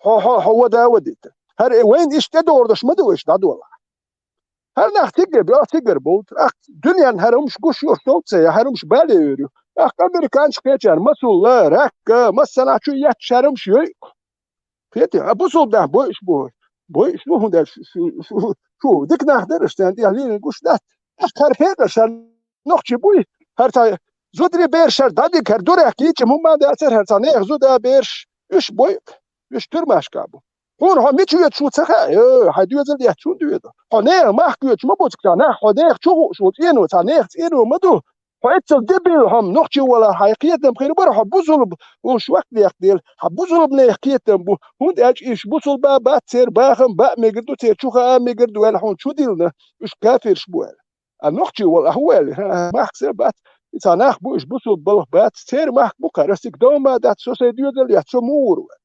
Хьо, хьо, хьо вада а вадита. ХӀара э вайна иштта тӀедогӀурдаш ма ду вайша дӀадолахь. ХӀара нах циггар бе, циггар болт. Ах, дуьненна хӀара хӀумаш гуш йолуш долу ца я, хӀара хӀумаш бале йойр ю. Ах, американчу кхечара масулла, ракка, массанахь чу етташ хӀара хӀумаш йойу. Кхетий, а бусулба нах бойуш бу. Бойуш бу, хӀунда аьлча шу, шу, шу, шу дика нах дара, аш царна тӀехь лийна гуш дац. Ах, хӀара хьекъаш, хӀара нохчи буй, хӀара цхьа зударий бераш хӀара дӀадига, хӀара дурехь кийча хӀумма а дацара, хӀара цхьа нехан зуда бераш, уьш бойу, уьш туьрмашка бу. Хьуна хьо мича воьдуш ву ца хаьа, э, хьайн доьзал етташ хӀунда воьду? Хьо нехан махка воьдуш ма бу цкъа нах, хьо нехан чу хууш ву цӀено, цхьа нехан цӀено ма ду. Хьо эццал дебил хьо-м нохчи валахь, хьайн кхетам хир бара, хьо бусулба волуш ваккха дехка дела, хьан бусулба нехан кхетам бу, хӀунда аьлча уьш бусулба бац, церан бахам баа мегар ду, церан чу хаа мегар ду аьлла хьуна чу диллина, уьш кафираш бу аьлла. А нохчи вала ахьа ву аьлла, хӀа, махкаса бац, и цхьа нах бу, уьш бусулба балха бац, церан махка бу кхара, ас цига дов ма дац, со сайн доьзал етташ, со муха ву аьлла.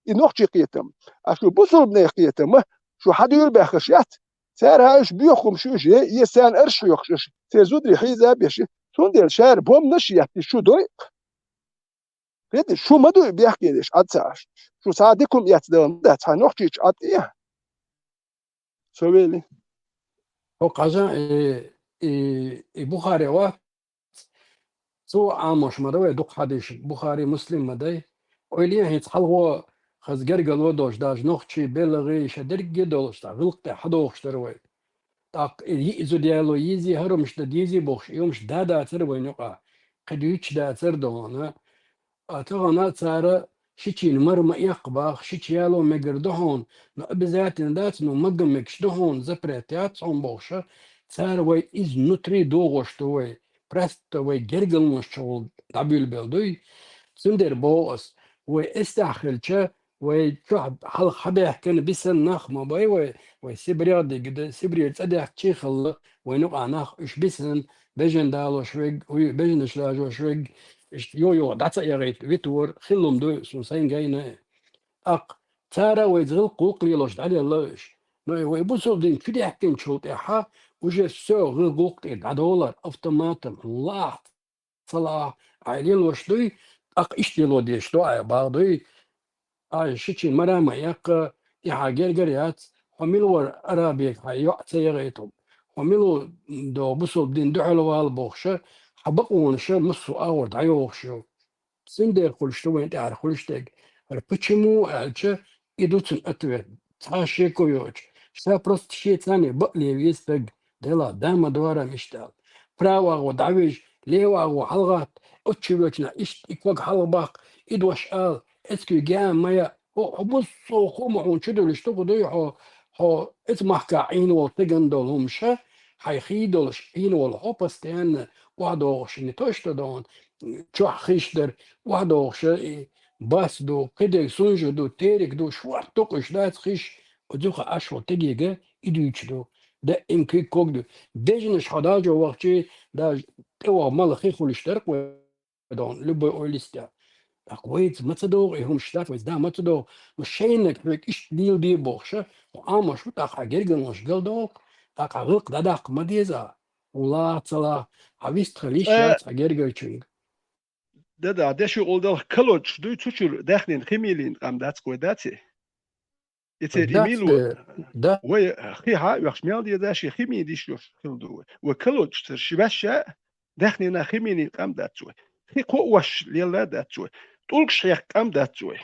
И нохчи кхетам. А шу бусулба нехан кхетам, шу хьан дуьйла баьхкаш яц? Цара хьан уьш боьху хӀумаш ю, е, е царна арш хьоькхуш, аша церан зударий хьийза а беш, цундела шара бомнаш а етташ шу дойкъа. Кхетий, шу ма дуй бехке деш, Ӏад ца Ӏаш. Шу цхьа дика хӀума эцна дала ма дац, хьайн нохчича Ӏад тӀе. Со вели. ХӀо кхажа, и, и, и Бухари вац, цо Ӏамош ма ду вай, дукха хьадийш Бухари, Муслим ма дай. Ойла е хӀинца хьалхо хаза гергало долуш, даже нохчий, белгӀий, ша дерриге долуш, цхьа гӀиллакх тӀе хьадохуш дара вай. ТӀаккха и йиъ зуда яло йийзий, хӀара хӀумаш дан дийзий бохуш, и хӀумаш да дацара вайна юкъа, кхин дуьйцуш дацара дона. А тахана цара шичийн мара ма эккха баха, шича яло мегар ду хьуна, но обязательно дац, но магам мегаш ду хьуна, запрет яц хьуна бохуша, цара вай изнутри догӀуш ду вай, просто вай гергалонаш чухула дӀабуьйлабелла дуй. Цундела боху ас, вай эстахь хилча, вай чохь хьалха хьабаьхкина бисина нах ма бай вай, вай Сибрех дигда, Сибрера цӀа даьхкичий хилла, вайна юкъа нах уьш бисина, бежан далош верг, уй, бежанаш лажош верг, иштта йо-йо дӀа ца эгӀийта витор, хиллум дуй, суна сайн гайна. ТӀаккха цара вайца гӀиллакх-гӀуллакх лелош дӀалелла уьш. Но и вай бусулба дин чу даьхкинчул тӀаьхьа, уже всё, гӀиллакх-гӀуллакх тӀера дӀадолар, автоматом, лахь, ца лахь, Ӏай лелош дуй, тӀаккха иштта лело дезаш ду Ӏай, бах дуй. Ай, шичийн мара ма эккха, и хьан гергара яц, хьо мила вара арабега хьайн йоӀ ца ягӀийту, хьо мила ву до бусулба дин дуьхьал вала бохуша, хьан бакъонаша массо а агӀор дӀайохуш ю. Цундела хуьлуш ду вайн тӀаьхьара хуьлуш дерг. ХӀара почему аьлча, и ду цуьнан ответ. Цхьа а шеко йоцуш, ша просто шен царна бакъле веза стаг, делахь да ма дора миштал. Права агӀо дӀавижа, лева агӀо хьалагӀатта, оцу чу воьлча нах, иштта и ког хьалха баккха, и дош ала, эцкуьйга ма яа, хьо, хьо бусулба хӀума хьуна чу дуьллуш ду, хӀу дуй хьо, хьо эца махкахь Ӏийна волу теган долу хӀума ша, хьайн хий долуш Ӏийна волу хьо постоянно охьадогӀуш не то что дон, чохь хиш дара, охьадогӀуш и бас ду, кхидерг сунжа ду, терик ду, шорта тукхуш дац хиш, оцу юха Ӏаш волу тегига и дуьйцуш ду. Даим куьг ког ду. Дежнаш хьо дажо вахчи, даже тӀе ваха мала хи хуьлуш дара кхо дон, любой ойла йистехь. ТӀаккха вайца ма ца догӀу и хӀумаш дац, вайца да ма ца догӀу. Ну, шайнаг хьоьга иштта лийла де бохуша, хьо Ӏамош ву, тӀаккха хьан гергарнаш галдолу, тӀаккха хьан гӀиллакх дӀадаккха ма деза. Хьуна лаха ца лаха, хьан вистхила йиш яц хьан гергарчуьнга. Да-да, деши гӀулдалх калочуш дуй, цу чуьра даьхнина хи мийлийна къам дац кхой даци? И церан и мила ву? Да. Вай хи хьа а оьхуш мел деза, ши хи мийна йиш йолуш хила ду вай. Вай калочуш цара ши ваьшша а, даьхнина хи мийна къам дац вай. Хи кхо а вош лелла а дац вай. ТӀулгаш хьекха къам дац вай.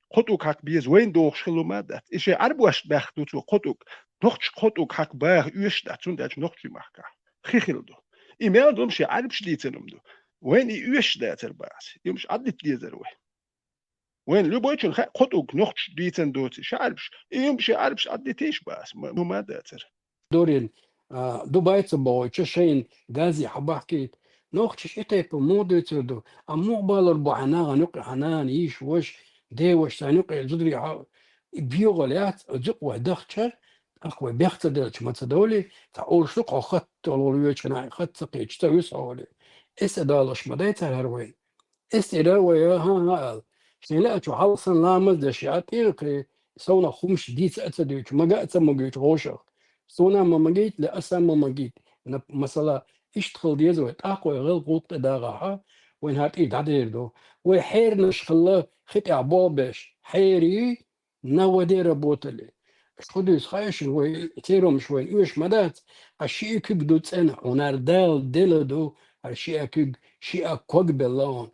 Кхо тӀулг хьакха беза, вайна дохуш хила ма дац. И шайн Ӏарбошна баьхна ду цо кхо тӀулг. Нохча кхо тӀулг хьакха баха оьшуш дац, цундела нохчий махкахь хи хила ду. И мел ду, шайн Ӏарбаш дийцина ма ду. Вайна и оьшуш дацар бац. И хӀумаш Ӏаддита дезар вай. Вайн любойчун хаьа кхо тӀулг нохчаш дийцан доций, ши Ӏарбаш, и юм ши Ӏарбаш Ӏаддитийша бац, ма, ма дацара. Дорин, а, Дубай ца бохуьйту, шайна газе хьабахкийта. Нохчаш и тайпа муха дуьйцур ду, а муха балур бу хьан нахана юкъе, хьан нана, йиша, ваша, деваша, царна юкъе зударий хьо-, и бегӀал яц, а зукъ вай дахча, тӀаккха вай бех ца делча ма ца довлий, цхьа уьш ду хьо хатта волу вечу нахе, хатта ца кхеча ца вуьсу хьо олий. Эс а далош ма дай цара хӀара вайн. Эс тӀера вай, хӀан-хӀа аьлла. Шайн лаьа чу хьалха санна ламаз деш яа тӀера кхин, совнах хӀумаш дийца а ца дуьйцу, мага а ца магуьйту гӀошах. Суна а ма магийта, ле аса а ма магийта. На-, масала, иштта хила деза вай, тӀаккха вай гӀел гӀуллакх тӀе дагӀахьа, вайн хӀара тӀе дӀадер ду. Вай хьеранаш хилла, хи тӀехь болх беш, хьерий, на воде работали. Аш хӀу дуьйцу хаьа шуна, вай церумаш вайна оьшу ма дац, ткъа шиъ куьг ду цӀена, хьунар дала дела ду, хӀара шиъ куьг, шиъ ког белла хьуна.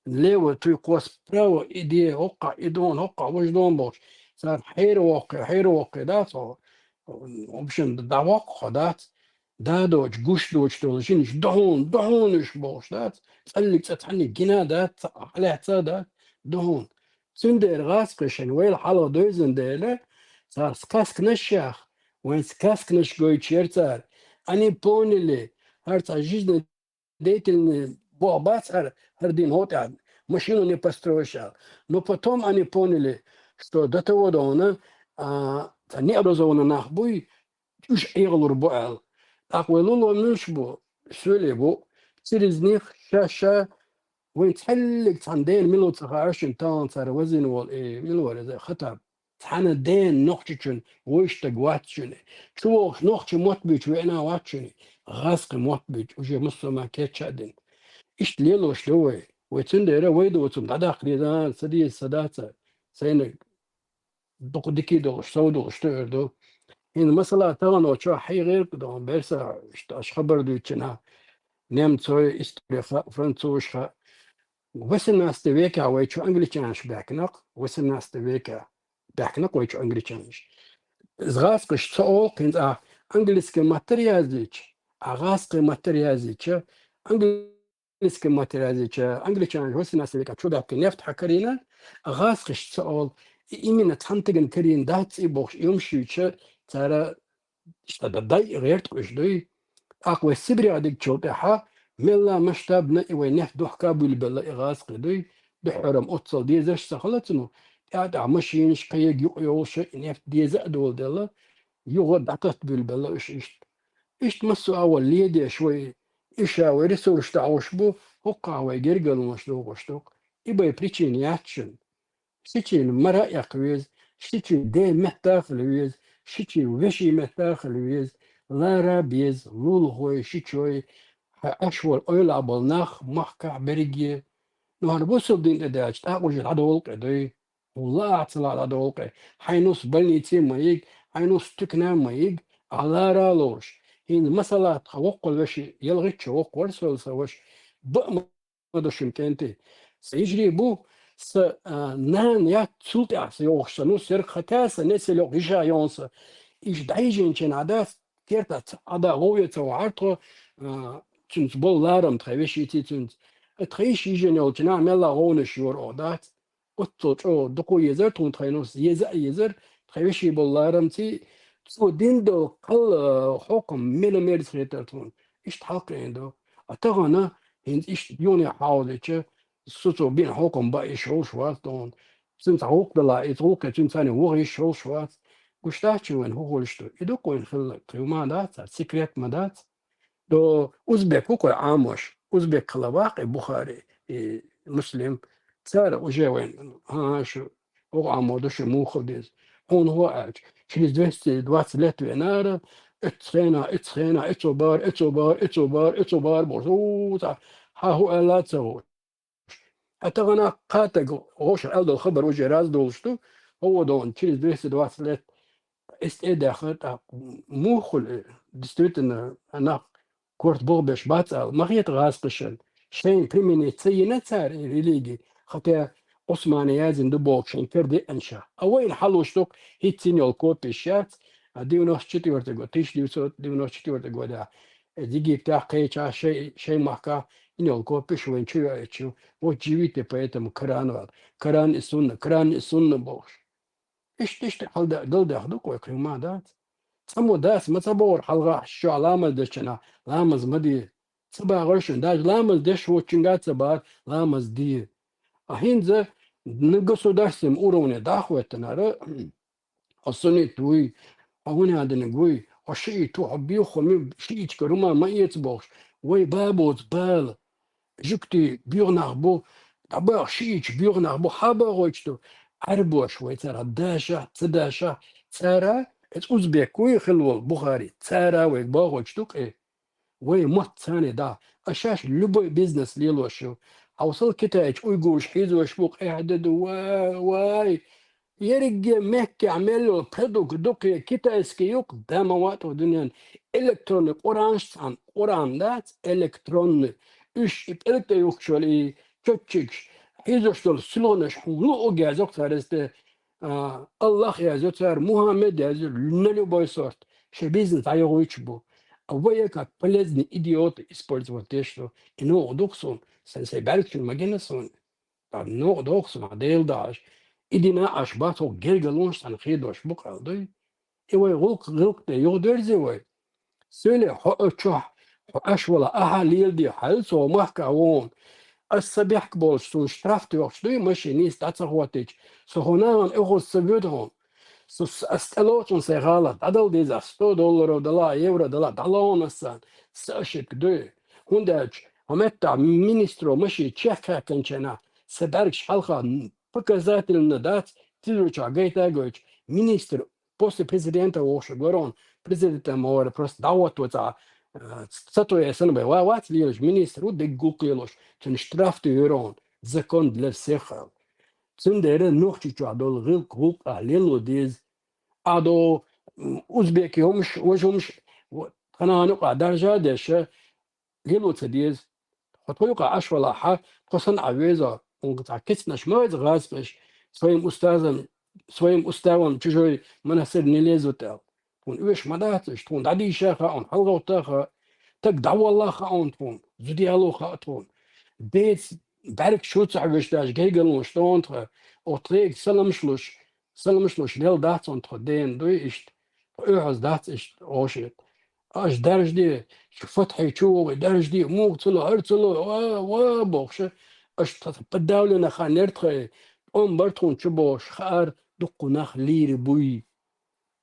Лево туй кхос право, и де, хӀоккхахь и дона, хӀоккхахь важа дона бохуш. Цара хьера воккхе, хьера воккхе дац хьо. В общем, дӀавоккху хьо дац. Да доцу, гуш доцу долу жинаш, дохьун, дохьун уьш бохуш дац. ЦӀаллиг цӀа цхьанниг гина дац, цхьа хьалаьцна дац, дохьун. Цундела гӀазкхи шайн вайла хьалха девзина дела, цара сказканаш яха, вайн сказканаш гойтуш яра цара. Они поняли, хӀара цхьа жизнедеятельный боху бац хӀара, хӀара дин хӀо тӀехь, машину не построишь аьлла. Но потом они поняли, что до того дона, а, цхьа необразованный нах буй, уьш Ӏехалур бу аьлла. ТӀаккха вай луло муьлш бу, соьле бу, через них ша-ша вайн цхьаллиг цхьана дена мила ву ца хаьа шуна, тахана цара вазина волу, э, мила вара иза, Хатаб. Цхьана дена нохчичун вуй стаг вац шуна. Чу вохуш нохча мотт буьйчу веана вац шуна. ГӀазкхи мотт буьйчу, уже муссурман кеча а дина. Иштта лелош ду вай. Вай цундела вай доцург дӀадаккха деза, ца деза, ца даца. Сайна дукха дикий долуш, сов долуш туьур ду. ХӀинца масала тахана чохь хьийгӀира ду, берса, иштта аша хабар дуьйцучу нах, немцой, история хаьа, французаш хаьа. Восемнадцатый векехь вай чу англичанаш баьхкинакх, восемнадцатый векехь баьхкинакх вай чу англичанаш. ГӀазкхаш ца олу, хӀинца английский маттара яздича, а гӀазкхи маттара яздича, англи- английский маттара яздича, англичанаш восемнадцатый векехь чу баьхкина нефть хьакарийна, а гӀазкхаш ца олу, и именно цхьана теган карийна дац и бохуш, и хӀума шуьйча, цара иштта дай гӀерташ дуй. ТӀаккха вай Сибрех дигчул тӀаьхьа, мелла масштабна и вай нефть духка буьлбелла и гӀазкхи дуй, дуьххьара-м оццал дезаш ца хала цунах, тӀаьхь-тӀаьхьа машинаш кхайга юкъа йолуша и нефть деза а доладелла, юха дӀататта буьлбелла уьш иштта. Иштта массо а агӀор ледеш вай, иша вай ресурс дӀахьош бу, хӀоккхахь вай гергалонаш дохуш ду. И бай причина яц шуна. Шичийн мара а эккха веза, шичийн ден метта а хила веза, шичийн вешийн метта а хила веза, лара а беза, лулахой, шичой, хьан Ӏаш волу ойла а болу нах, махкахь берриге. Ну, хӀара бусалба дин тӀе даьлча, тӀаккха уже дӀадолу кхе дуй. Хьуна лаахь ца лаахь дӀадолу кхе. Хьайн нус больнице а ма йига, хьайн нус туькна а ма йига, ахьа лара а лоруш. ХӀинца масала тхан воккхал веши, ялхитта шо воккха вара сол сан ваша. Баа ма ду шуна кӀентий. Сан йижарий бу, сан, а, нана яц, цул тӀаьхьа сан йогӀуш сан нус яра, хата сан несел йоккха йиша йогӀун сан. Иша дӀайижинчийн Ӏа дац, кертаца Ӏа да гӀове ца вахьара тхо, а, цуьнца болу ларам тхайн вешийций цуьнца. Тхайш йижина йолчу наха мелла гӀовнаш йора оха дац. Оццул чӀогӀа дукха езар тхуна тхайнус, еза а езар, тхайн веший болу ларамций, цо дина долу кхалла хьокхам мела-мерза хетар тхуна. Иштта хьалкхиъна ду. А тахана, хӀинца иштта юхне хьалдича, со цо бина хьокхам бан иша хӀуш вац тхуна. Цуьнца гӀуллакх дала, иза гӀуллакхе цуьнца цхьаьна ваха йиш хӀуш вац. Гуш дац шуна вайн хӀун хуьлуш ду? И ду-кх вайн хилла, тхуна ма дац, секрет ма дац. До узбек ву кхой Ӏамош, узбек хила ваккхий Бухари, и Муслим. Цара уже вайн, хӀан, шу, оха Ӏамо ду шу муха деза. Хьуна хӀун аьлча, через двести двадцать лет венара, эцу хена, эцу хена, эцо бар, эцо бар, эцо бар, эцо бар, бохуш, у, цхьа, хьан хӀун аьлла ца гӀуш. Ткъа тахана кхатаг гӀошах аьлла долу хабар уже раз долуш ду, хӀун ду, через двести двадцать лет эс тӀе а даьхна, тӀаккха муха хуьлу, действительно, нах корта бохбеш бац ала, ма хета гӀазкхашна, шайна применить ца йина цара и религи, хотя Ӏусмане яздина ду боху шайн кара деъанча. А вайна хьалуш ду-кх, хӀинца йина йолу копиш яц, а девяносто четвёртый год, тысяча девятьсот девяносто четвёртый годехь, э, Египтехь кхечахь шай, шайн махкахь йина йолу копиш вайна чу йоуьйтуш ю. Вот живите по этому Коран вал. Коран и сунна, Коран и сунна бохуш. Иштта, иштта хьалда-, галдаьхна ду-кх вай, кхин ма дац. Цхьаммо дац, ма ца бохура хьалха, чохь ламаз дечу нах, ламаз ма де. Ца бахара шуна, даже ламаз деш воцчуьнга а ца бахара, ламаз де. А хӀинца на государственном уровне дӀахӀоьттинарг, хьо суннит вуй, хьо хӀун яздинарг вуй, хьо шиӀит ву, хьо боьха, хьо ми-, шиӀиташкара хӀума ма эца бохуш, вай ба боцу бала. Жуьгтий боьха нах бу, дӀабаха шиӀиташ боьха нах бу, хьан бахойтуш ду? Ӏаьрбош вай царах дашахь, ца дашахь, цара, иза узбек вуй хилла волу Бухари, цара вайга бахойтуш ду-кх и. Вай мотт царна дӀа. А шаьш любой бизнес лелош ю. Хьовсал, Китайчу уйгураш хьийзош бу, къаьхьа де ду, вай, вай. Ерриге Меккехь мел йолу продукт ду-кх и, китайский ю-кх, да ма ваьа тхо дуьненан. Электронный Къуранаш цхьаьна, Къуран дац, электронный. Уьш и пӀелг тӀе юхкуш йолу и чотчигаш, хьийзош долу силгӀанаш хьуна луъург яздо-кх цара иза тӀе. А, Аллах яздо цара, Мухаммед яздо, на любой сорт. Шайн бизнес дӀайохуьйтуш бу. А вай как полезный идиоты использовать деш ду. И новкъа ду-кх суна, сайн, сайн бӀаьргашна ма гина суна. Ткъа новкъа доху суна, Дела дахьаш. И дина Ӏаш бац, хӀокху гергарнаш цхьаьна хедош бу-кх аьлла дуй. И вай гӀуллакх, гӀиллакх тӀе юхадерзий вай? Суьйле хьо а чохь, хьо Ӏаш вала, ахьа леладе, хьаьл цо махка вон. Ас сан бехк болуш, суна штраф тоьхча дуй, машина нийса дӀа ца хӀоттийча, со хьо нахана оьхуз ца воьду хьуна. Со, с-, ас тӀелоцун сайн гӀалат, дӀадала деза, сто долларов дала, евро дала, дӀалоцун ас царна. Сан ошибка дуй. ХӀунда аьлча хьо меттахь министро машина чекхъяьккхинчу хенахь, сан бӀаьргаш хьалха показательно дац, телевизор чохь гайта а гойтуш, министр после президента вовшах вара хьуна, президента ма вара, просто дӀахӀотто цхьа, э, статуя санна бен ва-, вац лелаш, министр ву дерриг гӀуллакх лелош, цунна штраф тӀе йора хьуна, закон для всех аьлла. Цундела Нохчийчохь долу гӀиллакх гӀуллакх ахь лело деза. Ахь до, м, узбеки хӀумаш, важа хӀумаш, в-, тхан нана юкъахь даржа а деш, лело ца деза. Хьо тхо юкъахь Ӏаш валахь, тхо санна Ӏа веза, хьуна цхьа кицнаш ма веза гӀазкхаша, своим устазом, своим уставом чужой монастырь не лезут аьлла. Тхуна оьшуш ма дац уьш, тхуна дӀадийша а хаьа хьуна, хьалагӀовтта а хаьа, таг дӀавалла а хаьа хьуна тхуна, зуда яло а хаьа тхуна. Деца бӀаьрг чу ца хьоьжуш даже гергарнаш тхуна тхан, оха тхоьга саламаш луш, саламаш луш лелла дац хьуна тхо дена дуй иштта, тхо оьхьаз дац иштта гӀошийта. Аш даржаде, шу фатхье чу вогӀий, даржаде, муха ца ло, хӀара ца ло, ва, ва, бохуша, аш тха подавлена хан яра тхай, тӀом бар тхуна чу бохуш, хаьара дуккха нах лийр буй.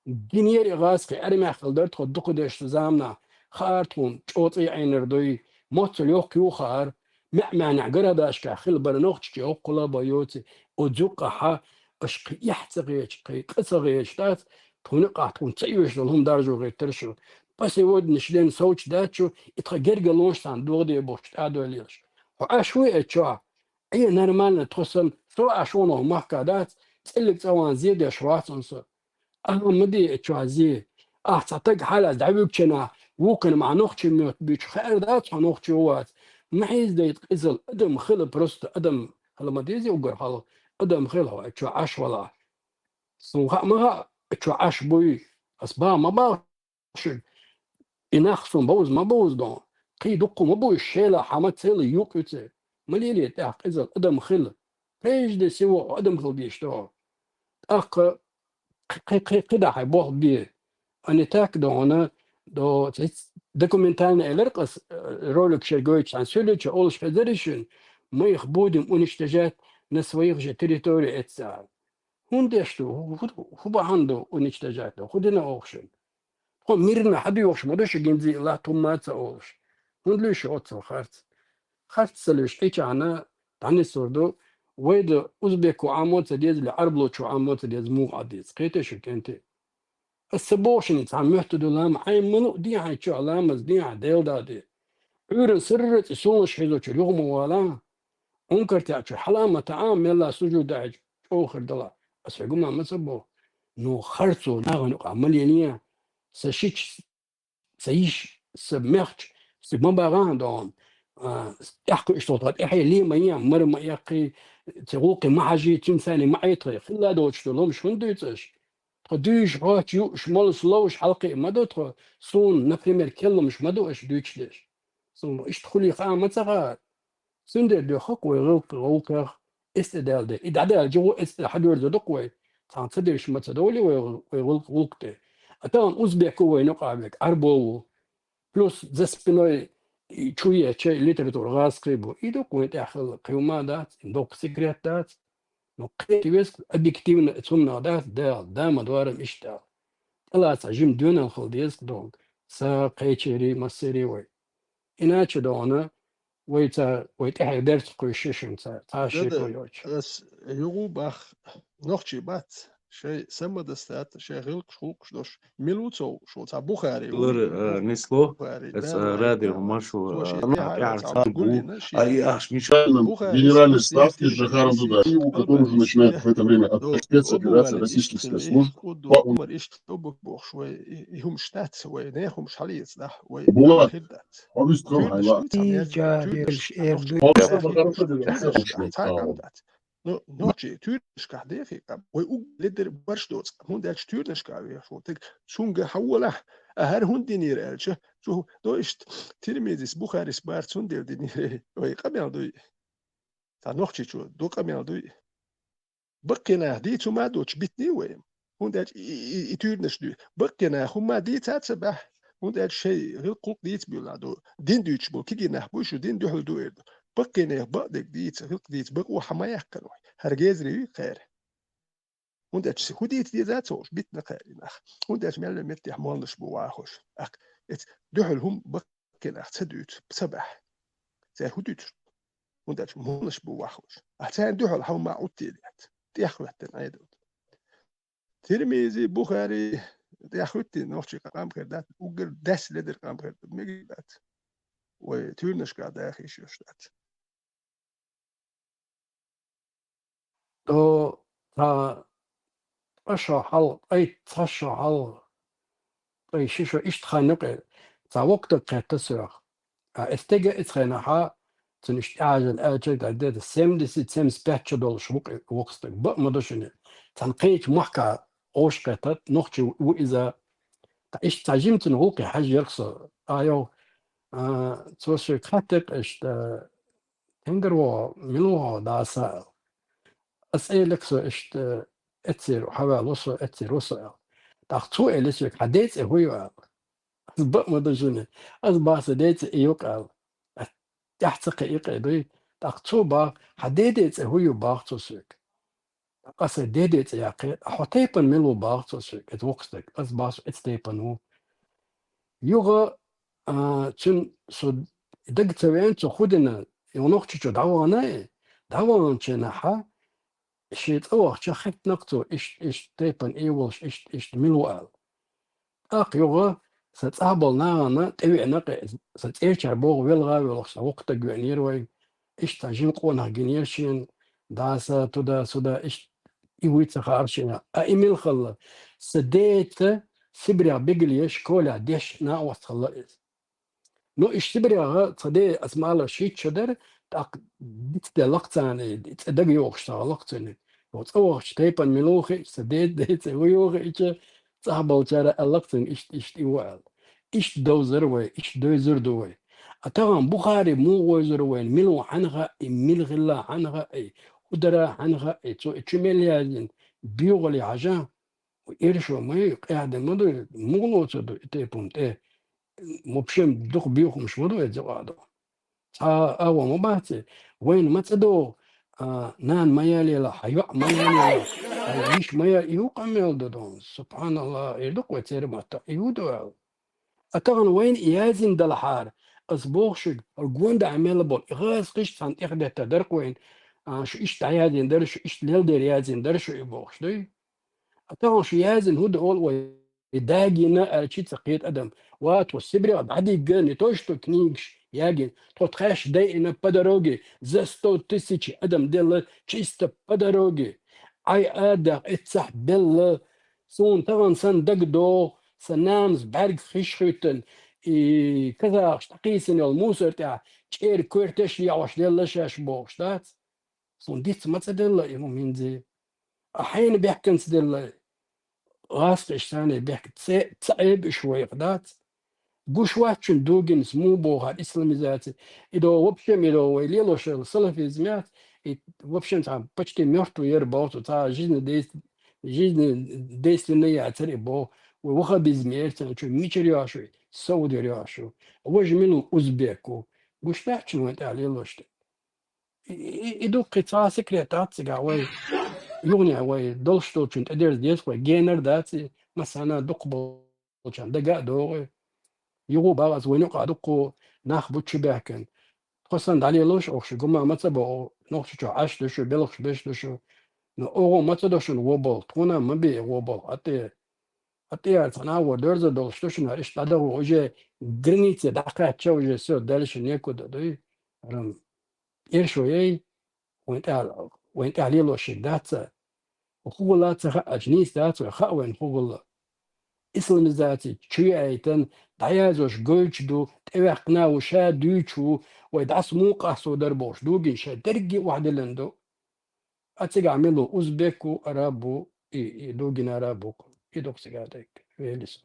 Гинера и гӀазкхи, армехь хила дара тхо дукха дешна заманахь, хаьара тхуна чӀоцӀе Ӏийнар дуй, моццул йоккха ю хаьара, маьӀ-маьӀнехь гарадашкахь хила бара Нохчийчохь йоккхула а бан йоций, оцу юккъахьа аша кхин эхь ца гӀеча, кхин къа ца гӀеча дац, тхуна юкъахь тхуна ца оьшуш долу хӀума даржо гӀиртара шу. По сегодняшний день совцуш дац шу, и тхан гергарнаш цхьаьна догӀа де бохуш тӀадойллаш. Хьо Ӏаш вуй оцу чохь? Э, нормально, тхо санна, со Ӏаш ву хьуна махка дац, цӀиллиг цӀа ван зе деш вац хьуна со. Ахьа ма де оцу чохь зе. Ахьа цхьа таг хьалаьцна дӀавуьгучу хенахь, вукхунна мах нохчийн моьтту буьйцуш хаьар дац хьо нохчо вац. Ма хьийзадайта къизалла, адам хила просто, адам хила ма дезий уггар хьалха, адам хила хьо оцу чохь Ӏаш валахь. Суна хаа ма хаьа, оцу чохь Ӏаш буй, ас бан ма бан шуьга. И нах суна бовза ма бовза дон. Кхин дуккха ма бу уьш, шела хьан ма цела юкъ ю церан. Ма лелае тӀехь къизал, адам хила. Прежде всего, адам хила дезаш ду хьо. ТӀаккха кхи-, кхи-, кхи-, кхидӀа хьай болх бе. А не так, дохана, до, ц-, документально элар къас, э, ролик шер гойташ, цхьан суьлеча олуш хезара шуна, мы их будем уничтожать на своих же территориях эццахь. ХӀунда деш ду? ХӀу-, хӀу-, хӀу бахьана ду уничтожать ду? ХӀу дина оха шуна? Тхо мирно хьадоьхуш ма ду шу гинзи латт хӀумма а ца олуш. ХӀунда луьйш оццул харц? Харц ца луьйш, Ӏийчахьана дӀанисур ду, вай ду узбеко Ӏамо ца деза, или Ӏарбочо Ӏамо ца деза, муха Ӏа деза? Кхетий шу, кӀентий? Ас ца боху шуна, цхьа моьтту ду лама, хьайн ма луъ дехьа чохь ламаз дехьа, Делан да де. Ӏуьйранна сарра цӀе суннаш хезочуьра юха ма вала. Ӏункар таьӀча хьала ма таӀа, мелла сужуд дахьича чӀогӀа хир дала. Ас хьоьга ма ца боху. Ну, харцо нахана юкъахь ма лелийна. Сан шича, сан йиша, сан мехкача, сан ма багӀахьа дохана. А, тӀаьхьа кхуьуш долу тхьа тӀаьхье ле ма ен, мара ма эккхий, цу гӀуллакхе ма хьажий, цуьнан царний ма Ӏайтахий. Хилла доцуш долу ломаш хӀунда дуьйцу аша? Тхо дуьйш, хьоьттуш, юуш, молуш, ловш хьалакхиа ма ду тхо, суна, например, кхин ломаш ма ду аша дуьйцуш дерш. Суна иштта хуьлий хаа ма ца хаьара. Цундела дуьххьа-кх вай гӀуллакх-, гӀуллакхех эцтӀе даьлла де. И дӀадаьллача гӀо эцтӀе хьадоьрзур ду-кх вай, цхьана ца дерш ма ца довлий вай гӀу-, вай гӀуллакх-, гӀуллакх тӀе. А тахана узбеко вайна юкъахь верг Ӏарбо ву. Плюс за спиной и чу еча литература гӀазкхий бу. И ду-кх вайн тӀехь хилла, кхин хӀума а дац, и доккха секрет дац. Ну, кхета веза-кх объективно, цу хӀуманах дац, Дала, да ма дора-м иштта аьлла. ТӀелаца жима доьналла хила деза-кх догӀу. Са кхечерий, массерий вай. Иначе догӀана, вай ца, вай тӀаьхье дерца кхуьйсуш шуна ца, цхьа а шеко йоцуш. Ас югӀу бах, нохчий бац, шайн са ма дастат, шайн гӀиллакхаш-гӀуллакхаш долуш, мила ву цо, шу цхьа Бухари ву. Лара, э, несло, Бухари, эс, да, э, да, ради да, гӀумаш ву, цо э, шен ну, тӀаьхьа тӀаьхьа цхьа цхьа бу, гуллина, шен а, и ахш мича Бухари генеральный ставки Джохаром Дудаевым, который уже начинает в это время отпускать с операции российских спецслужб. Умар иштта ду бу бохуш, вай и, и хӀумаш дац, вай нехан хӀумаш хьалаэца дахь, вай хир дац. Була, хӀун вистхал хьайла? Туьрнаш ду, цхьа мерза, туьрнаш, а, нохчий, цхьа къам дац. Ну, нохчий, туьрнашкахь дехий къам, вай уггар ледара барш доцу къам, хӀунда аьлча туьрнашкахь вехаш волу стаг, цуьнга хьан волахь, а хӀара хӀунда динера аьлча, цо, до иштта, Тирмизис, Бухарис бара цундела динера, вай къамел дуй. Цхьа нохчичо ду къамел дуй. Баккхий нах дийца хӀума а доцуш битиний вай? ХӀунда аьлча и, и, и, и туьрнаш дуй. Баккхий нах хӀума дийца а ца баьхьа, хӀунда аьлча шайн гӀиллакх-гӀуллакх дийца буьйлахь ду. Дин дуьйцуш болу кегий нах буй шу, дин дуьхьал ду эр ду. Баккхий нехан бакъдерг дийца, гӀиллакх дийца бакъо хьан ма яьккхина вай? ХӀара гезаре юй кхара? ХӀунда аьлча хӀун дийца деза а ца хууш битина кхара и нах? ХӀунда аьлча мел меттехь моллаш бу вахош. Аккха эца дуьхьал хӀума баккхий нах ца дуьйцу, ца баьхьа. Цара хӀун дуьйцуш? ХӀунда аьлча моллаш бу вахош. А царна дуьхьал хьан ма Ӏуттий дац. ТӀеххӀоьттина Ӏедал. Тирмизи, Бухари тӀеххӀуьттий нохчий къам хир дац, уггар дас ледара къам хир дац, мегар дац. Вай туьрнашкахь даха йиш йолуш дац. То цхьа ткъа шо хьал, ткъе цхьа шо хьал, ткъе ши шо иштта хан юкъе, цхьа воккха стаг кхетта соьх. А эцу стега эцу хенахьа, цуьнан иштта тӀаьхьажал аьлча, дӀа де, семьдесят, семьдесят пять чу долуш ву-кх и воккха стаг. Бакъ ма ду шуна. Цхьана кхечу махка Ӏош кхетта, нохчи ву иза. Ткъа иштта цхьа жима цуьнан гӀуллакхе хьаьжира-кх со. А йо, а, цо соьга хаьттира-кх иштта, Тенгар ву хьо, мила ву хьо, даса? Ас элира-кх со иштта, эццера хьаваьлла ву со, эццера ву со аьлла. ТӀаккха цо элира соьга, хьан ден цӀе хӀун ю аьлла. Ас бакъ ма ду шуна, ас бах сан ден цӀе и ю-кх аьлла. Ас тӀаьхьа ца кхиа и къе дуй. ТӀаккха цо бах, хьан ден ден цӀе хӀун ю бах цо соьга. Ас сан ден ден цӀе яьккхи, хьо тайпана мила ву бах цо соьга, эцу воккха стаг. Ас бах со эцу тайпана ву. Юха, а, цуьнан со дага ца веана, цо хӀун дина, и нохчичо дӀавахана, дӀаваханчу хенахьа, шен цӀа вахча хаттина-кх цо, иштта, иштта тайпана и волуш, иштта, иштта мила ву аьлла. ТӀаккха юха сан цӀахь болу нахана тӀевеана-кх, сан цӀерачара боху велха а воьлхуш, сан воккха стаг веанера вайга. Иштта цхьа жима къонах гинера шена, даса, туда-сюда, иштта и вуй ца хаьара шена. А и мила хилла? Сан деца Сибрех бегал еш, школехь деш накъост хилла иза. Ну, иштта Сибрех цхьа де, ас ма-аллара, шийтта шо дара, тӀаккха диц делла-кх царна, и цӀе дага йохуш ца хилла-кх цуьнан. Йо, цӀа вахча тайпана мила ву хиъча, сан де, де цӀе хӀун ю хиъча, цӀахь болчара аьлла-кх цуьнга, иштта, иштта и ву аьлла. Иштта довзара вай, иштта девзар ду вай. А тагӀан Бухари мугӀа вайзар вайна, мила ва хьанна хаьа, мила хилла хьанна хаьа, хӀу дара хьанна хаьа, цо и чу мел яздина, боьхале хьажа, эршо ма ю, къаьхьа ма ду, мугӀа лоцур ду и тайпа хӀума тӀе. Вообще дукха боьхамаш ма ду из юкъа ду. Цхьа агӀо ма бац, вайна ма цӀа догӀу, а, нана ма ялийла, хьа йоӀ ма ялийла, хьа йиша ма я, и юкъа мел ду ду. СубхьаналлахӀ, эр ду-кх вай церан маттахь, и ю ду аьлла. А тахана вайна и яздина далахьара, ас боху шуьга, хӀара гондахьа мел болу и гӀазкхаш цхьана тӀехдеттар дара-кх вайна, а, шу иштта дӀаяздина дара, шу иштта леладер яздина дара шу и бохуш дуй? А тахана шу яздина хӀун ду олу вай? И дагийна аьлча ца кхета адам. Ва, тхо Сибрех дӀадигга, не то что книгаш ягийна, тхо тхаьш дайина по дороге, за сто тысяч адам делла чисто по дороге. Ӏай адах эццахь белла, суна тахана санна дагадогӀу, сан нанас бӀаьрг хиш хӀуьттина, и казахаш дӀакхийсина йолу мусар тӀехь чӀеран коьрташ лехьош делла шаьш бохуш дац? Суна диц ма ца делла и хӀума хӀинца. А хьайна бехканца делла, гӀазкхаш царна бехк ца, ца Ӏеба уьш вайх дац. Гуш вац шуна Дугинас муха боху хӀара исламизаци. И до, в общем, и до вай лелош йолу салафизм яц. И, в общем, цхьа почти мёртвый яра боху цо, цхьа жизнедейст-, жизнедейственный яцара и боху. Вай ваххабизм яра царна, чу мичара йош ю, Саудера йош ю. Важа мила ву, узбек ву. Гуш дац шуна вайн тӀехь лелош дерг. И, и, и ду кхин цхьа секрет дац цигахь вай, юханехь вай долуш долчун тӀедерза деза вай, генар дац и, массарна дукха болчарна дага а догӀу. Юха а боху ас, вайн юкъахь дуккха нах бу чу баьхкина. Тхо санна дӀалелош, оха шу гума ма ца боху, Нохчийчохь Ӏаш ду шу, белхаш беш ду шу. Но оха ма ца до шуна вон болу, тхуна а ма бе вон болу, хӀаъ те. ХӀаъ те яра цхьана а вон дерза долуш ду шуна, иштта дӀадахо уже граница дӀакхаьчча уже, всё, дальше некуда дуй. Рам. Эршо яй, вайн тӀехь, вайн тӀехь лелош шег дац ца. ХӀун хилла ца хаьа, ача нийса дац вай, хаьа вайна хӀун хилла. Исламизаци чу яйтан, дӀаязош гойтуш ду, тӀеваьккхина ву, ша дуьйцуш ву, вай дӀаса муха къасо дара бохуш, Дугин ша дерриге охьадиллина ду. А цигахь мила ву, узбек ву, араб ву, и, и Дугин араб ву, и ду-кх цигахь дерг, велис.